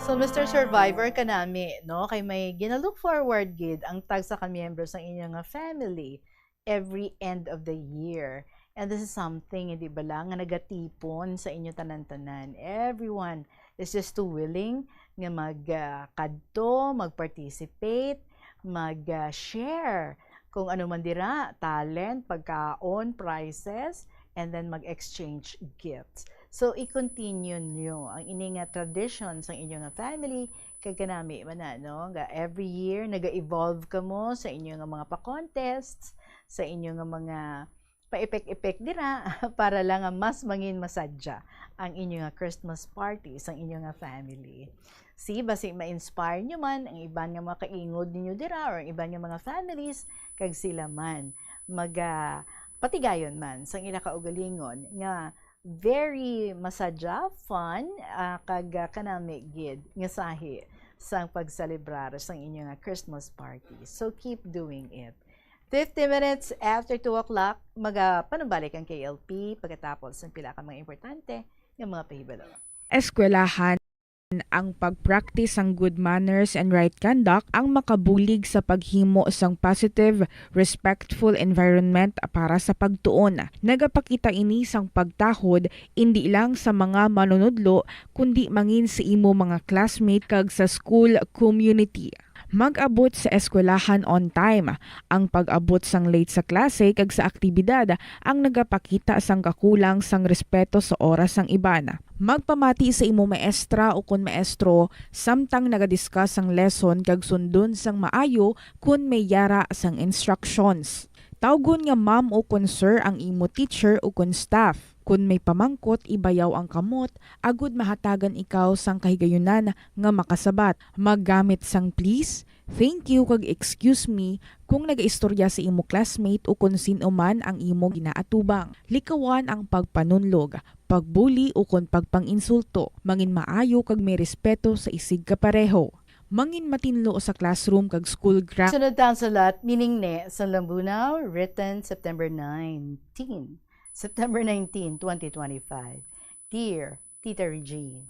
So, Mister Survivor, kanami, no? Kay may gina-look forward gid ang tagsa ka miyembro sang inyo nga family every end of the year. And this is something, hindi ba lang, nga nagatipon sa inyo tanan-tanan. Everyone is just too willing nga mag, ah, kadto, mag-participate, mag, ah, share kung ano man dira, talent, pagkaon, prizes, and then mag-exchange gifts. So, i-continue nyo ang ini nga tradition sa inyo nga family, kay kanami man na, no, nga every year naga-evolve kamo sa inyo nga mga pa-contests, sa inyo nga mga pa-epek-epek dira para lang nga mas mangin masadya ang inyo nga Christmas party sang inyo nga family. See, basi ma-inspire nyo man ang iban nga mga kaingod ninyo dira or ang iban nga mga families, kag sila man maga patigayon man sang ila kaugalingon nga very masadya, fun, ah, kag, ah, kanami gid nga sahi sang pagselebrar sang inyo nga Christmas party. So keep doing it. Fifty minutes after two o'clock, magapanumbalik ang K L P pagkatapos ng pila ka mga importante nga mga pahibalo. Eskwelahan ang pag-practice sang good manners and right conduct ang makabulig sa paghimo sang positive, respectful environment para sa pagtuon. Nagapakita ini sang pagtahod indi lang sa mga manunudlo kundi mangin sa imo mga classmate kag sa school community. Mag-abot sa eskwelahan on time. Ang pag-abot sang late sa klase kag sa aktibidad ang nagapakita sang kakulang sang respeto sa oras sang iban. Magpamati sa imo maestra ukon maestro samtang naga-discuss sang lesson kag sundon sang maayo kon may yara sang instructions. Tawgon nga ma'am ukon sir ang imo teacher ukon staff. Kon may pamangkot, ibayaw ang kamot agod mahatagan ikaw sang kahigayunan nga makasabat. Maggamit sang please, thank you, kag excuse me kon nagaistorya sa imo classmate ukon sin-o man ang imo ginaatubang. Likawan ang pagpanunlog, pagbuli ukon pagpang-insulto. Mangin maayo kag may respeto sa isigkapareho. Mangin matinlo sa classroom kag school ground. Sunod ta ang sulat, Ningne sang Lambunao, written September nineteen, September nineteen, twenty twenty-five. Dear Tita Regine.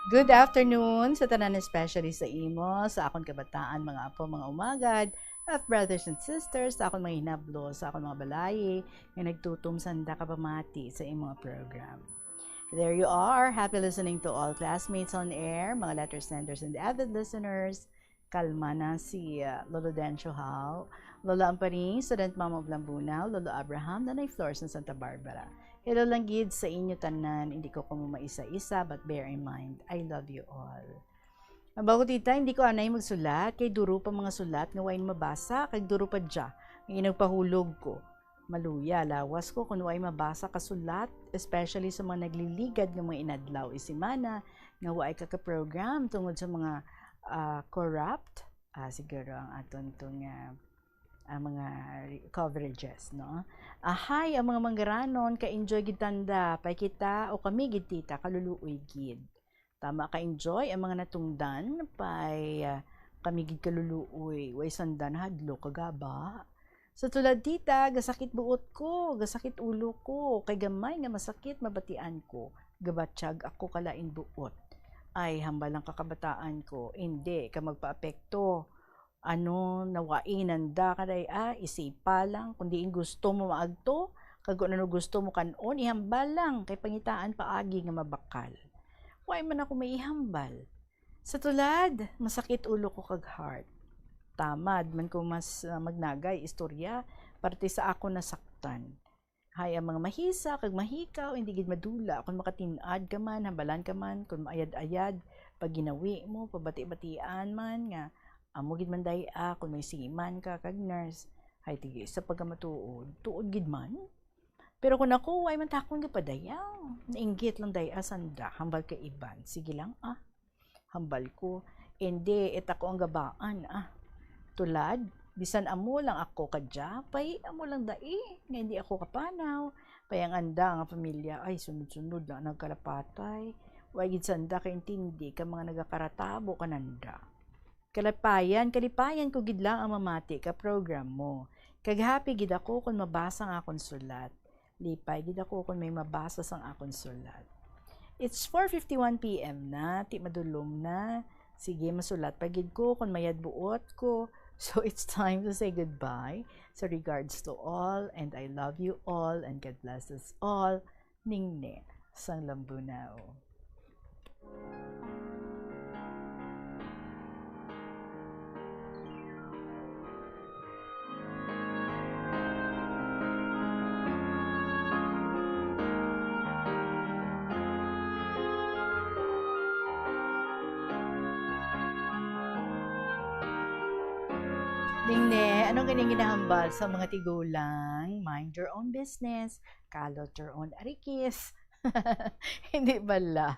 Good afternoon sa tanan, especially sa imo, sa akon kabataan, mga apo, mga umagad, at brothers and sisters, sa akon mga hinablo, sa akon mga balayi, nga nagtutom sanda ka pamati sa imong program. There you are. Happy listening to all classmates on air, mga letter senders and avid listeners. Kalma na si, ah, Lolo Dencio Hao, Lolo Amparing, Student Mom of Lambunao, Lolo Abraham, Nanay Flores ng Santa Barbara. Hello lang gid sa inyo tanan, hindi ko kamo maisa-isa, but bear in mind, I love you all. Ang bago, tita, hindi ko anay magsulat, kay duro pa mga sulat nga wain mabasa, kag duro pa dya, nga inagpahulog ko. Maluya, lawas ko kung waay mabasa ka sulat, especially sa mga nagliligad nga mga inadlaw, isimana, nga waay ka ka-program tungod sa mga, ah, corrupt, ah, siguro ang aton to nga, ah, mga re-, coverages, no? Ahay, ang mga manggaranon, ka-enjoy gid tanda, pay kita o kami gid, tita, kaluluoy gid. Tama ka, enjoy ang mga natungdan, pay, ah, kami gid kaluluoy, way sanda nahadlok kag gaba. Sa tulad, tita, gasakit buot ko, gasakit ulo ko, kay gamay nga masakit mabatian ko, gabatyag ako kalain buot. Ay, hambal lang ka kabataan ko, indi ka magpaapekto. Ano, nawainan da ka day, ah, isipa lang, kung diin gusto mo maagto, kag kung ano gusto mo kan-on, ihambal lang, kay pangitaan paagi nga mabakal. Way man ako maihambal. Sa tulad, masakit ulo ko kag heart. Tamad man ko mas, ah, magnagay istorya, parte sa ako nasaktan. Hay, ang mga mahisa kag mahikaw, hindi gid madula kon makatin-ad ka man, hambalan ka man, kon maayad-ayad, pag ginawi mo, pabati-batian man nga, amo gid man day-a, kon may seaman ka kag nurse, hay, tigi sa pagkamatuod, tuod gid man. Pero kon ako, way man takon gapadayaw. Nainggit lang day-a sanda, hambal kay iban. Sige lang, ah. Hambal ko, indi, it ako ang gabaan, ah. Tulad, bisan amo lang ako kadya, pay amo lang dai, nga indi ako kapanaw. Pay ang anda nga pamilya, ay, sunod-sunod lang nagkalapatay. Way gid sanda kaintindi ka mga nagakaratabo kananda. Kalipayan, kalipayan ko gid lang ang mamati ka program mo. Kag happy gid ako kon mabasa ang akon sulat. Lipay gid ako kon may mabasa sang akon sulat. It's four fifty-one P M na, ti madulom na. Sige, masulat pa gid ko kon mayad buot ko. So, it's time to say goodbye. So, regards to all, and I love you all, and God bless us all. Ningne sang Lambunao. Ningne, anong ining ginahambal sa mga tigulang? Mind your own business, kalot your own arikis. Hindi bala.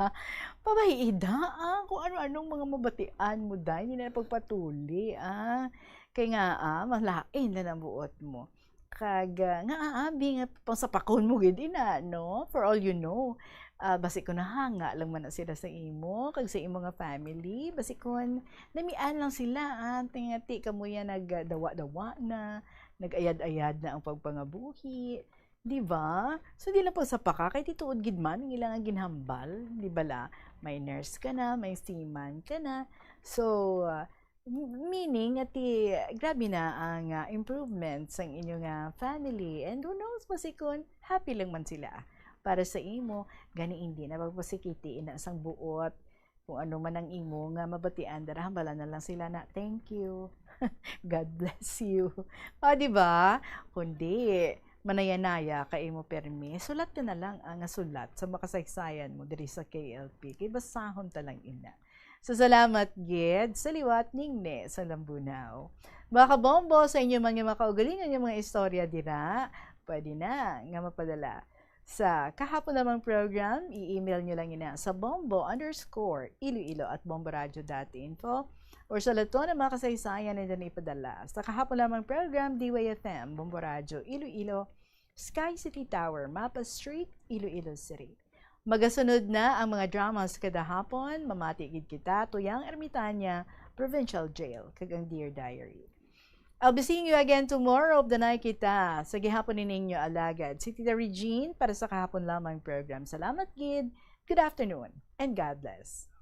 Pabahiida, ah, kung ano-anong mga mabatian mo, day, hindi na pagpatuli, ah. Kay nga, ah, malain na ang buot mo. Kag, ah, nga aabi nga pangsapakon mo gid ina, no? For all you know, ah, basi ko nahanga lang man na sila sa imo, kag sa imo nga family, basi kon namian lang sila, ah, tingati kamo yan nagdawa-dawa na, nag-ayad-ayad na ang pagpangabuhi. Di ba? So, di lang pagsapaka, kay ti tuod gid man ang ilang ginhambal, di bala? May nurse ka na, may seaman ka na. So, ah, m-, meaning nga ti, grabe na ang, ah, improvement sang inyo nga family. And who knows, basi kon happy lang man sila para sa imo, gani hindi na pagpasikiti ina sang buot. Kung ano man ang imo nga mabatian, dara, hambalan na lang sila na, "Thank you." "God bless you." O, di ba? Kundi, manaya-naya ka imo permi, sulat ka na lang ang sulat sa makasaysayan mo diri sa K L P. Kay basahon ta lang ina. So, salamat gid sa liwat ning Ne sa Lambunaw. Mga kabombo, sa inyo man nga makaugalingon nga mga istorya dira, pwede na nga mapadala sa Kahapon Lamang Program. I-email nyo lang ina sa bombo underscore iloilo at bomboradio dot info, or sa lato ng mga kasaysayan na dyan ipadala sa Kahapon Lamang Program, D Y F M, Bombo Radio, Iloilo, Sky City Tower, Mapa Street, Iloilo City. Magasunod na ang mga drama sa kada hapon. Mamati gid kita, Tuyang Ermitanya, Provincial Jail, kag ang Dear Diary. I'll be seeing you again tomorrow. Updanay kita sa gihapon ni ninyo alagad, si Tita Regine, para sa Kahapon Lamang Program. Salamat gid. Good afternoon and God bless.